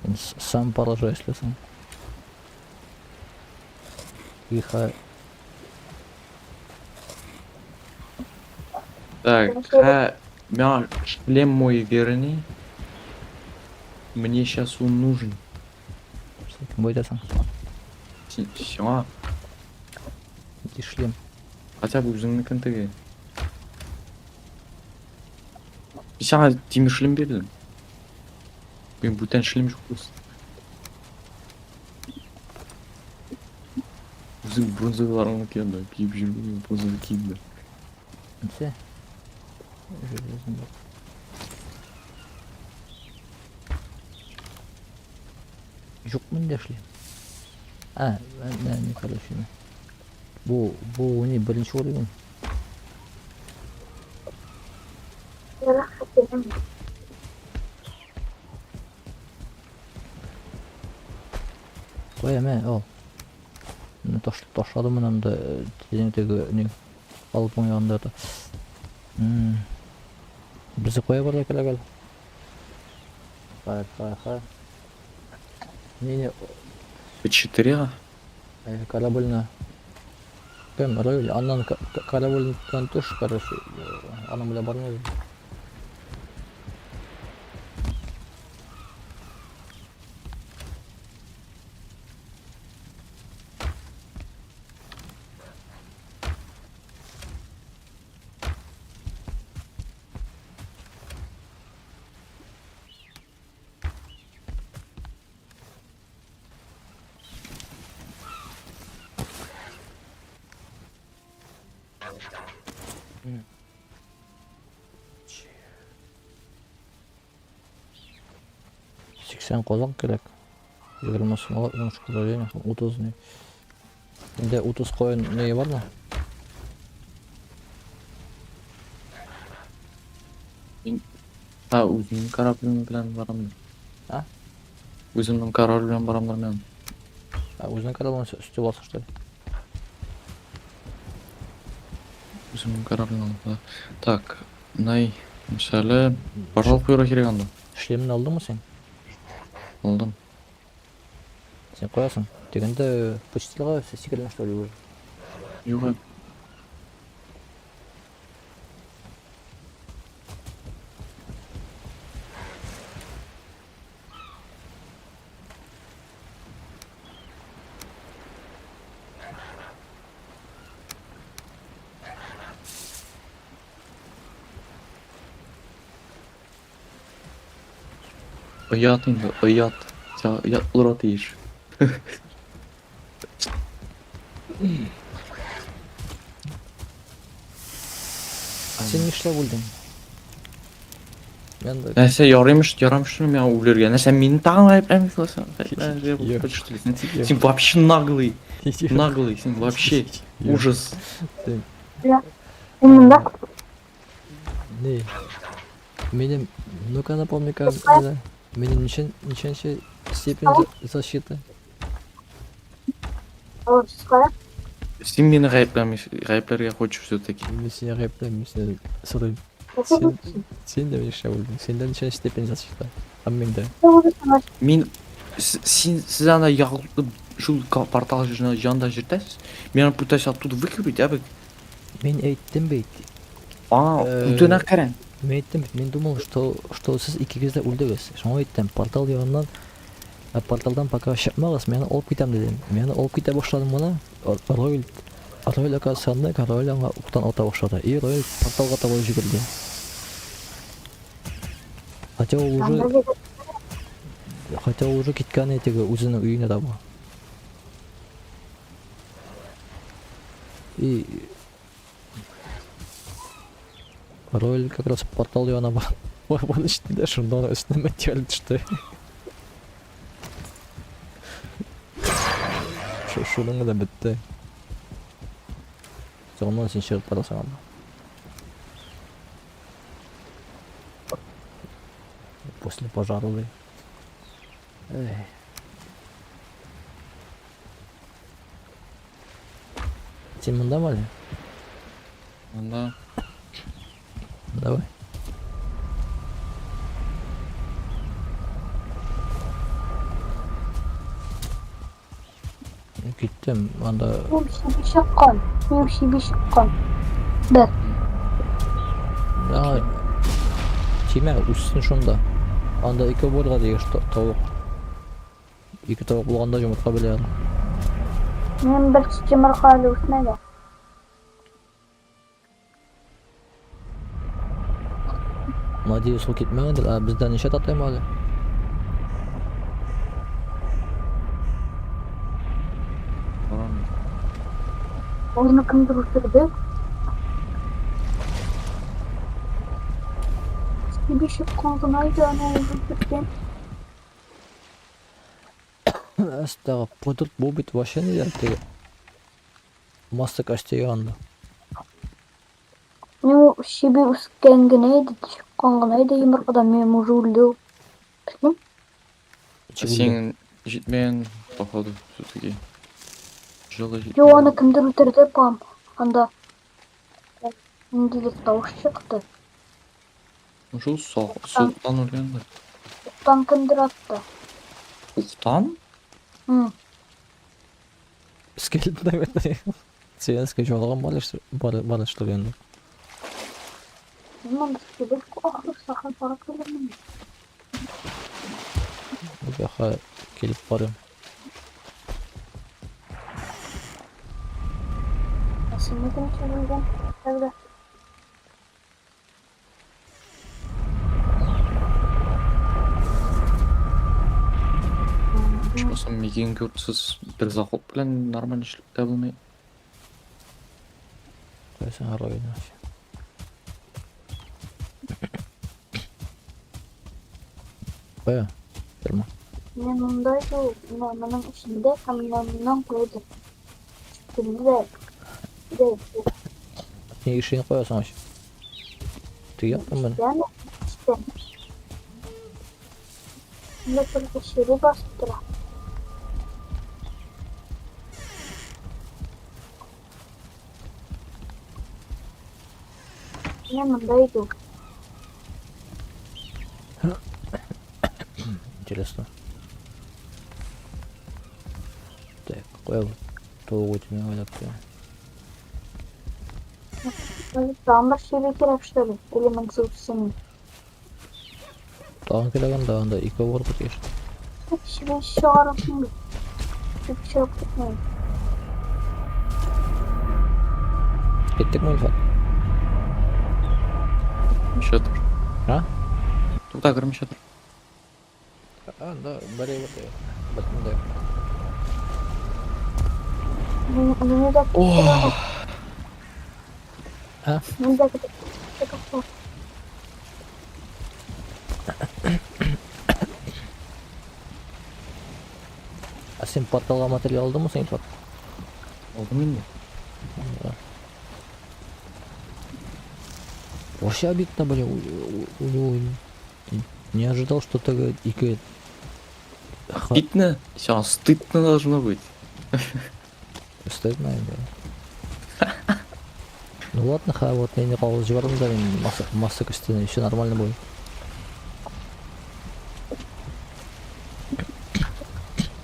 Мин сам поражаюсь, лесом. Тихо. Так, ха, мя, шлем мой верни. Мне сейчас он нужен. Син кем әйтәсең? Син, сиңа Иди шлем. хотя бы үзеңнекен теге. Мин сиңа тимер шлем бирдем. Мин бүтән шлем юк просто. Үзең бронзовыйларыңны киям да, киеп йөрмим, бронзовый кием дә. Нәрсә? Железный бар. Юк миндә шлем. А, не, не, короче, не. Бу не беренче уровень. Рәхәт идем. Куя, мә, ал. Менә ташладым менә монда тизән теге не алпың янында да. Безне кая барырга кирәк әле? Ха, ха, ха. Не, не, Четыре. корабльна. Кем, Равиль, аннан корабльдан төш, короче, аның белән бармыйбыз. 80 казак кирәк. 20 смола, 10 шкура, 30 не. Инде 30 коен не бармы? Ha, үземнең кораблем белән барам. А? Үземнең корабль белән барам мин. А үзенең кораблен өсте басыр, что ли? Үземнең кораблем алып, да. Так, най, мисалы, портал куярга кирәк анда. Шлемне алдыңмы син? Алдым. Син куясың. Дигәндә почталга сикердең, что ли, уже? Юк. Әле. Оят инде, оят. Сиңа оят булырга тиеш. Син нишләп үлдең? Мен дә Нәрсә ярыймыш, ярамыш миңа үлергә. Нәрсә мине тагын гаепләмисең? Юк. Син син вообще наглый, наглый, син вообще ужас. Син монда Не. Минем, ну-ка напомни-ка, минем ничәнче степень защиты? Алып кая? Син мине гаепләмис, гаепләргә хочешь все-таки. Мин сине гаепләмим, мин сине сорыйм. Нәрсә Син, булсын? син дә нишләп үлдең? Синдә ничәнче степень защиты? Һәм миндә. Мин син сез анда ягылып шул портал янында йөртәсез. Мин аны пытаюсь оттуда выкурить, ә бит. Мин әйттем бит. Аңа үтенә каран. Мин әйттем бит, мин думал, что сез икегез дә үлдегез. Шуңа әйттем, портал яныннан, порталдан пока чыкмагыз, мин аны алып китәм дидем. Мин аны алып китә башладым гына. Ройл оказывается, анда, Ройл аңа уктан ата башлады. И Ройл порталга таба йөгерде. Хотя ул уже Анда егет Хотя ул уже киткән иде теге үзенең өенә таба. И Роль как раз портал янына бар. Барган өстендә шунда ук өстенә метеорит төште. Шуның да бетте. Соңыннан син чыгып барасың анда. После пожара ди. Эй. Син монда әле? Монда. Давай. Киттем, анда Минем чиби чыккан. Минем чиби чыккан. Бер. Да. Тимә, үссен шунда. Анда ике булырга тиеш тавык. Ике тавык булганда йомырка белә. Минем бер йомырка әле үсмәде. Надеюсь, ул китмәгәндер. Ә бездә ничә тотем әле? Барам. Аны кемдер үтерде. Чиби чыккан гына иде, аны үтергән. Астагы пудырт бу бит вообще ниләр теге. Масса костей анда. Минем чиби үскән генә иде, чыккан гына иде йомыркадан, минем уже үлде ул. Прикинь? Ничек үлде? Син җитмәгән, походу, все-таки. Җылы Йо, аны җитмәгән. кемдер үтерде, пам. Анда ниндидер тавыш чыкты. Шул суыктан үлгәндер. Уктан кемдер атты. Уктан? М. Скелет наверное. Сиенский жолыган бар бар бар что ли инде. Мин скелет ахыр сахар барып килермен. Бу якка килеп барыйм. Ә син кем үлгән? Тогда. Ичмасам миген көртсез бер заход белән нормаль эшләп тә булмый. Кайсы район вообще. Кая? Ферма. Мин монда юк, менә моның эчендә һәм менә моннан куйды. Килде дә. Дә. Син ишеген куясың ачып. Теге яктан менә. Яны эчтә. Менә только чире басып тора. Менә монда иде ул. Интересно. Так, куя бу. Тавык үтенә уйлап тора. Тагын бер чире кирәк, что ли? Или монысы үссен? Тагын кирәк анда, анда ике булырга тиеш. Чире чыгарасың бит. Чире чыгып китмәй. Киттекме, Илфат? Ничә тор? А? Тукта, кермичә тор. Анда бер әйбер дә юк. Бер кем дә юк. Мине дә Ох! А? Мине дә көтеп. Көтеп. Ә син порталга материал алдыңмы соң, Илфат? Алдым инде. Да. Вообще обидно, блин, у него не ожидал, что так ике Стыдно? Всё, стыдно должно быть. Стыдно, да. Ну ладно, ха, вот я не калып җибәрдем дә мин масса, масса өстенә, все нормально будет.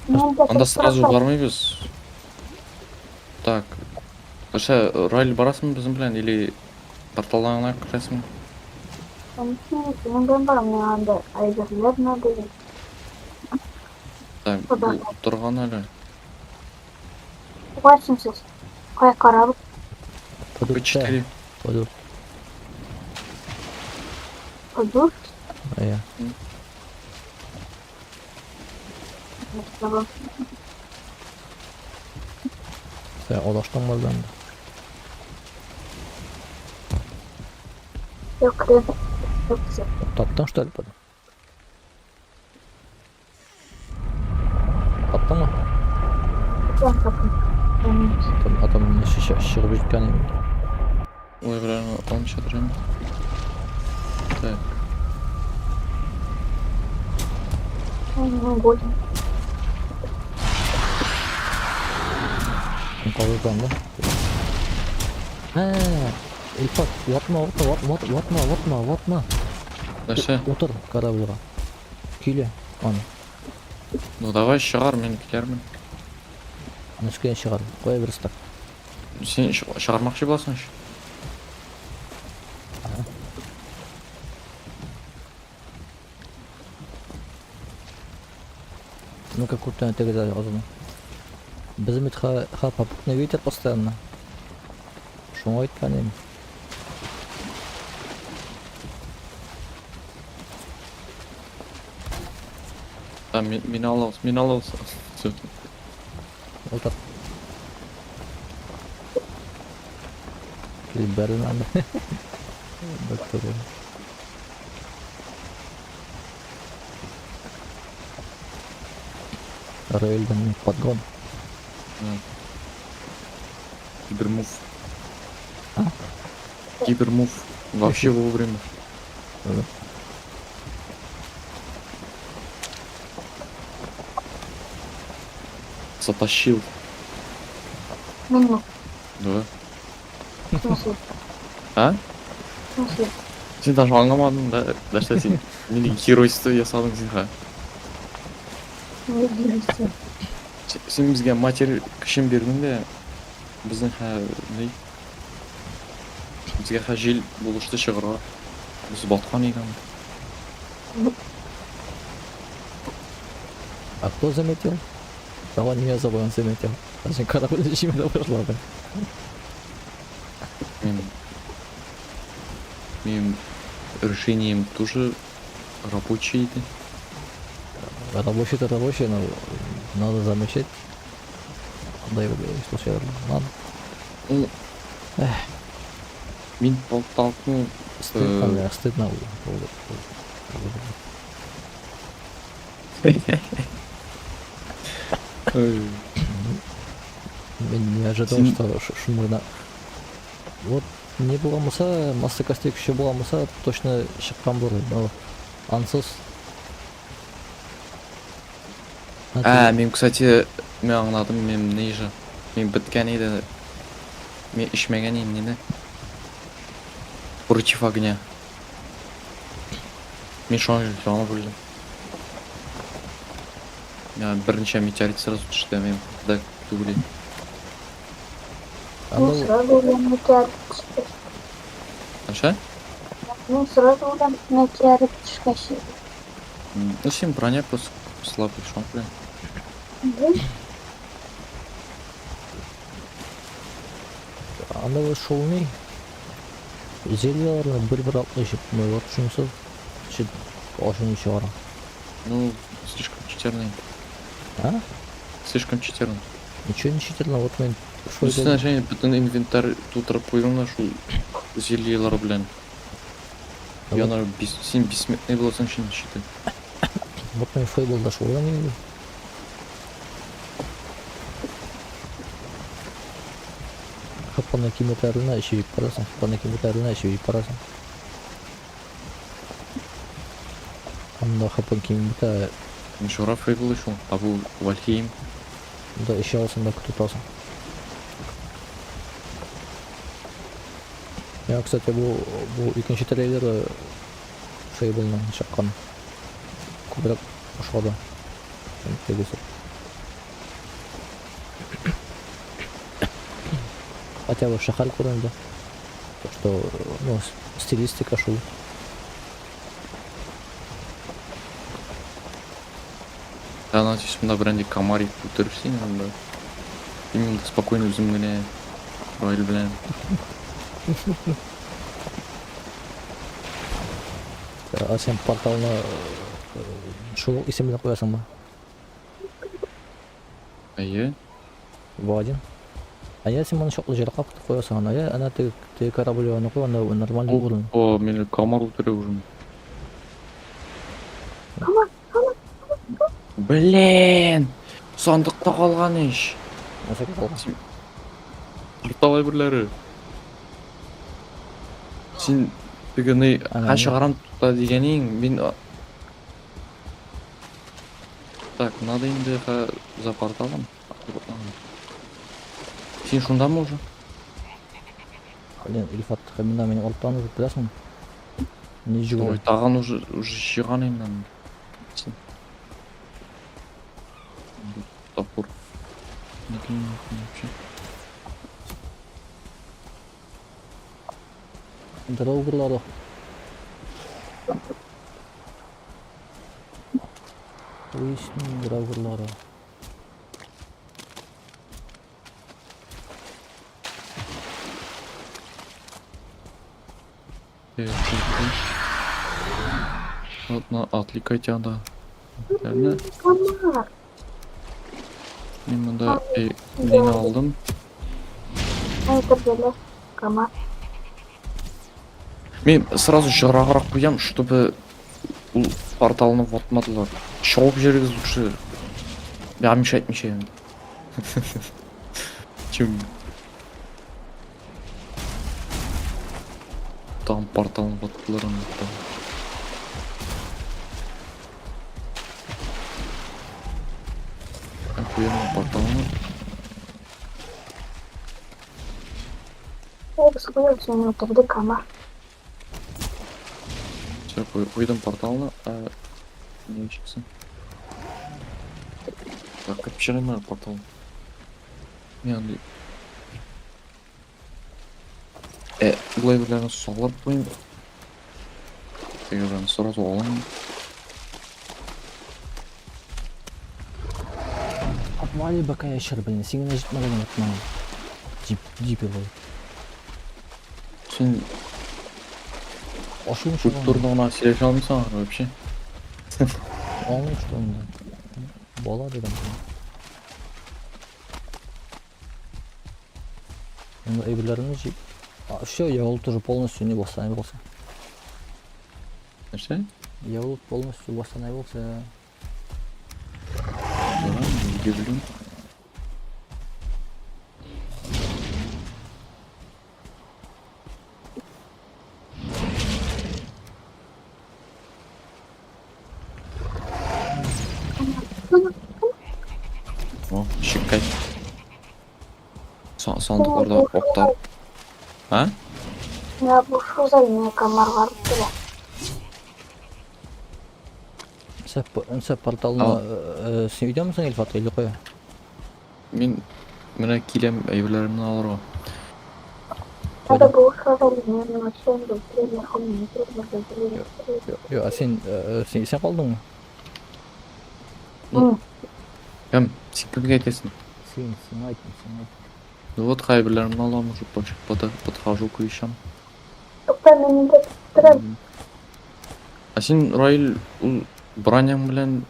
Мине дә Анда көтеп сразу тора. бармыйбыз. Так. Вообще, Райл барасыңмы безнең белән или порталдан гына керәсеңме? Мин белән барам, миңа анда әйберләр надо. Так, Куда? бу торган әле. Кайсың сез? Кая карап? Подурт, Б4. подурт. Подур? Я. Син адаштың әллә инде? Юк, Лен. Юк, син. Таптың что ли потом? Таптыңмы? Син таптың. Там атом чыгып җиткән инде. Ой, белән алмыйча торыйм. Так. Голем. Казылган да. Ә, Илфат, ватма, ватма, ватма, ватма, ватма, ватма. Нәрсә? Утыр корабльга. Көйлә аны. Ну давай чыгар, мин киләрмен. Нөскә чыгар. Куя верстак. Син чыгармакчы буласың ич. Ну-ка, күптән тегедә азын. Безнең бит ха попутный ветер постоянно. Шуңа әйткән идем. Да, мине алабыз, мине алабыз. Всё. Утыр. Килеп бәрелмә анда. Бер. Рейлден подгон. Кибермув. А? Кибермув. Вообще вовремя. Да. Затащил. Мине. Да. В смысле? А? В смысле? Син даже аңламадың да, нәрсә син нинди геройство ясадың син ха. Не геройство. Син безгә матерь көчен бирдең дә, безнең ха ни? Безгә ха җил булышты чыгарга. Без баткан идек. А кто заметил? Того не особо он заметил. Даже корабль зачем пошла бы. Мин решением тоже рабочий иде. Рабочий-то рабочий, но надо замечать. Да его случайно надо. Ну, мин толкнул. Стыдно, бля, стыдно. Мин не ожидал, что шумырна. Вот не булган булса, масса костей көче булган булса, точно чыккан булыр иде. Но ансыз. А, мин, кстати, мин аңладым, мин ниже. Мин беткән иде. Мин эчмәгән идем инде. Против огня. Мин шуңа янып үлдем. Я берничә метеорит сразу төште, мин да түгел. Ну, Анда сразу үләм метеорит төшкәч. Нәрсә? Ну, сразу үләм метеорит төшкәч. Ну, син броня просто слабый, шуңа күрә. Да? Анда вот шул ни? Зельяларны бер-бер артлы эчеп, вот шунысы эчеп ачуны чыгара. Ну, слишком читерный. А? Слишком читерный. Ничего не читерно, вот мин Ну, син әшәйн бөтен инвентарь тутырып куйдың да шул зельелар белән. Яна син бессмертный буласың шин считай. Вот мин Фейблда шул инде. Хапаны киметәренә эчеп барасың, хапаны киметәренә эчеп барасың. Анда хапан киметә, Мишура Фейбл шул, а бу Вальхейм. да эчә алсың да көтеп торасың. Я, кстати, бу икенче трейлеры Фейблның чыккан. Күбрәк ошады. Тегесе. Хотя бы шәһәр күренде. Так что, ну, стилистика шул. Да, надеюсь, монда берәр комарик үтереп син анда. Мин спокойно үзем генә Ройл белән. А син порталны шул исем белән куясыңмы? Әйе. Вадим. А я син моны чаклы җиргә каптып куясың аны, я әнә теге теге корабль янына куй, анда нормальный урын. О, мине комар үтерә уже. Комар, комар. Блин! Сандыкта калган ич. Нәрсәгә калган? Портал әйберләре. Син теге ни Ана, ха не. чыгарам тукта дигәнең, мин Так, надо инде ха за порталом. Син шундамы уже? Блин, Илфат, Хамина мине арттан уже беләсең. Не Ой, җигүле. тагын уже чыган инде. Син. Топор. Вообще. Драугрлары. Уйсның драугрлары. Вот на отвлекайте анда. Верно? Комар. Мин монда нені алдым. Әйтеп Комар. Мин сразу жыраграк куям, чтобы ул порталны ватмадылар. Чабып җибәрегез лучше. Я мешать мешаем. Чем там порталны ваттылар аны там. Я куям порталны. Ой, үтерде комар. Все, куйдым порталны. А, не чыксын. Так, кып чыгыйм әле портал. Мин андый. Болай белән салып куйым. Тегеләрне сразу алам. Отвали бока ящер, блин, син генә җитмәгән атман. Дип, дип его. Син Ашуым чыга. культурно гына сөйләшә алмыйсың ахры вообще. Аңлыйм, что инде. Бала дигән. Инде әйберләрне җый. А, все, я ул тоже полностью не восстановился. Нәрсә? Я ул полностью восстановился. Да, удивлен. О, щекать. Сандыкларда октар. А? Я бушу за меня комарлар үтерә. Сә порталны син өйдәмесең, Илфат, или кая? Мин менә киләм әйберләремне алырга. Надо было за меня на чем быстрее, Йо, а син син исән калдыңмы? Кем? Син кемгә әйтәсең? Син, син әйттем, син әйттем. Ну вот әйберләремне алам уже подхожу к вещам. Тукта, мин инде торам. А син, Раил, ул броняң белән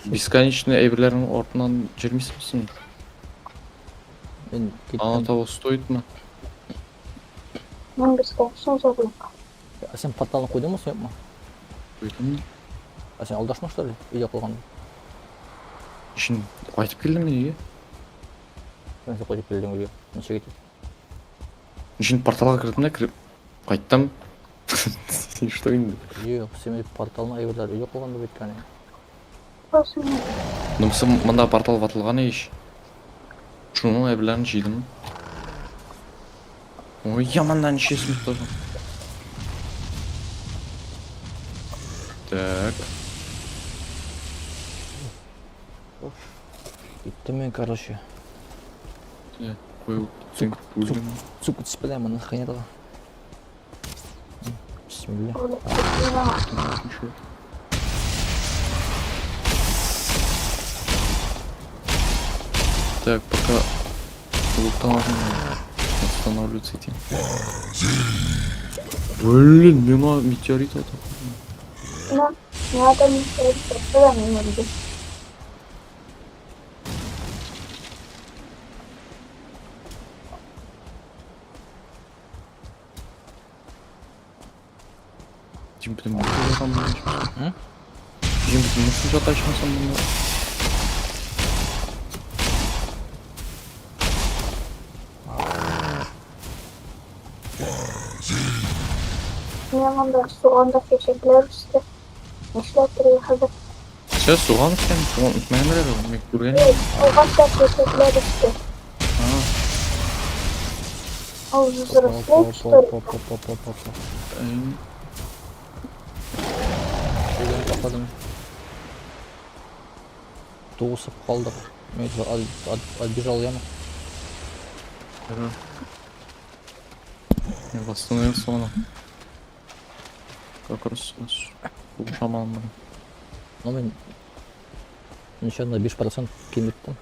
бесконечный әйберләрнең артыннан йөрмисеңме? Мин Ана киттем. того стоит мы? Мин бесконечно җырлыйм. А син порталны куйдыңмы, юкмы? Куйдым. А син алдашма, что ли? Өйдә калганда. Өчен кайтып килдем мин өйгә. Син кайтып килдең өйгә. Ничек итеп? Өчен порталга кердем дә кереп кайттым. Син что инде? Юк, син порталны әйберләр өйдә калган дип әйткән. Просто Монысы монда портал ватылган ич. Шуның әйберләрен җыйдым. Ой, яманнан ничәсен тоже. Так. Киттем мин, короче. Кую цинк бүлгән. Сука, белән моны хәнерга. Бисмилла. Еще. Так, пока лутан восстанавливается идти. Блин, мимо метеорит это. На, надо мне мин үлде. Җим бөтен мусор ятам монда ичмасам. М? Җим бөтен мусор ята ичмасам монда. Менә монда суганда чәчәкләр үсте. Нишләтергә хәзер? Сез суган үскән, суган үсмәгән әле, мин күргән Юк, идем. суганда чәчәкләр үсте. А, Ул Опа, взрослеет, опа, что ли? опа, опа, опа, опа, опа. әй, Бүген тападым. Туысып калдык. Мин отбежал яма. хорошо. Я восстановил суганы. Как раз сугышам алмадым. Но мин ничә на 5% киметтем.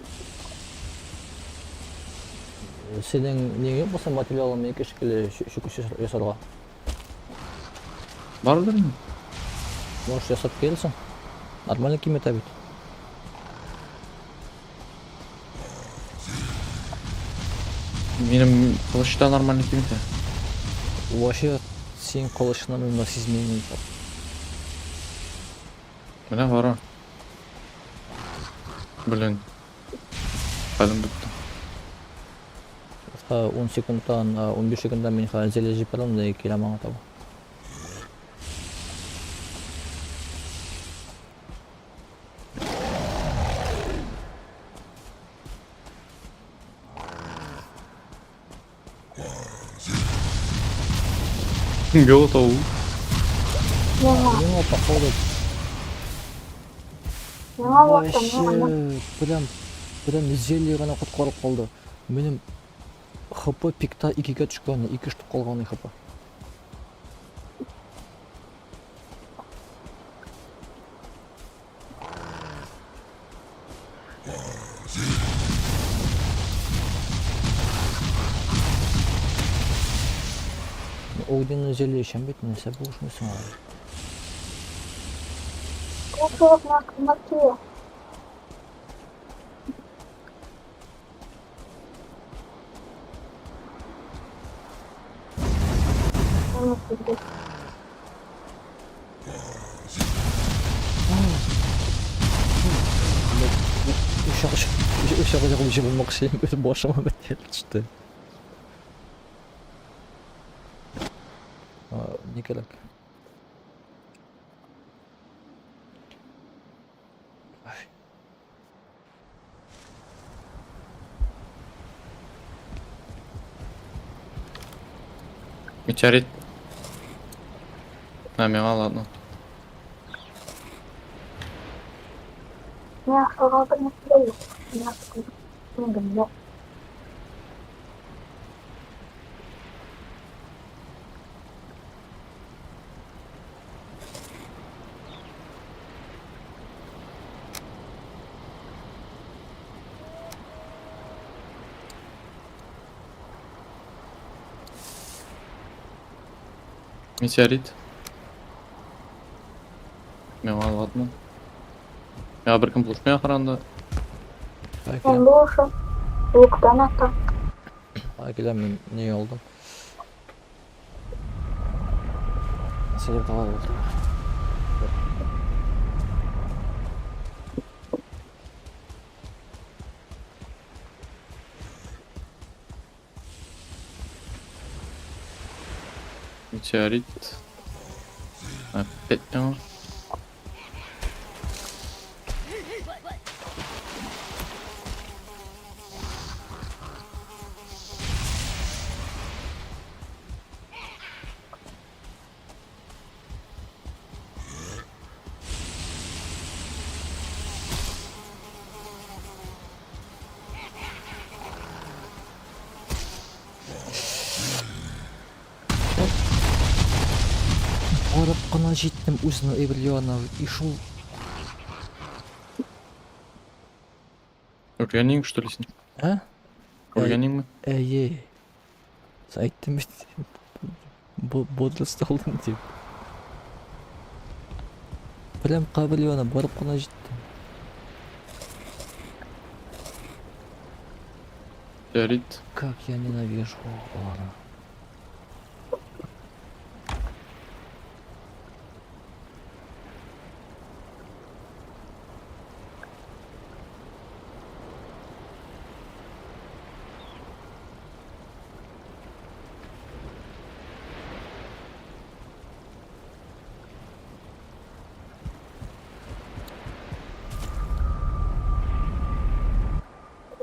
Синең нең юк булса материалың ике шикелле чүкеч ясарга. Бардыр инде. Можешь ясап килерсең. Нормально киметә бит. Минем кылычта нормально киметә. Вообще син кылычны мин менә сизмим. Менә бара. Блин. Хәлем бетте. 10 секундтан, 15 секундтан мин хәзер зелье җибәрәм дә киләм аңа таба. Готов. Миңа, Миңа походу миңа вакыт, миңа. вообще прям прям зелье гына коткарып калды. Минем ХП пикта 2-гә төшкән, 2 штук калган ХП. Огненное зелье эчәм бит, нәрсә булышмыйсың алай? Кушылып миңа кыммат килә. Аны күрдем. Өч ягы җибәрмәкче, башыма бетел төште. Ни кирәк? Ай. Метеорит. На, миңа ладно. Миңа ашарга бер нәрсә дә юк. Миңа күңелем юк. Метеорит. Миңа ладно. Миңа беркем булышмый ахырында. Ай, Мин киләм. булышам. Луктан атам. Ай, киләм, мин ни алдым. Нәрсә дип атала ул? Метеорит. Опять миңа. Барып кына җиттем үзенең әйберләренә и шул Үлгәнең, что ли, син? Ә? Үлгәнеңме? Әйе. Әйттем бит. Бодрость алдым дип. Прям кабер янына барып кына җиттем. Метеорит. Как я ненавижу аларны.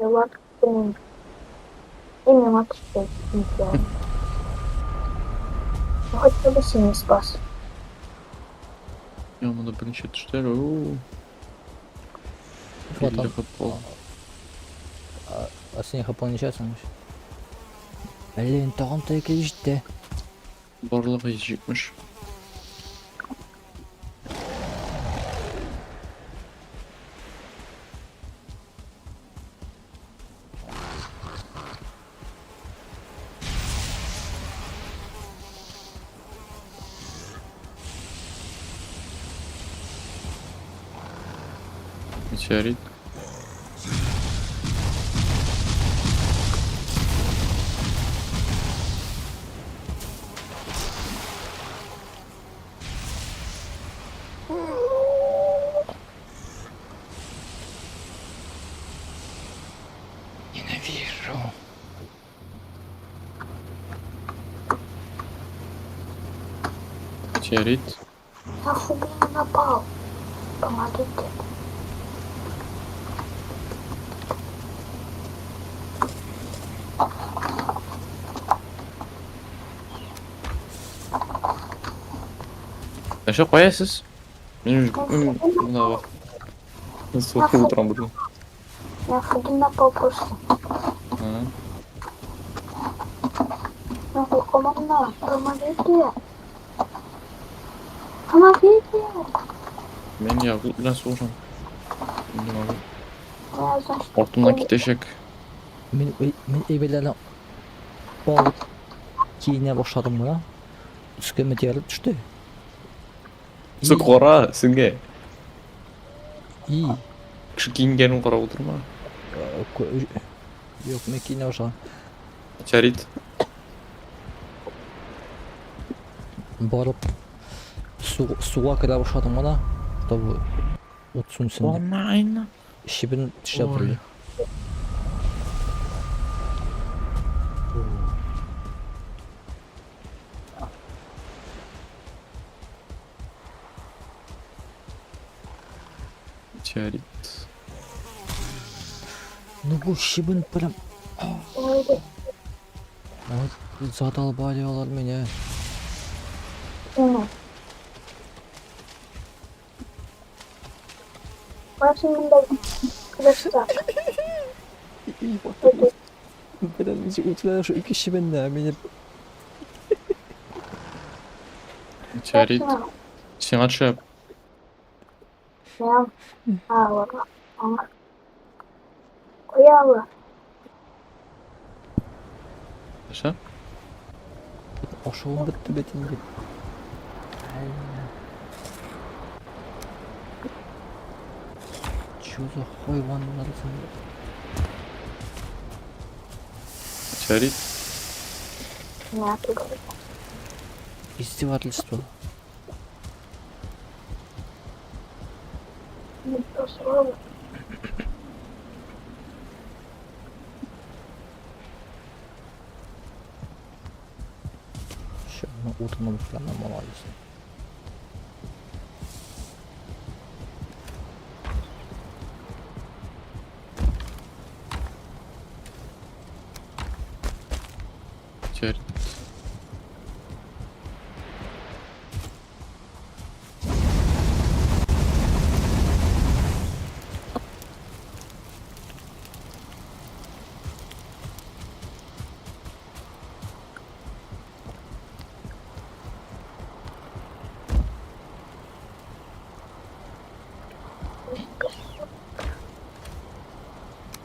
Стрела киттем. И миңа төште. Нифига. Ну хотя бы синий спас. Я монда беренче төштеләр. Оу. Вот он. 50 хп калды. А с них получается? Блин, тагын тәке җитте. Барлыгы 170. Метеорит. Ненавижу. Метеорит. На фугу напал. Помогите. Нәрсә куясыз? Мин менә бак. Сугып утырам бүген. На фугу напал просто. Ага. Ну, команда, помогите. Помогите. Мин ягулык белән сугышам. Не могу. Я, значит, Артымнан китәчәк. Мин әйберләрне алып киенә башладым гына. Өскә метеорит төште. Су кара, сиңгә. И. Кеше киенгәнен карап утырма. Юк, мин киенә башладым. Метеорит. Барып суга керә башладым гына, чтобы ут сүнсен дип. Онлайн. Чебен төшә Ой. берле. Метеорит. Ну бу чебен прям Ой, вот задолбали алар мине. ну. Башында верстак. Белән ничек үтелә шу ике чебенне мине. Метеорит. Сиңа төшә. Я. А, ладно. Аңа. Куя ала. Нәрсә? Ашуым бетте бит инде. Чё за хайваннар син? Метеорит. Не, тут. Издевательство. Не то слово. Ща, ну утыны прямо молодец. Метеорит.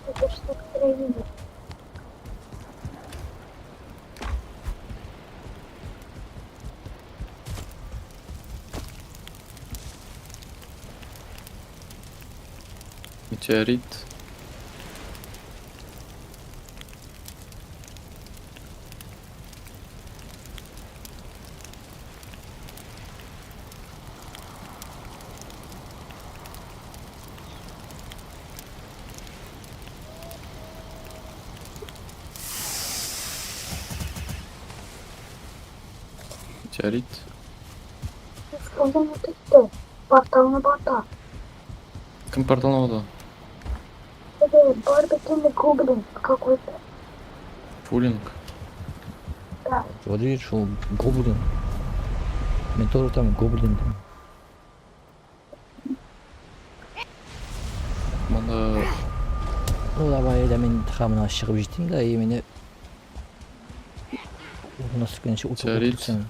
Это что краина. Метеорит. Метеорит. Фугин үтте. Порталны бата. Кем порталны алды? Теге бар бит инде гоблин какой-то. Фулинг. Да. Вот видишь, ул гоблин. Мин тоже там гоблин. Монда Ну давай, әйдә мин хамына чыгып җитим дә, и мине урынына сөкенче утырып Царит. утырсың.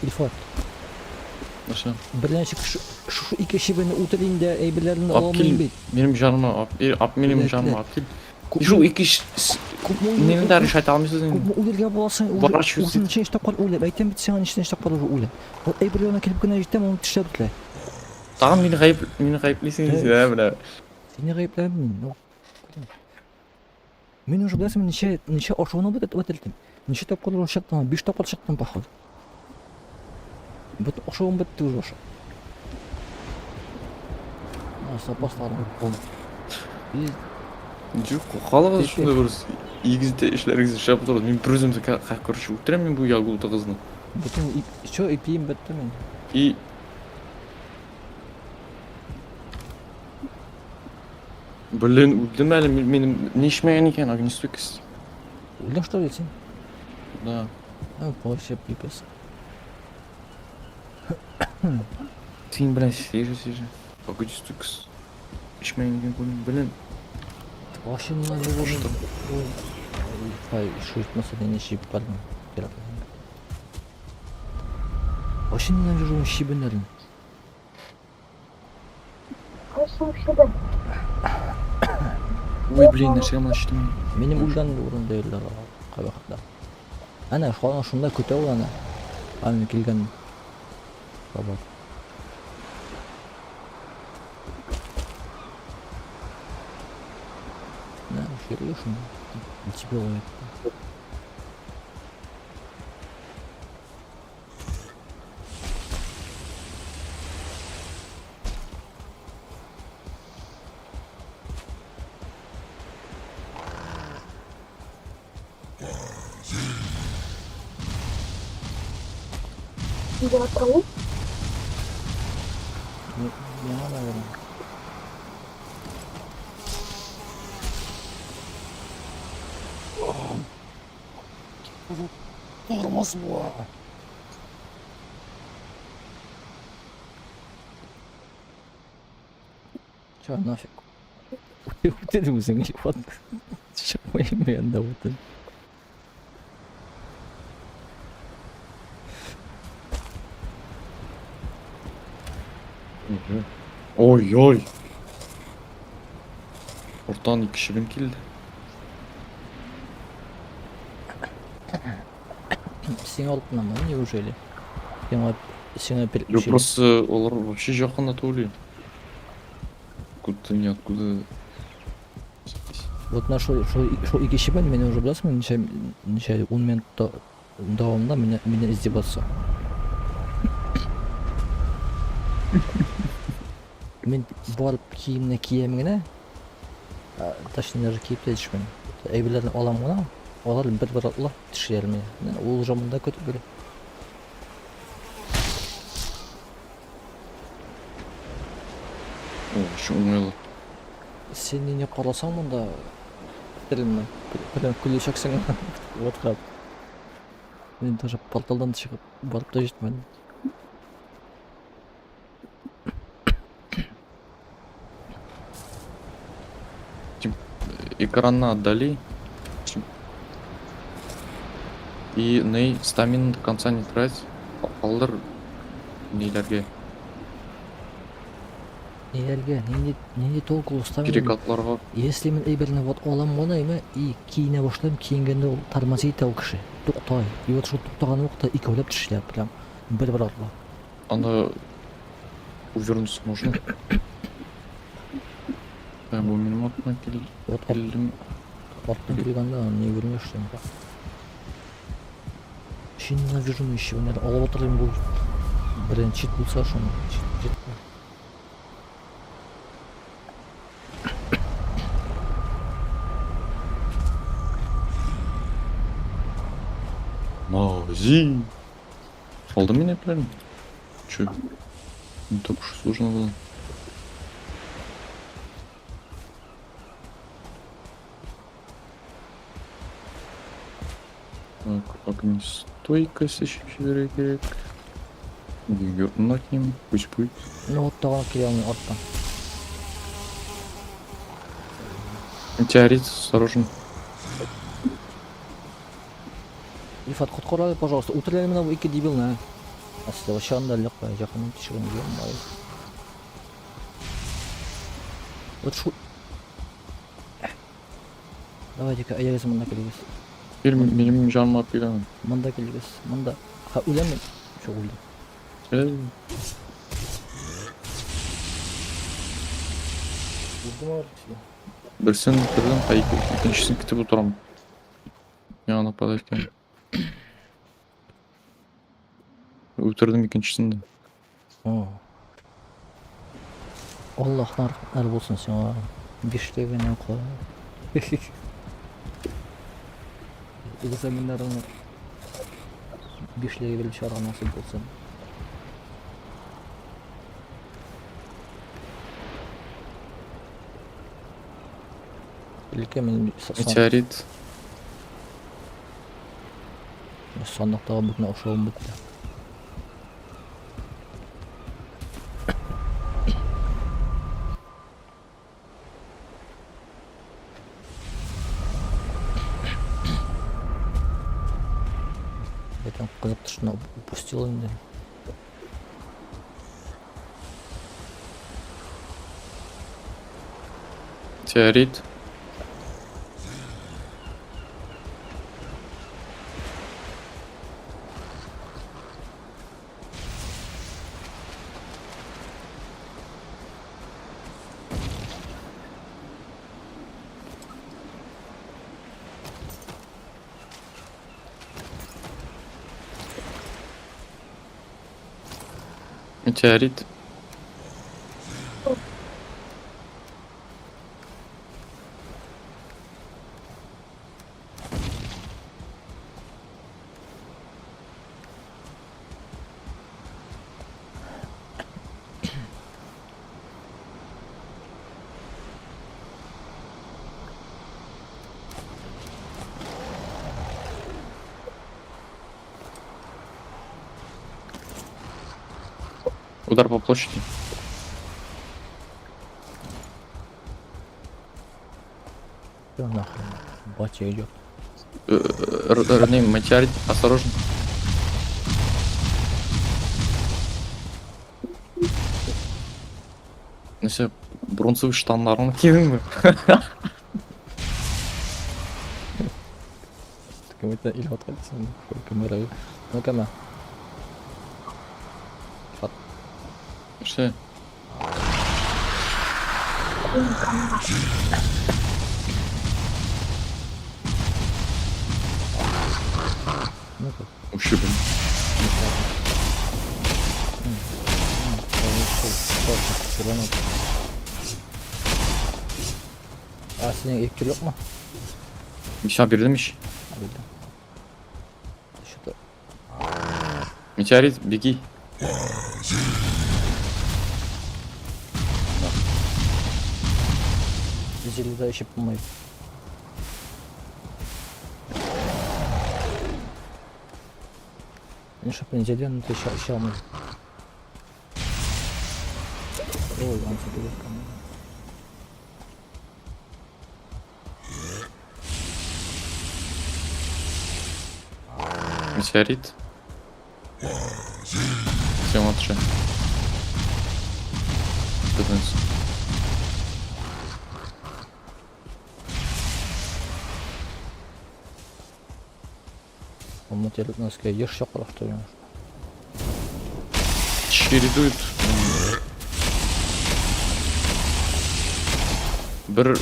Илфат, нәрсә? берничә кеше шушы ике чебенне үтерим дә әйберләрен Ап ала кил. алмыйм бит. Минем җаныма, ап, ап минем Теләк, җаныма, теләк. ап кил. Күпме Шул ике күпме нені дә решать алмыйсыз инде. Күпме үлергә буласың, Ворачиваться үзен ничә тапкыр үлеп, әйтәм бит сиңа ничә тапкыр уже үлеп. Ул әйберләренә килеп кенә җитәм, аны тешләп бетерә. Тагын мине гаеп, мине гаеплисең Э. син, ә, менә. Сине гаепләмим мин. Ну, мин уже беләсеңме ничә ничә ашауны бетердем. Ничә тапкыр уже чыктым, 5 тапкыр чыктым походу. Бөтен ашавым бетте уже аша. А, запасларым. И Юк, халыгыз Тик- шунда бер игез дә эшләрегез эшләп утырды. Мин бер үзем дә короче үтерәм мин бу ягулды кызны. бөтен чё ипием бетте мин. И Блин, үлдем әле, минем ни эчмәгән икән, огнестойкость. Үлдең что ли син? Да. А, вообще пипец. Син белән свежий, свежий. Огнестойкость. Эчмәгән икән, күрмим. Блин, Вообще не надо было. Что? Ай, шо итмәсә дә ничек бардым. Кирәк. Вообще ненавижу ул чебеннәрне. Кайсы чебен? Ой, блин, нәрсәгә моны эчтем мин? Минем үлгән урында йөриләр алар кайвакытта. Әнә шуны шунда көтә ул әнә. Аны килгән кабат. Менә йөри шунда. Дебил әйтте. Я труп. Миңа, наверное. Тормоз була. Чё, нафиг? Үтердем үзең, Илфат. Чыкмыйм мин анда үтен. Ой, ой. Уртан ике чебен килде. Сиңа алып кынамы, неужели? Сиңа сиңа бер Юк, просто алар вообще якын да түгел. Откуда ниоткуда. Вот на шул шул шул ике чебен мине уже беләсеңме ничә ничә 10 минут дәвамында мине мине издеваться. Мин барып киемне киям генә. Точнее, даже киеп тә җитешмим. Әйберләрне алам гына, алар бер-бер атлап төшәләр мине. Менә ул уже монда көтеп йөри. О, еще уңайлы. Син мине карасаң монда телемне, прям көләчәксең. Вот как. Мин даже порталдан чыгып барып та җитмәдем. Экранны отдали. И ней стамину до конца не трать. Калдыр ниләргә, Ниләргә, нинди нинди толку ул стамина? перекатларга. Если мин әйберне вот алам гына име и киенә башлыйм, киенгәндә ул тормозит итә ул кеше. Туктай. И вот шул туктаган вакытта икәүләп төшәләр прям бер-бер артлы. Анда увернуться можно. Да, бу минем артымнан килде. Вот Килдем. арттан килгәндә не күренеш син. Вообще ненавижу еще. Менә алып утырыйм бу. Берен чит булса шуны. Чит, чит. Мази. Алдым мин әйберләрне. Чё? Не так уж и сложно было. Так, огнестойкость еще кирәк. Йортына кием, пусть будет. Ну вот тагын килә алмый арттан. Метеорит, осторожно. Рифат, коткар әле, пожалуйста. Үтер әле менә бу ике дебилны. А сездә вообще анда әллә кая якыннан төшергән ё-моё. Вот шу... Давайте-ка, әйдәгез монда килегез. Бир минем җаныма алып киләмен. Монда килегез. Монда. Ха, үләм мин. Чё, үлдем. Эй, Үлдем алар икесе дә. Берсен үтердем, ә икенчесен көтеп утырам. Миңа нападать иткән. Үтердем икенчесен дә. О. Аллаһның рәхмәтләре булсын сиңа. Бишле генә укы. Экзаменнарыңны бишлегә биреп чыгарга насыйп булсын. Өлкә мин Метеорит. сандыктагы бөтен ашавым бетте. Бөтен кызык тышына упустил инде. Метеорит. Метеорит. Удар по площади. Всё нахрен. Батя идет. Не, метеорит, осторожно. Нәрсә, бронзовый штаннарыңны кидеңме? Кем это Илфат кайтсын? Камера. Ну кама. Илфат. Нәрсә? Ну как? Вообще, блин. А синең ике кило юкмы? Мин сиңа бирдем ич. Бирдем. Что-то Метеорит, беги. зелье эчеп булмый. Нишләп мин зелье эчә эчә алмыйм. Ой, ансы түгел. Метеорит. Всем отше. Бөтенесе. Ул метеорит носка еш чакыра, что ли? Чередует. Бер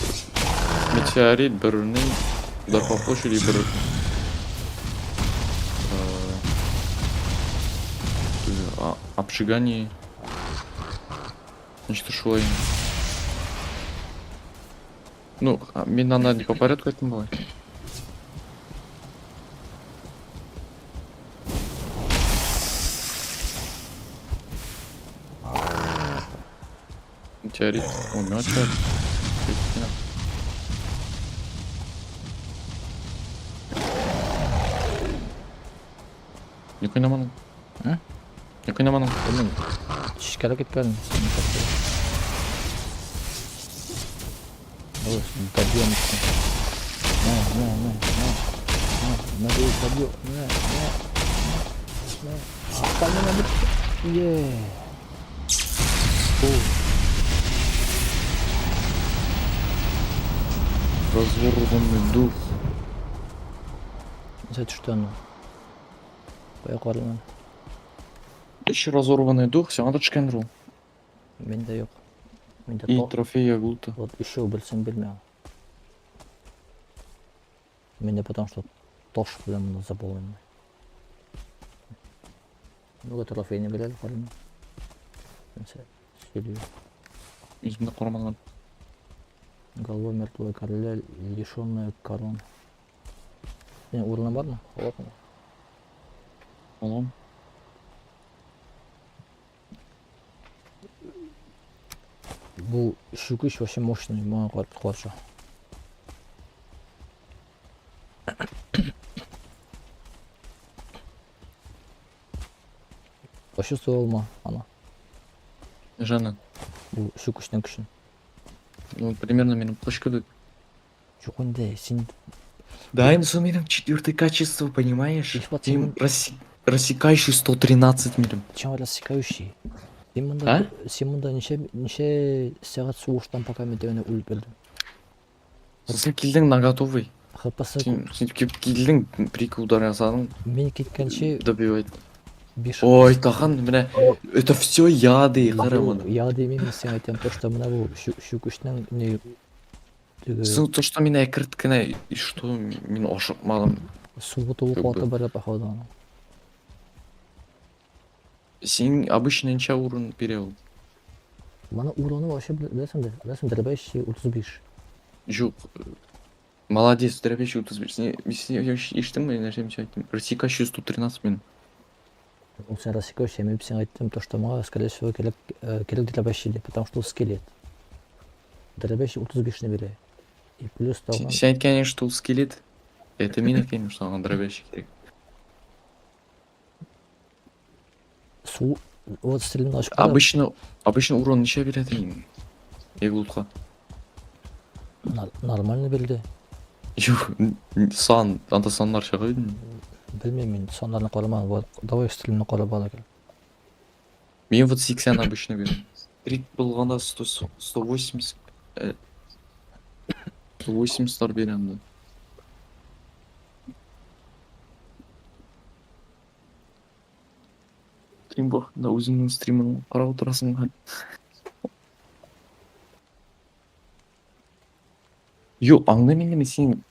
метеорит, бер ни, удар по площади, бер обжигание. Нечто шулай. Ну, мин аны не по порядку әйттем бугай. Метеорит. О, метеорит. Ник уйнамадың? Ә? Ник уйнамадың? Белмим. Чишкәрәк киткән. Ой, добьем. На, на, на, на. На, на, добью. На, на, на. Остальные надо. Е. Фу. Разорванный дух. Нәрсә төште аны? Кая карыйм? Еще разорванный дух, сиңа да төшкәндер ул. Миндә юк. Миндә И ток. трофей Ягута. Вот еще белсәң белмәм. Миндә потому что таш белән моны заполнено. Ну-ка трофейны бир әле карыйм. Нәрсә сөйли. Үзем дә карамаган. Голова мертвого короля, лишенная корон. Синең урының бармы? Аласыңмы? Алам. Бу чүкеч вообще мощный, моңа каршы. Почувствовал ма аны? Жанна, Бу чүкечнең көчен. ну примерно минем кыш кебек. Юк инде, син Да, инсу минем четвертое качество, понимаешь? Ифат, Им рассекающий 113 милем. Чем рассекающий? Син монда, син монда ничә сәгать сугыштан пока мин тегене үлеп йөрдем. Син килдең на готовый. ХПС Син килеп килдең, бер-ике удар ясадың, мин киткәнче добивать. 5 Ой, тагын менә это все яды, кара моны. Я димим, мин сиңа әйтәм, то, что менә бу чүкечнең ни теге Син то, что мине әкерт кенә, и что мин ашыкмадым. сугыту Как бы. куаты бар походу аның. Син обычно ничә урын бирә ул? Моны уроны вообще беләсең дә, беләсең дәрбәш 35. Юк. Молодец, дәрбәш 35. Син ишеттеңме, нәрсә мин әйттем? Рассекающий 113 мин. Ул син рассекающий, мин сиңа әйттем, то, что моңа, скорее всего, кирәк кирәк дәрбәш иде, потому что ул скелет. Дәрбәш 35 не бирә. И плюс тагын Син әйткән, что ул скелет. Это мин әйткән, что аңа дробящий кирәк. су вот стрелны ачып кара. Обычно урон ничә бирә дим? Иглутка. Нормально бирде. Юк, сан, анда саннар чыга иде. Белмим мин, саннарны карамадым. Вот, давай стрелны карап алыйк. Мин вот 80 обычно бирәм. Крит булганда 100, 180 180 бирәм да. Стрим вакытында үзеңнең стримын карап утырасың. Юк, аңлыйм инде мин синең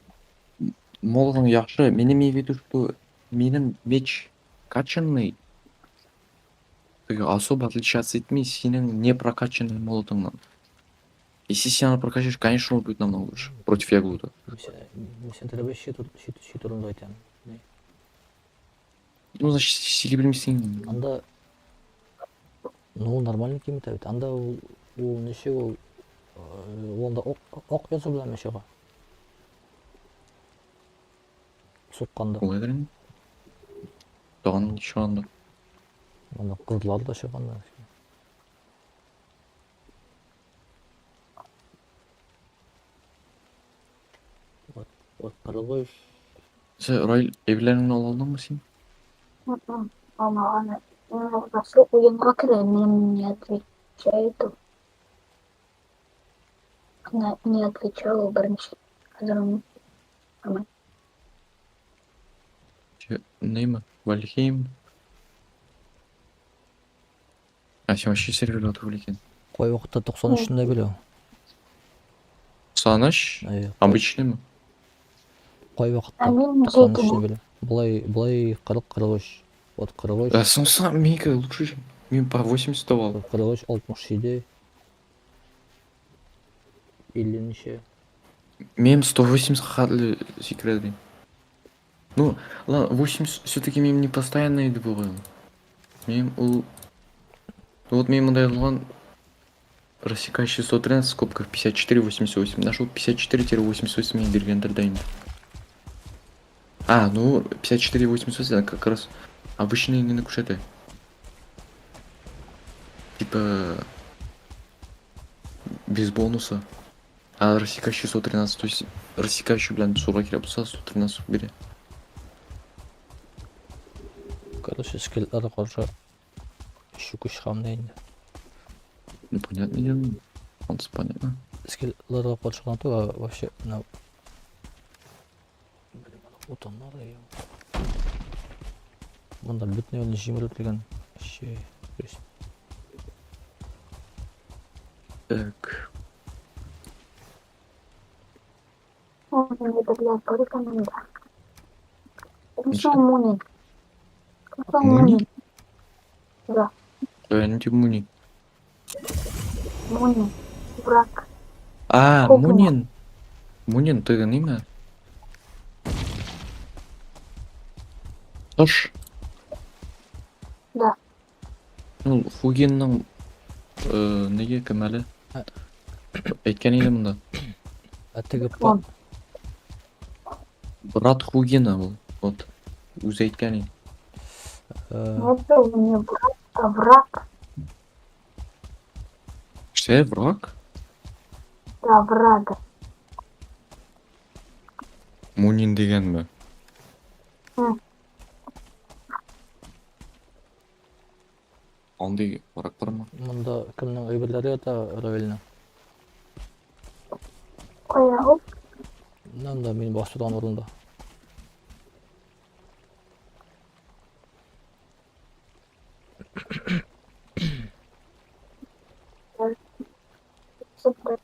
молотың яхшы. Минем имею в виду, что минем меч качанный. Теге особо отличаться итми синең не прокачанный молотыңнан. Если син аны прокачаешь, конечно, он будет намного лучше. Против Ягута. Мин син дәрбәш щит турында әйтәм. Ну, значит, сөйли белмисең. Анда ну нормально киметә бит. Анда ул ул ничек ул ул анда ок язу белән чыга. Сукканда. Шулайдыр инде. Тагын ничек анда? Анда кызлар да чыганда. Вот, вот кыргыз. Син, Раил, әйберләреңне ала алдыңмы син? Алмаган. Насыл уенга керә, минем не отвечает. Не отвечал беренче. Хәзер аны Нейма? Вальхейм? А син вообще серверда түгел икән. Кай вакытта 93-ндә белә. Саныш? Әйе. Обычныймы? Кай вакытта Ә мин 93-ндә белә. Болай 40 43. Вот 43. Да, сон Мика лучше, чем мин по 80 давал. 43 67. 50 ничә. Мем 180 хәтле сикерә. Ну, ладно, 80 все-таки мем не постоянно иде бугай. Мем ул. Ну вот мин монда язылган Рассекающий 113 в скобках 54,88. Нашел 54-88 биргәндер дә инде. А, ну 54,88 как раз обычный инде күрсәтә. Типа без бонуса. А рассекающий 113, то есть рассекающий белән суга кирәк булса 113 бирә. Короче, скелетларга каршы чүкеч чыгам да инде. Ну понятно дело. Анысы понятно. Скелетларга каршы гына түгел, а вообще менә блин, утыннар да юк. Монда бөтен юлны җимереп дигән вообще жесть. Так. Ой, это, блядь, только надо. Ничего. Что Муни? Что Муни? Муни? Да, Нинди Муни? Муни. Враг. А, Хугин. Мунин. Мунин, теге ниме? Тош. Да. Ну, Хугинның неге кем әле? Әйткән иде монда. Ә теге па Он. Брат Хугина ул. Вот. Үзе әйткән иде. Нет, он не брат, а враг. Что, враг? Да, враг. Мунин дигәнме? М. Андый враг бармы? Монда кемнең әйберләре ята Равилнең? Ой, а оп, Монда мин басып торган урында. супер.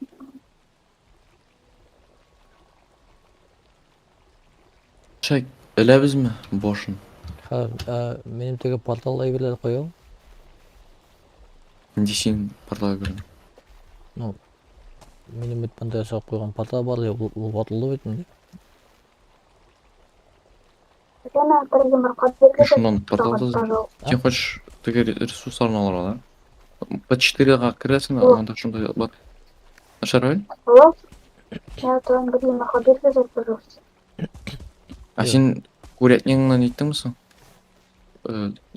Шәй, эләбезме башын? Ха, ә, минем теге портал әйберләре куя. Нинди син портал әйберен? Ну, минем бит монда ясап куйган портал бар, ул ул ватылды бит инде. Лена, бер йомырка биргез, Шуннан портал тагын, да. пожалуйста. Син хочешь теге ресурсларны алырга, да? По 4-га керәсең, О. анда шундай бар. Нәрсә, Равил? Алло? Я тагын бер йомырка биргез, пожалуйста. А Юк. син курятнигыңны ниттеңме соң?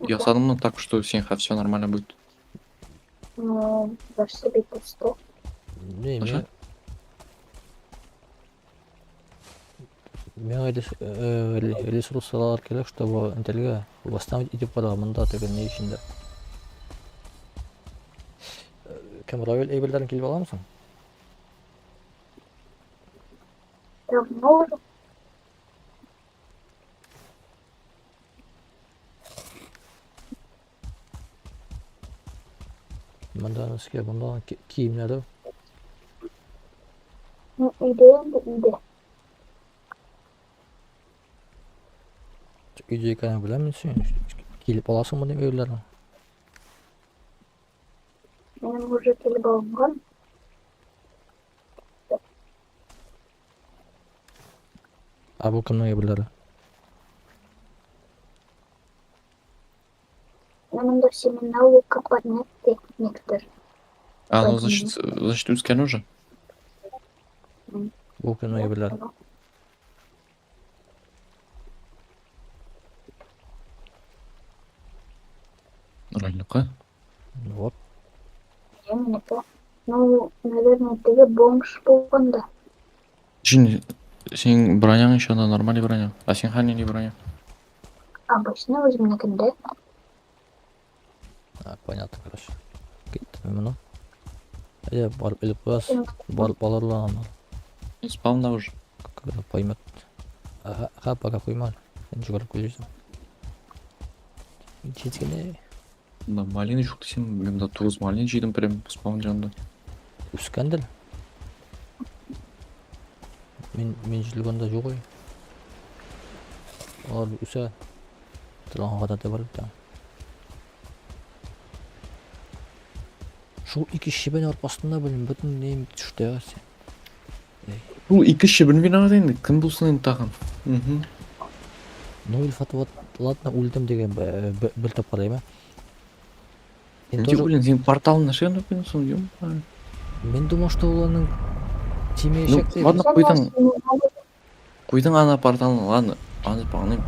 Ясадыңмы так, что син все нормально будет? Ну, даже себе пусто. Не, Нәрсә? мин миңа ресурслар кирәк, чтобы интеллигә восстановить итеп карарга монда теге ни эчендә. Кем Равил әйберләрен килеп аламысың? Давно уже. Монда носки, монда киемнәре. Ну, өйдә инде, өйдә. Өйдә икәнен беләм мин син. Килеп аласыңмы дип әйберләрен? Минем уже килеп алынган. Ә бу кемнең әйберләре? Менә монда семена лука поднять некоторые. А, ну Поэтому- значит, үскән уже. Бу кемнең әйберләре? Равилныкы. Вот. Я минеке. Ну, наверное, теге бомж булган да. Син син броняң еще анда нормальный броня. А син хәл нинди броня? Обычно үземнекендә. А, понятно, короче. Киттем мин моны. Әйдә, барып элеп куясыз. Барып алырлар аны. Спаунда уже. Когда поймет. Ага, ага, пока куйма. Син жүгереп килерсең. Тиз генә Монда малина юк дисәм, мин монда тугыз малина җыйдым прям спаун янында. үскәндер. Мин җыелганда юк ой. Алар үсә. Торган гадәте бар бит. Шул ике чебен аркасында белем бөтен нем төште син. Ул ике чебен виноват инде, кем булсын инде тагын. Мгм. Ну, Илфат, вот, ладно, үлдем дигән бер тапкыр әйме. Син Нинди тоже үлен, син порталны нәрсәгә куйдың соң, ё. Мин думал, что ул аның Ну, тимәячәк дип. ладно, Сен куйдың. семена Куйдың ана порталны, ладно, аны аңлыйм.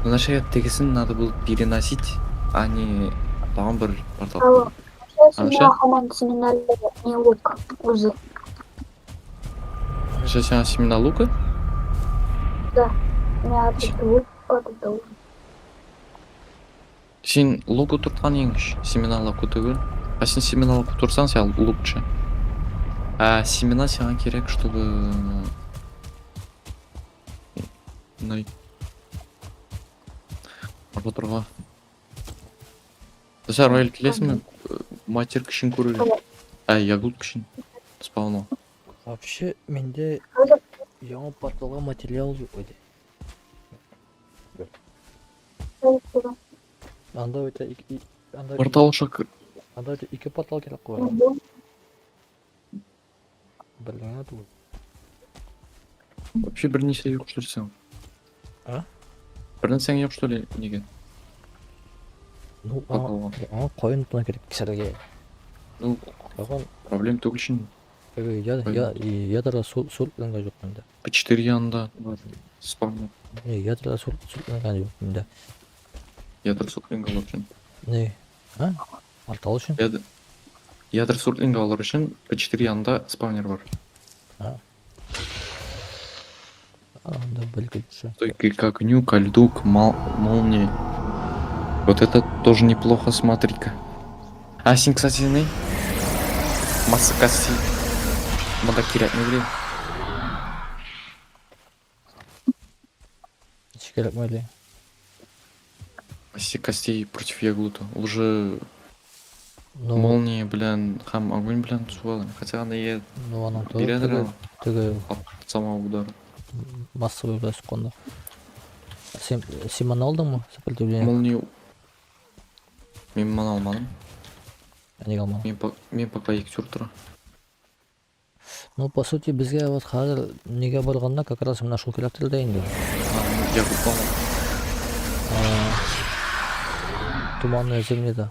Но нәрсәгә тегесен надо было переносить, а не тагын бер портал. Алло. А, Семена һаман семена не лук үзе. Сейчас сиңа семена лука? Миңа лук падал. Син лук утырткан иңеш, семена лука түгел. А син семена лук утырсаң, син лук төшә. А семена сиңа кирәк, чтобы най Торга. Сәр, Раил, киләсеңме? Матер көчен күрергә. Ә, ягут көчен. Спауну. Вообще, миндә Хәзер яңа порталга материал юк иде. хәзер Анда өтә ике анда Портал шак анда өтә ике портал кирәк куя. Бер генә түгел. Вообще бер нәрсә юк, что ли, сиңа? А? Бер нәрсәң юк, что ли, нигә? Ну, аңа Порталга. аңа каен тотына кирәк кисәргә. Ну, Тагын проблем түгел шин. теге я я ядра сул сул юк миндә. P4 янында бар. Спавн. Не, ядра сул сул юк миндә. Ядр сутлинг алыр өчен. Не? А? Портал өчен? Ядр Ядр сутлинг алыр өчен P4 янында спавнер бар. Анда бәлки төшә. Стойкий к огню, ко льду, к молнии. Вот это тоже неплохо, смотри-ка. А, син, кстати, не? Масса костей. Монда кирәкме били? Ничек кирәкме әле? Масса костей против Ягута. Ул же Ну, молния белән һәм огонь белән суга. Хотя аны я ну аның теге бирәдер теге аңа теге от самого удара. массовый белән сукканда. Син син моны алдыңмы? Сопротивление. Молнию Мин моны алмадым. Нигә алмадың? Мин пока ектер тора. Ну, по сути, безгә вот хәзер нигә барганда как раз менә шул кирәктер дә инде. Ягут алмадым. Туманная земля.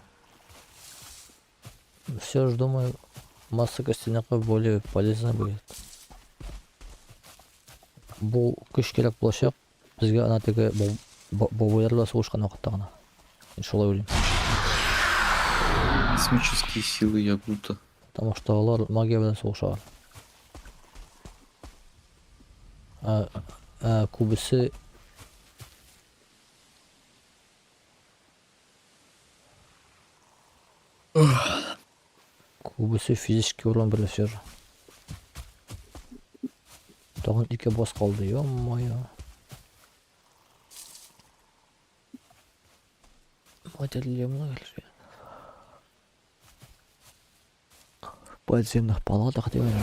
Все же думаю, масса костяняка более полезна будет. Бу көч кирәк булачак безгә ана теге бабайлар белән сугышкан вакытта гына. Мин шулай уйлыйм. Космические силы Ягута. Потому что алар магия белән сугышалар. Ә күбесе күбесе физический урон белән все же. Тагын ике босс калды, ё-моё. Материал же. В подземных палатах делаем.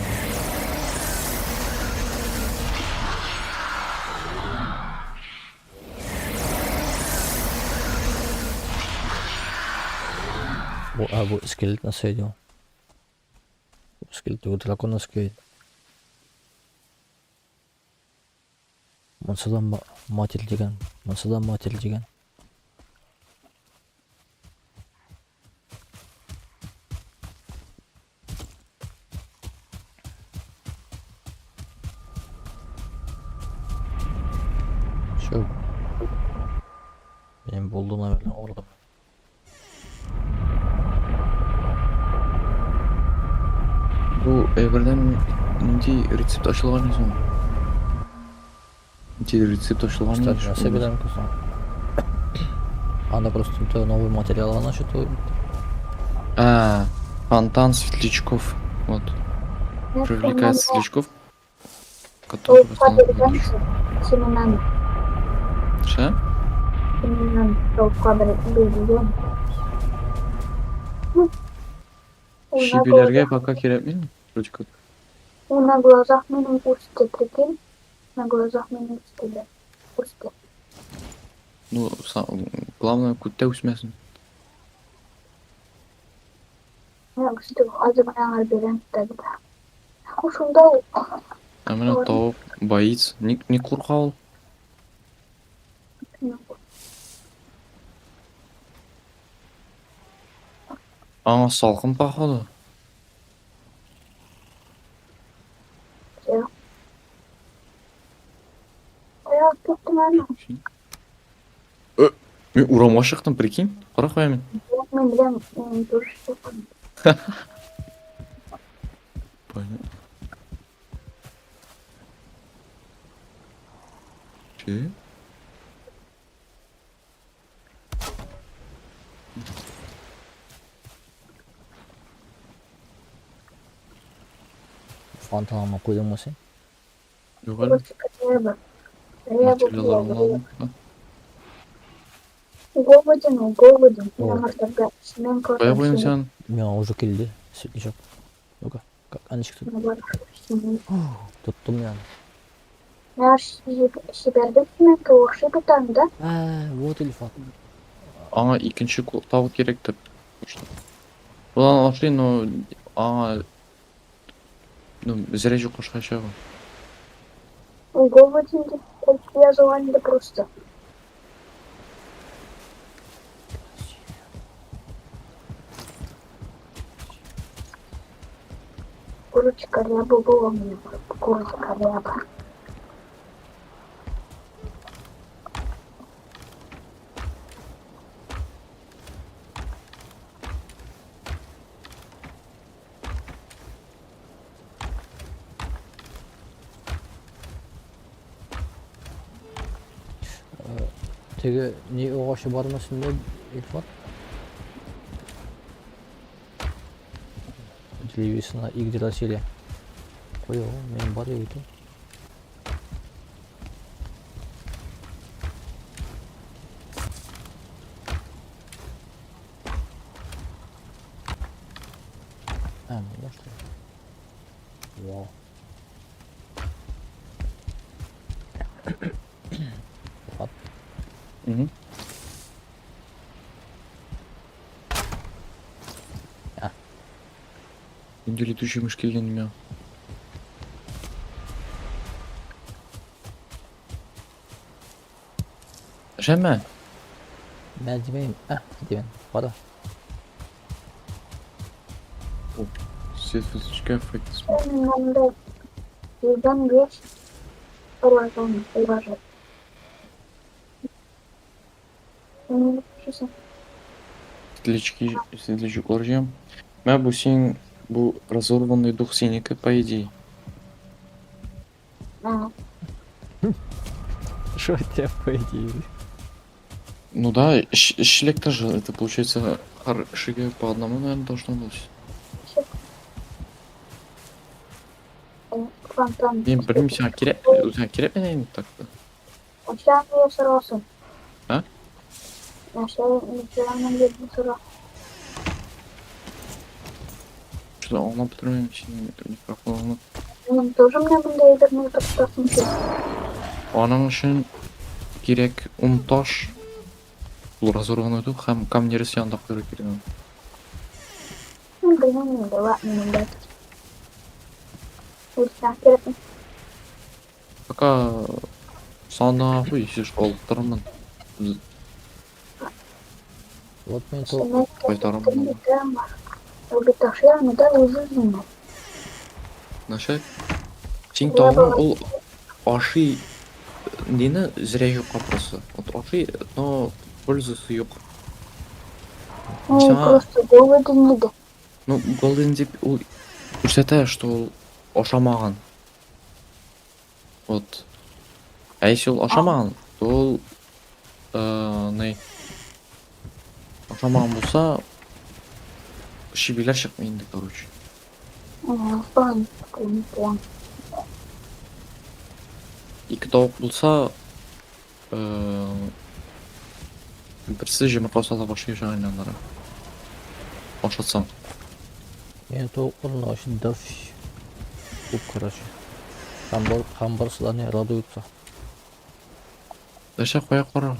А, бу скелет наследил. Скелет у дракона скелет. Монсы да матерь дигән. Монсы да матерь дигән. Все. Benim bulduğum наверное, orada. Бу әйбердән нинди рецепт ачылган соң? Нинди рецепт ачылган? Кстати, нәрсә беләм соң? Анда просто это новый материал гына что-то. А, фонтан светлячков. Вот. Привлекает светлячков, которые восстанавливают душу. Семенаны. Ша? Семенаны тавыкка бирелгән. Шибиләргә пока кирәкми, вроде как. На глазах минем үсте, прикинь. На глазах минем үсте. Үсте. Ну, главное, күттә үсмәсен. Үсте. Хәзер аңа бирәм тогда. Шунда ул. Ә менә Ой. тавык боится. Не курка ул. Аңа салкын походу. Кая алып киттең аны? Э, мин урамга чыктым, прикинь. Кара кая мин. Мин беләм, мин тоже чыккан. Понятно. Че? Фонтанга куйдыңмы син? Юк әле. Курочка ряба. Ряба Материалларны була. алдым. А, Голоден, голоден. Вот. Мин аңарда семенка Кая куйдың син? Миңа уже килде. Светлячок. Ну-ка, как аны чыкты? Тоттым мин аны. Наш җибәрдек семенка охшый бит анда. А, вот Илфат. Аңа икенче тавык кирәктер. Булан ашый, но аңа ну, зря юк ашаячак ул. Голоден дип әйтеп язылган инде просто. Курочка ряба була у меня. Курочка ряба. Теге ни агачы бармы синдә, Илфат? Телевизорына Игдрасиля. Куй ул, минем бар бит ул. А, ну что ли? Вау. Илфат, Мгм. А. Инде летучий мышь килгән миңа. Жәме? Мә димәйм. А, димән. Кара. Светлячка эффект. Мин анда 105 уложен, уложен. Ну, честно. Светлячки, светлячоклар җыям. Мә бу син бу разорванный дух синеке, по идее. А, Шо тебе по идее? Ну да, шлек тоже, это получается шиге по одному, наверное, должно быть. Фонтан. Мин белмим, сиңа кирәк, үзеңә кирәк мени так-то? Ничә миңа сорасың? А? Ничә миңа сора? Что-то аңлап бетермим синең микрофоныңны. Мин тоже менә монда әйберне утыртасың ки. Аның өчен кирәк ун таш, ул разорванный дух һәм камнерес янында куярга кирәк аны. Мин белмим инде, ладно, монда. Үзеңә кирәкме? Пока сана куй, если что, алып торырмын. Вот мин то Семенка Кайтарам моны. Ул бит ашый аны да үзе үзенә. Нәрсә? Син тавың ул ашый нине зря юкка просто. Вот ашый, но пользасы юк. Ул Сиңа просто голоден иде. ну голоден дип ул күрсәтә, что ул ашамаган. Вот. Ә если ул ашамаган, то ул ни ашамаган булса, чебиләр чыкмый инде, короче. Пон, пон, пон. Ике тавык булса, берсе йомырка сала башлый аннары. Ашатсаң. Мин тавыкларны вообще дофиг. Күп, короче. Һәм һәм барысы да не радуются. Нәрсә куя карар.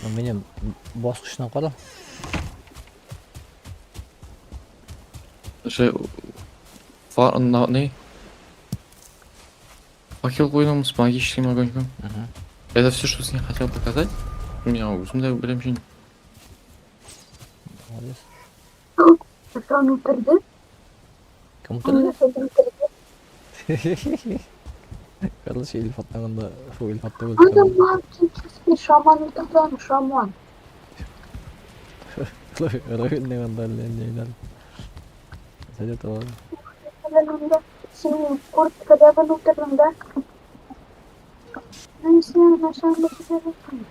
Но минем баскычына кара. Нәрсә фар на ни? Факел куйдым с магическим огоньком. Это все, что с ней хотел показать? У меня үзем дә беләм шин. Молодец. Аны үтерде. Кем Аны үтерде? үтерде. Короче, Илфатның анда, шул Илфат түгел. Анда магический шаман утырган, шаман. Равилнең анда әллә ниләр. Сәдәт алар. Анда синең курткада белән утырдың да. Мен сине нашан бетердем.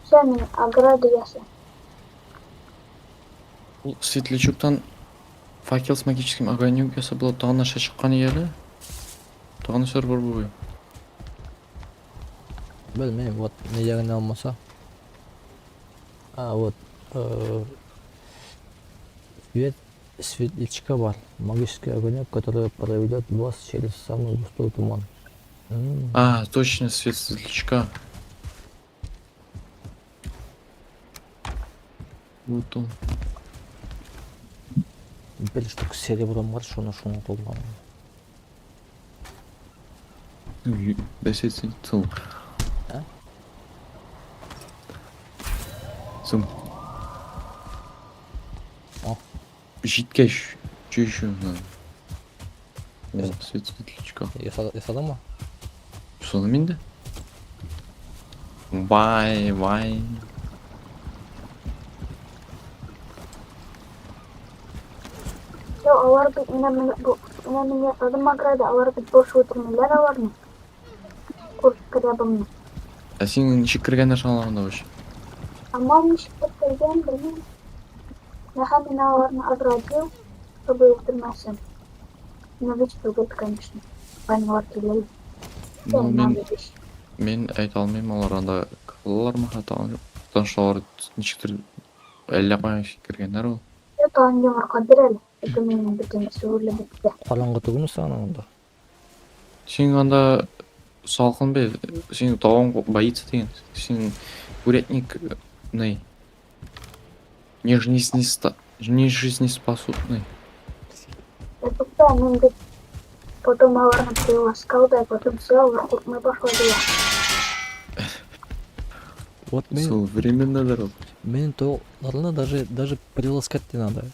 Сен ограда яса. Ул светлячоктан факел с магическим огонек ясап була. Тагын нәрсә чыккан әле? Тагын нәрсәләр бар бугай? Белмим, вот нигә генә алмаса. А, вот. Свет светлячка бар. Магический огонек, который проведет вас через самый густой туман. А, точно, свет светлячка. Вот он. Бер штук серебром бар, шуны шуны кулланам. 10 цел. А? Сум. О. Җиткәч, что еще надо? Вот, свет светлячка. Ясадыңмы? Соны инде. Вай, вай. Yo, алар бит менә менә бу менә мин ясадым ограда, алар бит бош үтермиләр аларны. Курткада бымны. Ә син ничек кергәннәр соң алар анда вообще? Ама ничек кергән белмим. Нәхә мин аларны оградил, чтобы үтермәсен. Но ведь түгел, конечно. Алар килә. Ну, мин әйтә алмыйм, алар анда калалармы хәтта. Потому что алар ничектер әллә каян кергәннәр ул. Это он йомырка бир әле. Это минем бөтен сүрелеп бетте. Караңгы түгелме соң аның анда? Син анда салкын бит, син тавың боится дигән. Син курятник ни? Не жизнеспособный. Я тукта, мин бит потом аларны приласкал да, потом все, алар куркмый башладылар. Вот мин Сол временно ул. Мин тавыкларны даже приласкать не надо.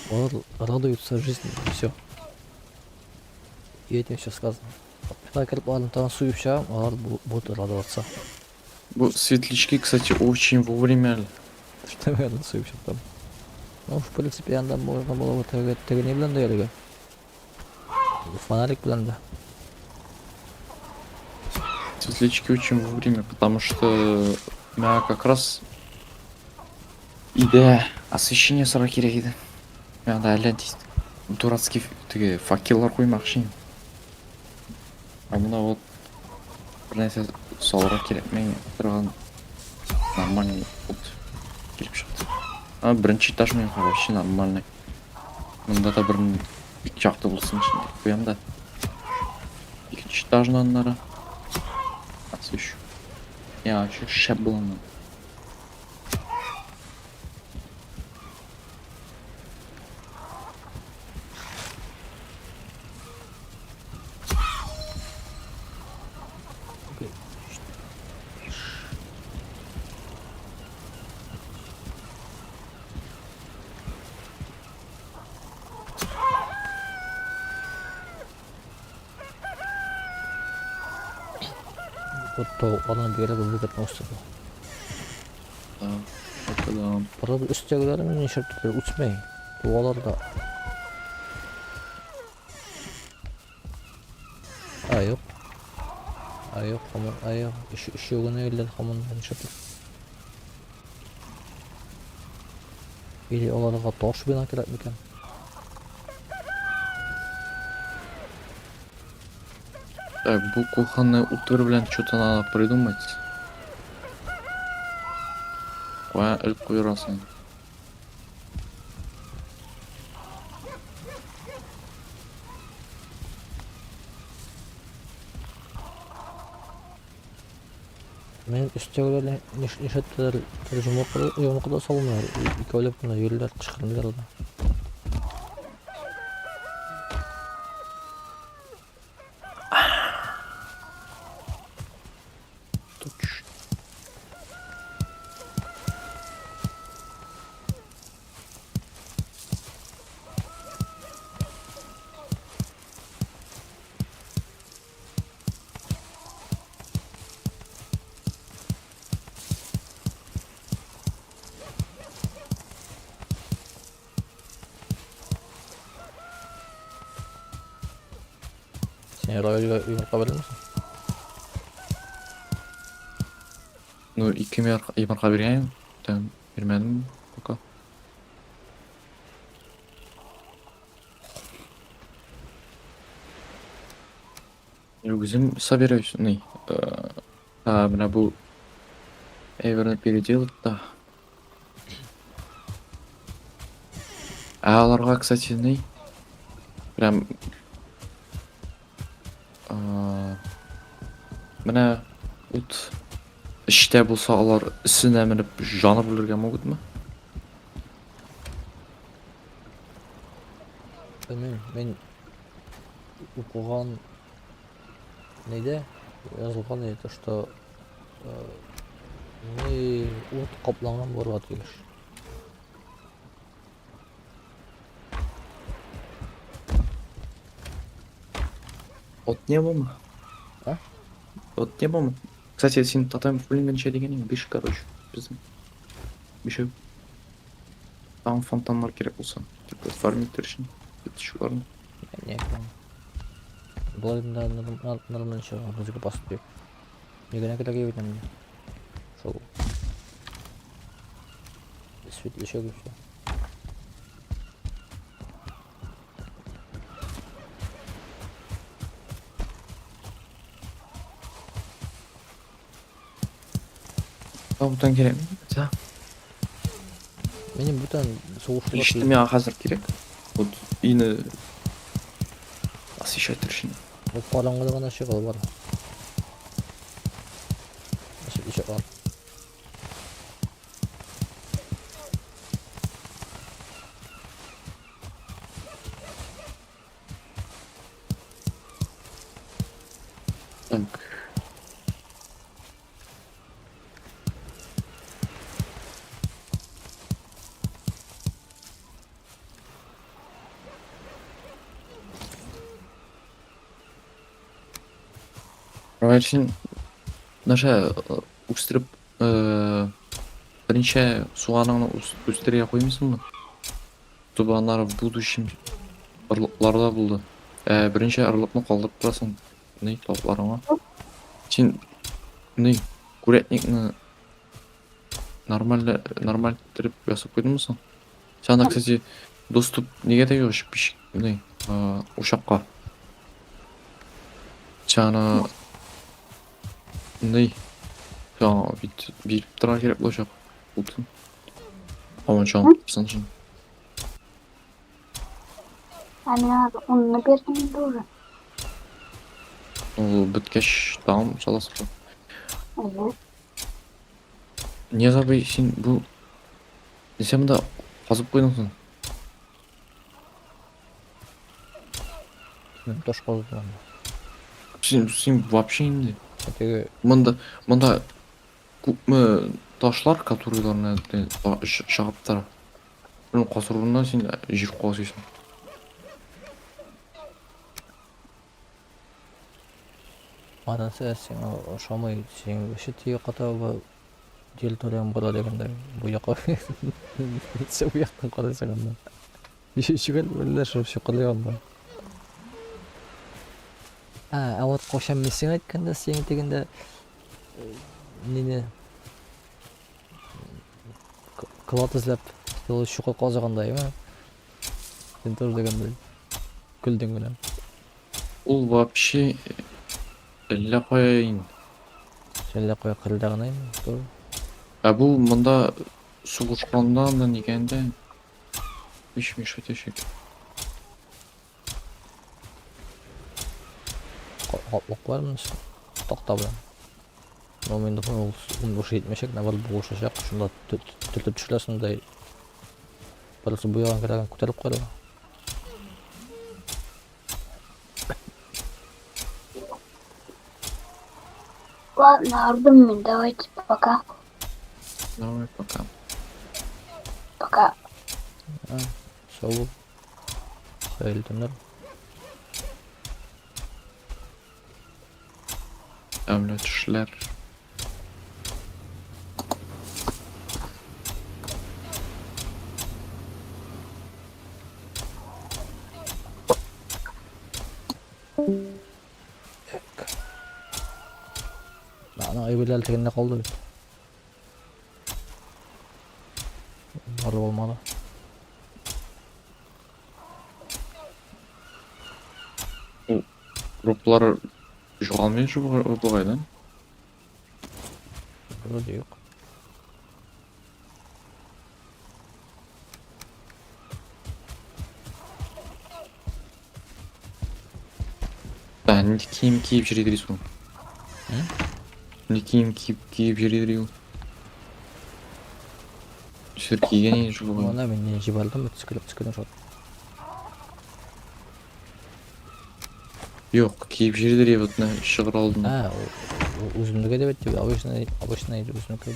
Алар радуются жизни, все. И этим все сказано. Мин кереп аларны тагын суеп чыгам, алар будут радоваться. Бу светлячки, кстати, очень вовремя. Что наверное, суеп чыктым. Ну, в принципе, анда можно было бы теге теге ни белән дә йөрергә. Фонарик белән дә. Светлячки очень вовремя, потому что у меня как раз иде освещение сорау кирәк иде. Мин анда әллә дурацкий теге факеллар куймакчы идем. А менә вот бер нәрсә салырга кирәкми торган нормальный ут килеп чыкты. А беренче этаж минем вообще нормальный. Монда да бер бик якты булсын өчен дип куям да. Икенче этажны аннары освещу. Я вообще шәп була. Вот тавыкларны бигрәк выгодно үстерде. Да, это да. Правда, өстәгеләре нишләптер үсмәй. Туалар да. А, юк. А, юк, һаман, а, юк. Өчәү генә йөриләр һаман нишләптер. Или аларга таш бина кирәк микән? Так, бу кухонный утыр белән что-то надо придумать. Кая элеп куярсың? Минем өстәгеләр нишләптер йомырка йомырка да салмыйлар. Икәүләп кенә йөриләр, кычкырмыйлар да. Точно. Не, Рояльгә йомырка бирдеңме? Ну, ике йомырка биргән, там бирмәдем пока. Үзем собираюсь, ни, менә бу әйберне переделать та. Ә аларга, кстати, ни, прям менә ут эчтә булса, алар өстенә менеп җанып үлергә могутмы? Белмим, мин укыган нидә язылган иде, то что ни ут капланган булырга тиеш. От небомы? А? От небомы? Кстати, син тотем фуллинга ничә дигән идең? Биш, короче, безнең. Бишәү. Там фонтаннар кирәк булса. Типа фармить өчен. Шуларны. Не, болай да нормально чыга, музыка басып дип. Нигә кирәк бит инде. Шул. Светлячок и все. Бүтән кирәкме? Да. Минем бүтән сугышлар. Лично миңа хәзер кирәк. Вот өйне освещать өчен. Ул караңгыда гына чыга бар. Светлячоклар. Так. Син нәрсә үстереп берничә суганыңны үстерергә куймыйсыңмы? Чтобы аннары в будущем орлыклар да булды. Берничә орлыкны калдырып торасың. Ни тавыкларыңа. Син ни курятникны нормально нормаль иттереп ясап куйдыңмы соң? Син анда, кстати, доступ нигә дә юк пич ни учакка. Син аны ни сиңа бит биреп торырга кирәк булачак утын. Һаман чагып торсын өчен. Ә мин аңа унны бирдем инде уже. Ул беткәч тагын саласың. Әйе. Нияз абый, син бу ничә монда казып куйдың соң? Таш казыдым. Син вообще инде Теге монда күпме ташлар, которыйларны чыгып тора. Шуны казыр урынына син җир казыйсың. Анысы сиңа ошамый, син вообще теге якка таба территорияң була дигәндәй, бу якка син бу яктан карыйсың анда. Ничек әллә шул чокырлый анда. А вот кайчан мин сиңа әйткәндә, син тегендә нине клад эзләп, шул чокыр казыганда, әйме? Син тоже дигәндәй көлдең генә. Ул вообще әллә кая инде. Әллә кая кырда гына инде, тоже. Ә бу монда сугышканда анда нигәндә һич мешать ишек. Атлык бар монысы. Такта белән. Но мин думаю, ул уж җитмәчәк, наоборот, булышачак. Шунда төртеп төшерәсең дә берсе бу ягын керәген күтәреп куярга. Ладно, ардым мин, давайте, пока. Давай, пока. Пока. Сау бул. Хәерле төннәр. Тәмле төшләр. Аның әйберләре тегендә калды бит. Барып алмады. Труплар югалмый же бугай, да? Вроде юк. Да, нинди кием киеп йөри дисең ул? М? Нинди кием киеп киеп йөри ди ул? Сер кигән инде шул бугай. Моны мин не җибәрдем, төскелеп төскелеп шул. Юк, киеп йөри ди вот менә чыгыр алдына. А, үземнеке дип әйтте, обычный, обычный үземнеке.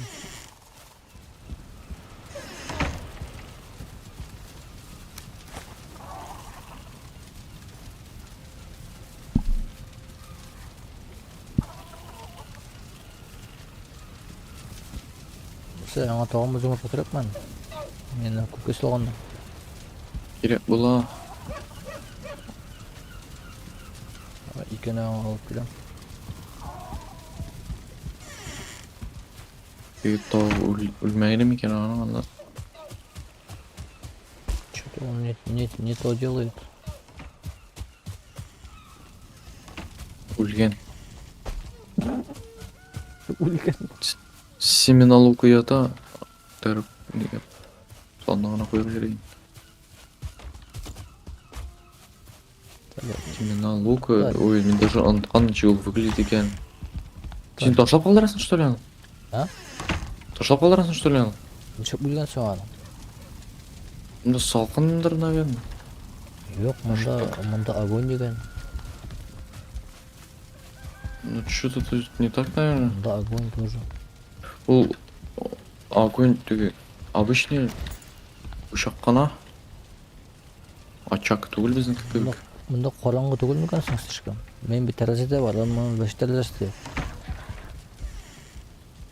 Сен аңа тагын бер йомырка кирәкме? Мин күпкә салганмын. Кирәк була. Икене аңа алып киләм. Теге тау үлмәгән микән аның анда? Что-то он не то делает. Үлгән. Үлгән. Семена лука ята. Күтәреп нигә сандыгына куеп җибәргән. Семена лука. Ой, мин даже оныткан ничек ул выглядит икән. Син ташлап калдырасың, что ли, аны? А? Ташлап калдырасың, что ли, аны? Ничек үлгән соң аның? Монда салкындыр, наверное. Юк, монда огонь дигән. Ну, что-то тут не так, наверное. Монда огонь тоже. Ул огонь теге обычный учак кына. Очаг түгел безнеке Монда, кебек. монда караңгы түгел микән соң слишком? Мин бит тәрәзәдә бар, моның беш тәрәзәсе юк.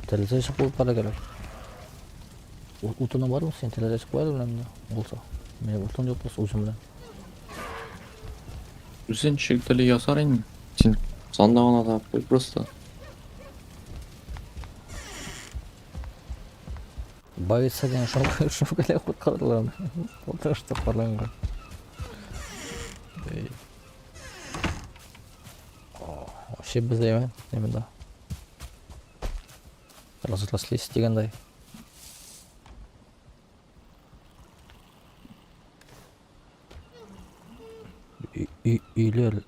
Тәрәзә ачык булып кала кирәк. Утыны бармы син? Тәрәзә ачык куя белән булса. Минем утын юк булса үзем белән. Үзен шикелле ясар инде. Син сандыгына да куй просто. Боится дигән шау килә коткарылган. Утырышты караңгы. Эй. Вообще без әйбәт, именно. Разрослись дигәндәй. Өйләр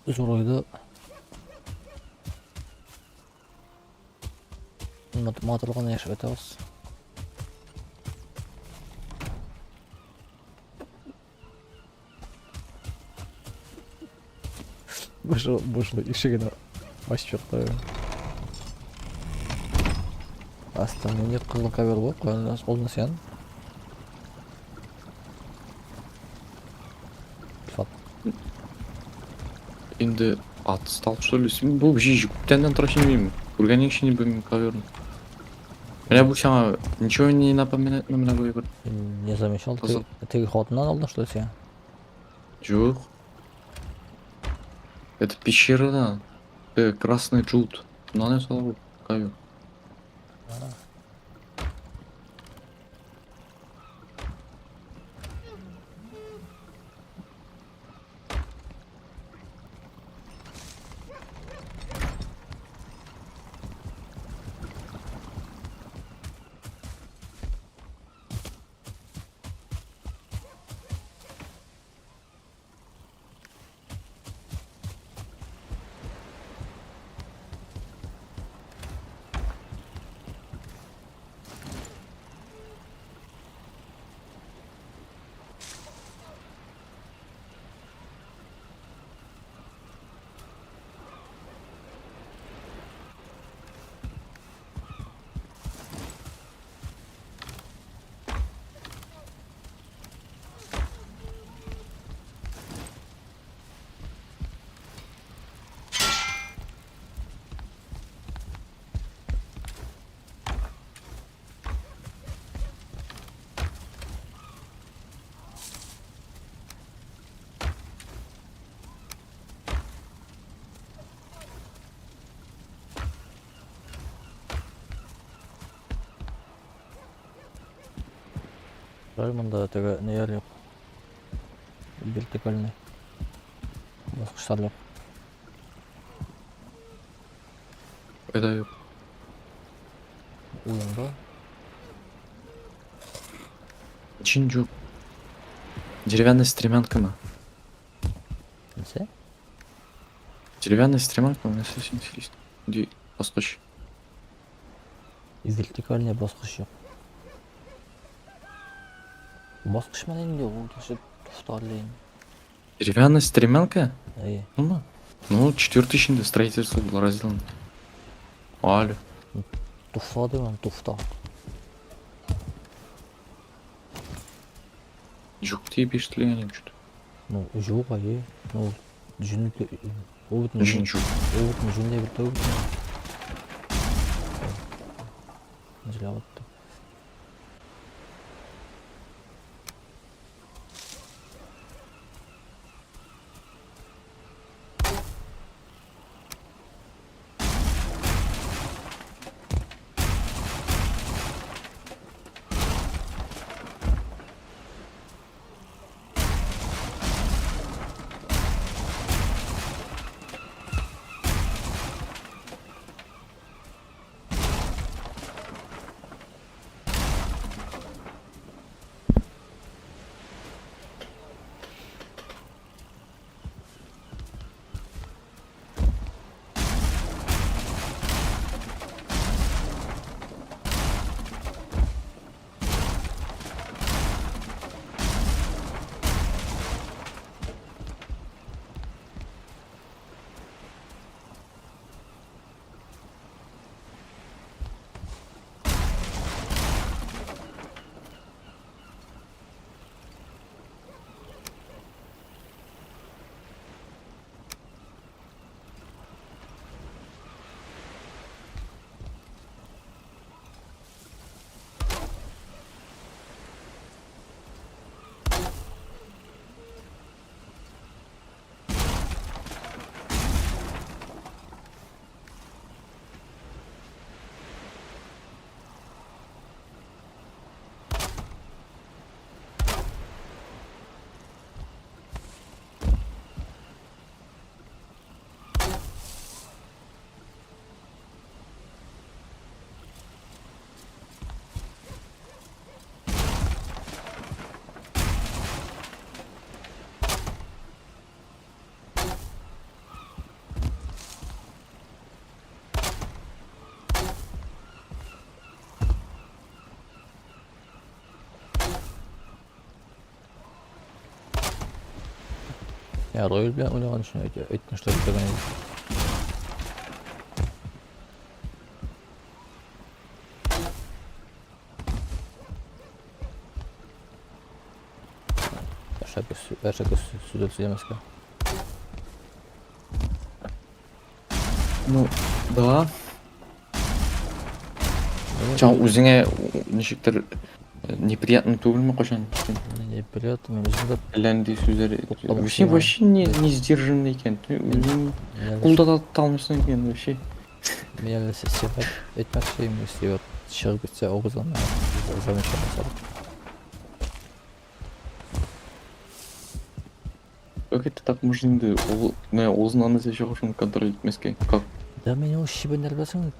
зурайды. Матур гына яшәп ятабыз. Бушлы ишеген ачып чыкты. Астында не кызыл ковер бу, каян алдың син? Илфат. Инде отстал, что ли? Син бу җи күптәннән тора шин Күргәнең өчен бу коверны. Менә бу сиңа ничего не напоминает менә бу әйбер. Не замечал, ты, Кызыл. ты хатыннан алдың, что ли, син? Юк. Это пещера, да. Красный джут. Моннан ясала бу ковер. Жаль, монда теге ниләр юк. Вертикальный. Баскычлар юк. Кайда юк? Уенда. Чин юк. Деревянная стремянка ма? Нәрсә? Деревянная стремянка нәрсә син сөйлисең? Ди баскыч. Вертикальный баскыч юк. Баскыч менә инде ул кеше туфтар лейн. Деревянная стремянка? Әйе. Ну, ну, четвертый инде строительство было разделано. Алло. Туфта димәм, туфта. Юк дип ишетелгән что-то. Ну, юк, әйе. Ну, җүнле ул бит Өчен юк. Ул бит җүнле бер түгел. Җиләп атты. Я Рояль белән уйнаган өчен әйткән что бетергән иде. Әшәке сүзләр сөйләмәскә. Ну, да. Ча үзеңә ничектер неприятно түгелме кайчан? Неприятно, мин үзем дә Әллә нинди сүзләр. Тукталып Вообще куйган. вообще не сдержанный икән. Үзең кулда да тота алмыйсың икән вообще. Мин әле сиңа әйтмәкче идем, если вот чыгып китсә авызыңнан замечание ясап. Как это так можно инде? Ул менә авызыннан нәрсә чыга шуны контроль итмәскә. Как? Да мин ул чебеннәр беләсең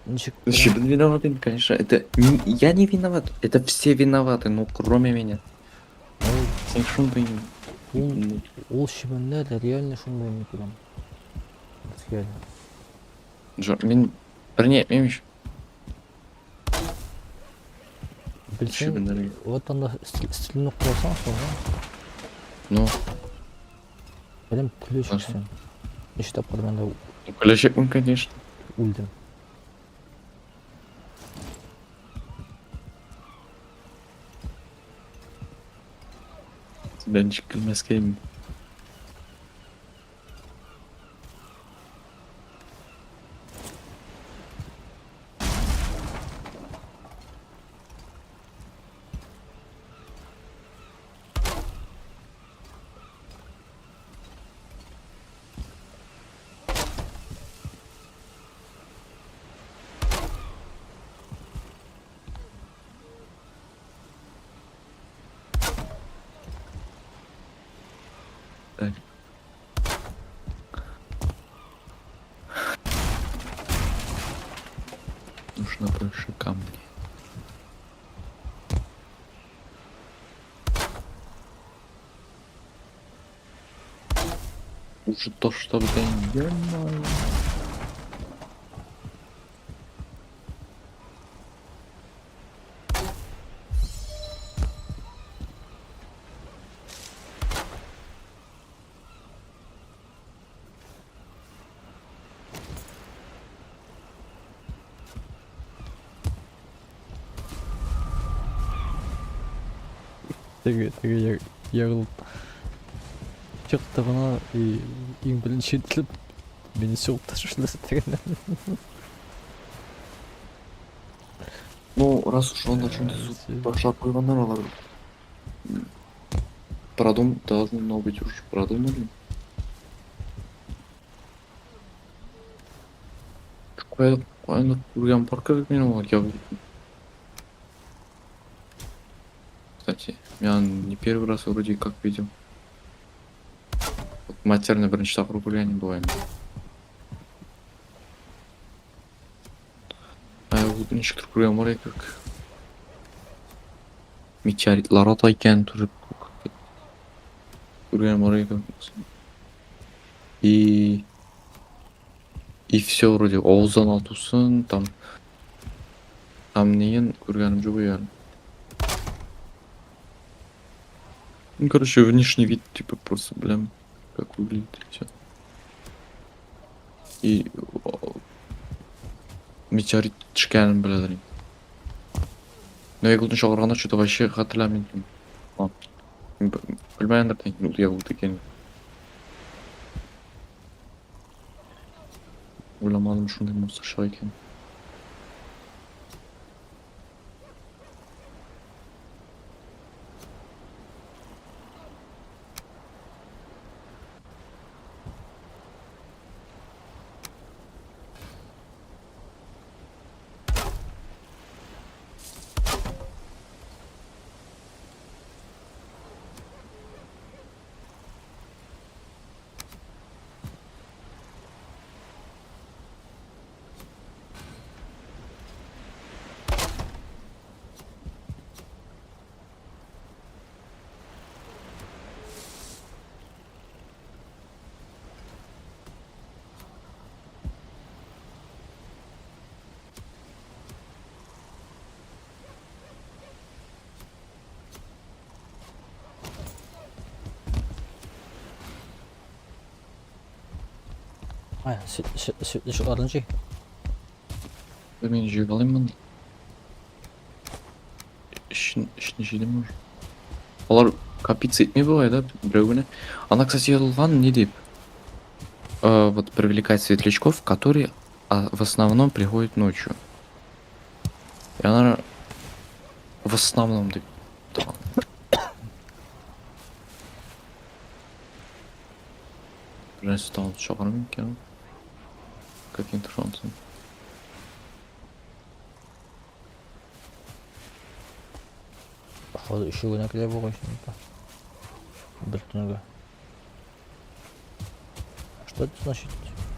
ничек Щебен виноват инде, конечно. Это не, я не виноват. Это все виноваты, ну кроме меня. Ул Син шундый. Ул ул чебеннәр реально шундый мин күрәм. Реально. Жо, мин берни әйтмим ич. Белсәң, Чебеннәргә. вот анда стилне куясың шуңа. Ну, Прям көләчәксең. Ничә тапкыр мин дә көләчәкмен, конечно. үлдем. Синдә ничек көлмәскә инде. Нужно больше камней. Уже то, что в день. Ё-моё. Теге, теге ягылып чыкты гына и иң беренче итеп мине сугып ташлады тегеннән. Ну, раз уж он шундый зур башлап куйганнар алар. Продум должно быть уж продумали. Кая каяндыр күргән бар кебек мин ул я. Кстати, я не первый раз вроде как видел. Вот матерный беренче тапкыр күргәнем бугай. Ә ул ничектер күргән бар кебек. Метеоритлар ата икән торып күргән бар кебек. И все вроде авыздан атусын там там неен күргәнем юк әле. Ну, короче, внешний вид, типа, просто, блин, как выглядит, и все. И метеорит төшкәнен беләдер инде. Но ягылтын чыгарганда что-то вообще хәтерләмим. Белмәгәндер дә ул ягылт икәнен. Уйламадым шундый монстр чыга икән. Ай, сөтле җый. Мин җыеп алыйм моны. Өчне җыйдым уже. Алар копиться итми бугай, да, берәү генә. Она, кстати, язылган ни дип? Вот привлекать светлячков, которые в основном приходят ночью. И она в основном дип. Бернәрсә тагын чыгармы икән ул? Каким-то шансом. Хәзер өче генә килә бугай типа. Бер төнгә. Что это значит?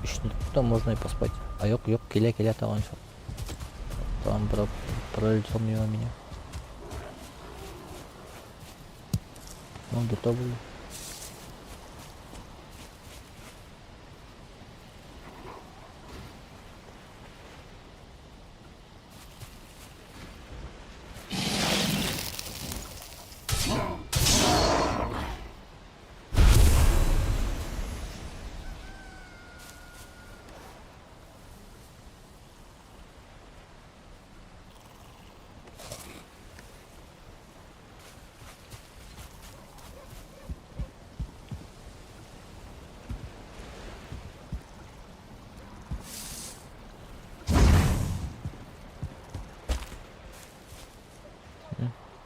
Өчне там можно и поспать. А юк, юк, килә, килә тагын. Там пролетел мимо меня. Он до того.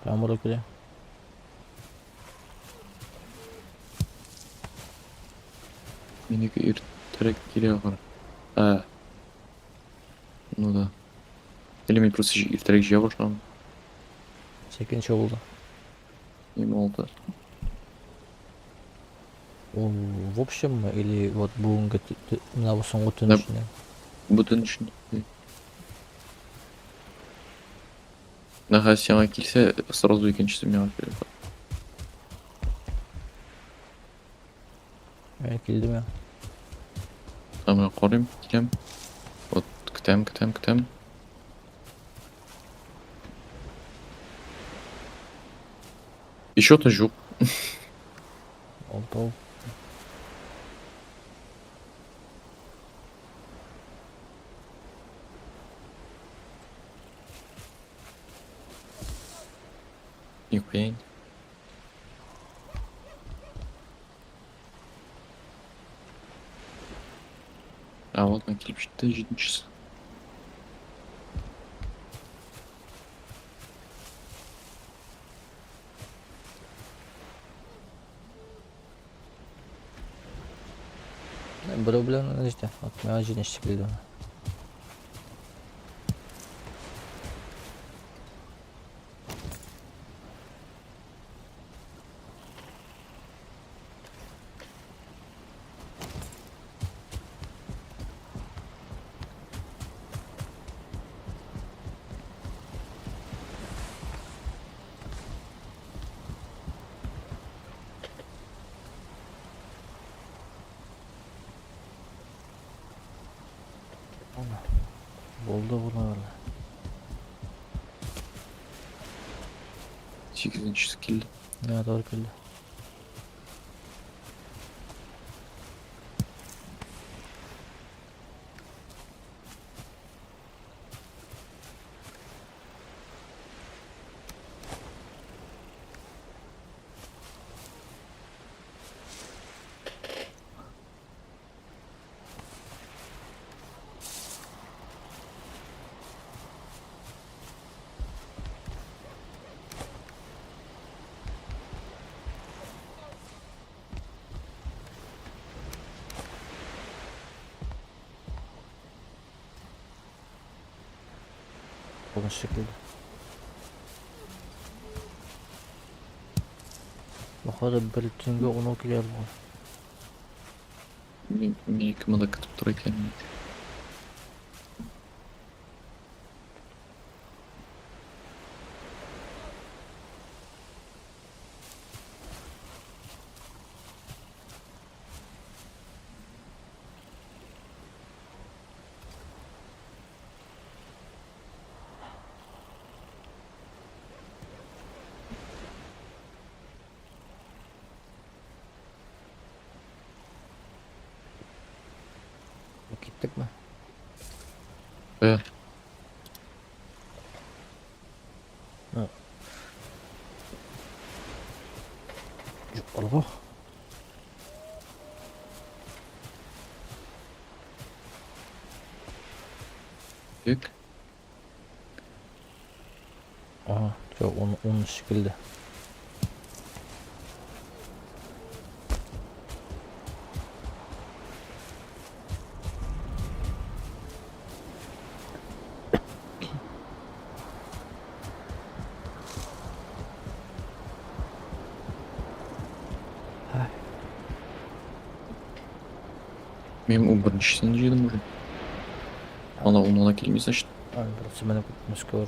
Камера килә. Минеке иртәрәк килә ахры. А. Ну да. Или мин просто иртәрәк җыя башладым. Сикенче булды. 26. Ул в общем или вот бүгенге менә бу соңгы төн Да. эчендә? Бу төн эчендә. Нәхә сиңа килсә, сразу икенчесе миңа килә. Ә, килде миңа. Ә менә карыйм, киләм. Вот, көтәм, көтәм, көтәм. Еще то юк. Алтау. Нихуя не. А вот на килеп җитте җиденчесе. Берәү белән җитә. Вот миңа җиденчесе килде. Булды бу, наверное. Сигезенчесе килде. Миңа тоже килде. Тугызынчы килде. Походу бер төнгә унау килә бу. Мин ике монда көтеп тора икән. Киттекме? Э. Алга. Тик. Ага, всё, он килде. Ай. Мин 11-нчесен җыйдым уже. Ана унына килми, значит. Ай, берсе менә Мәскәү.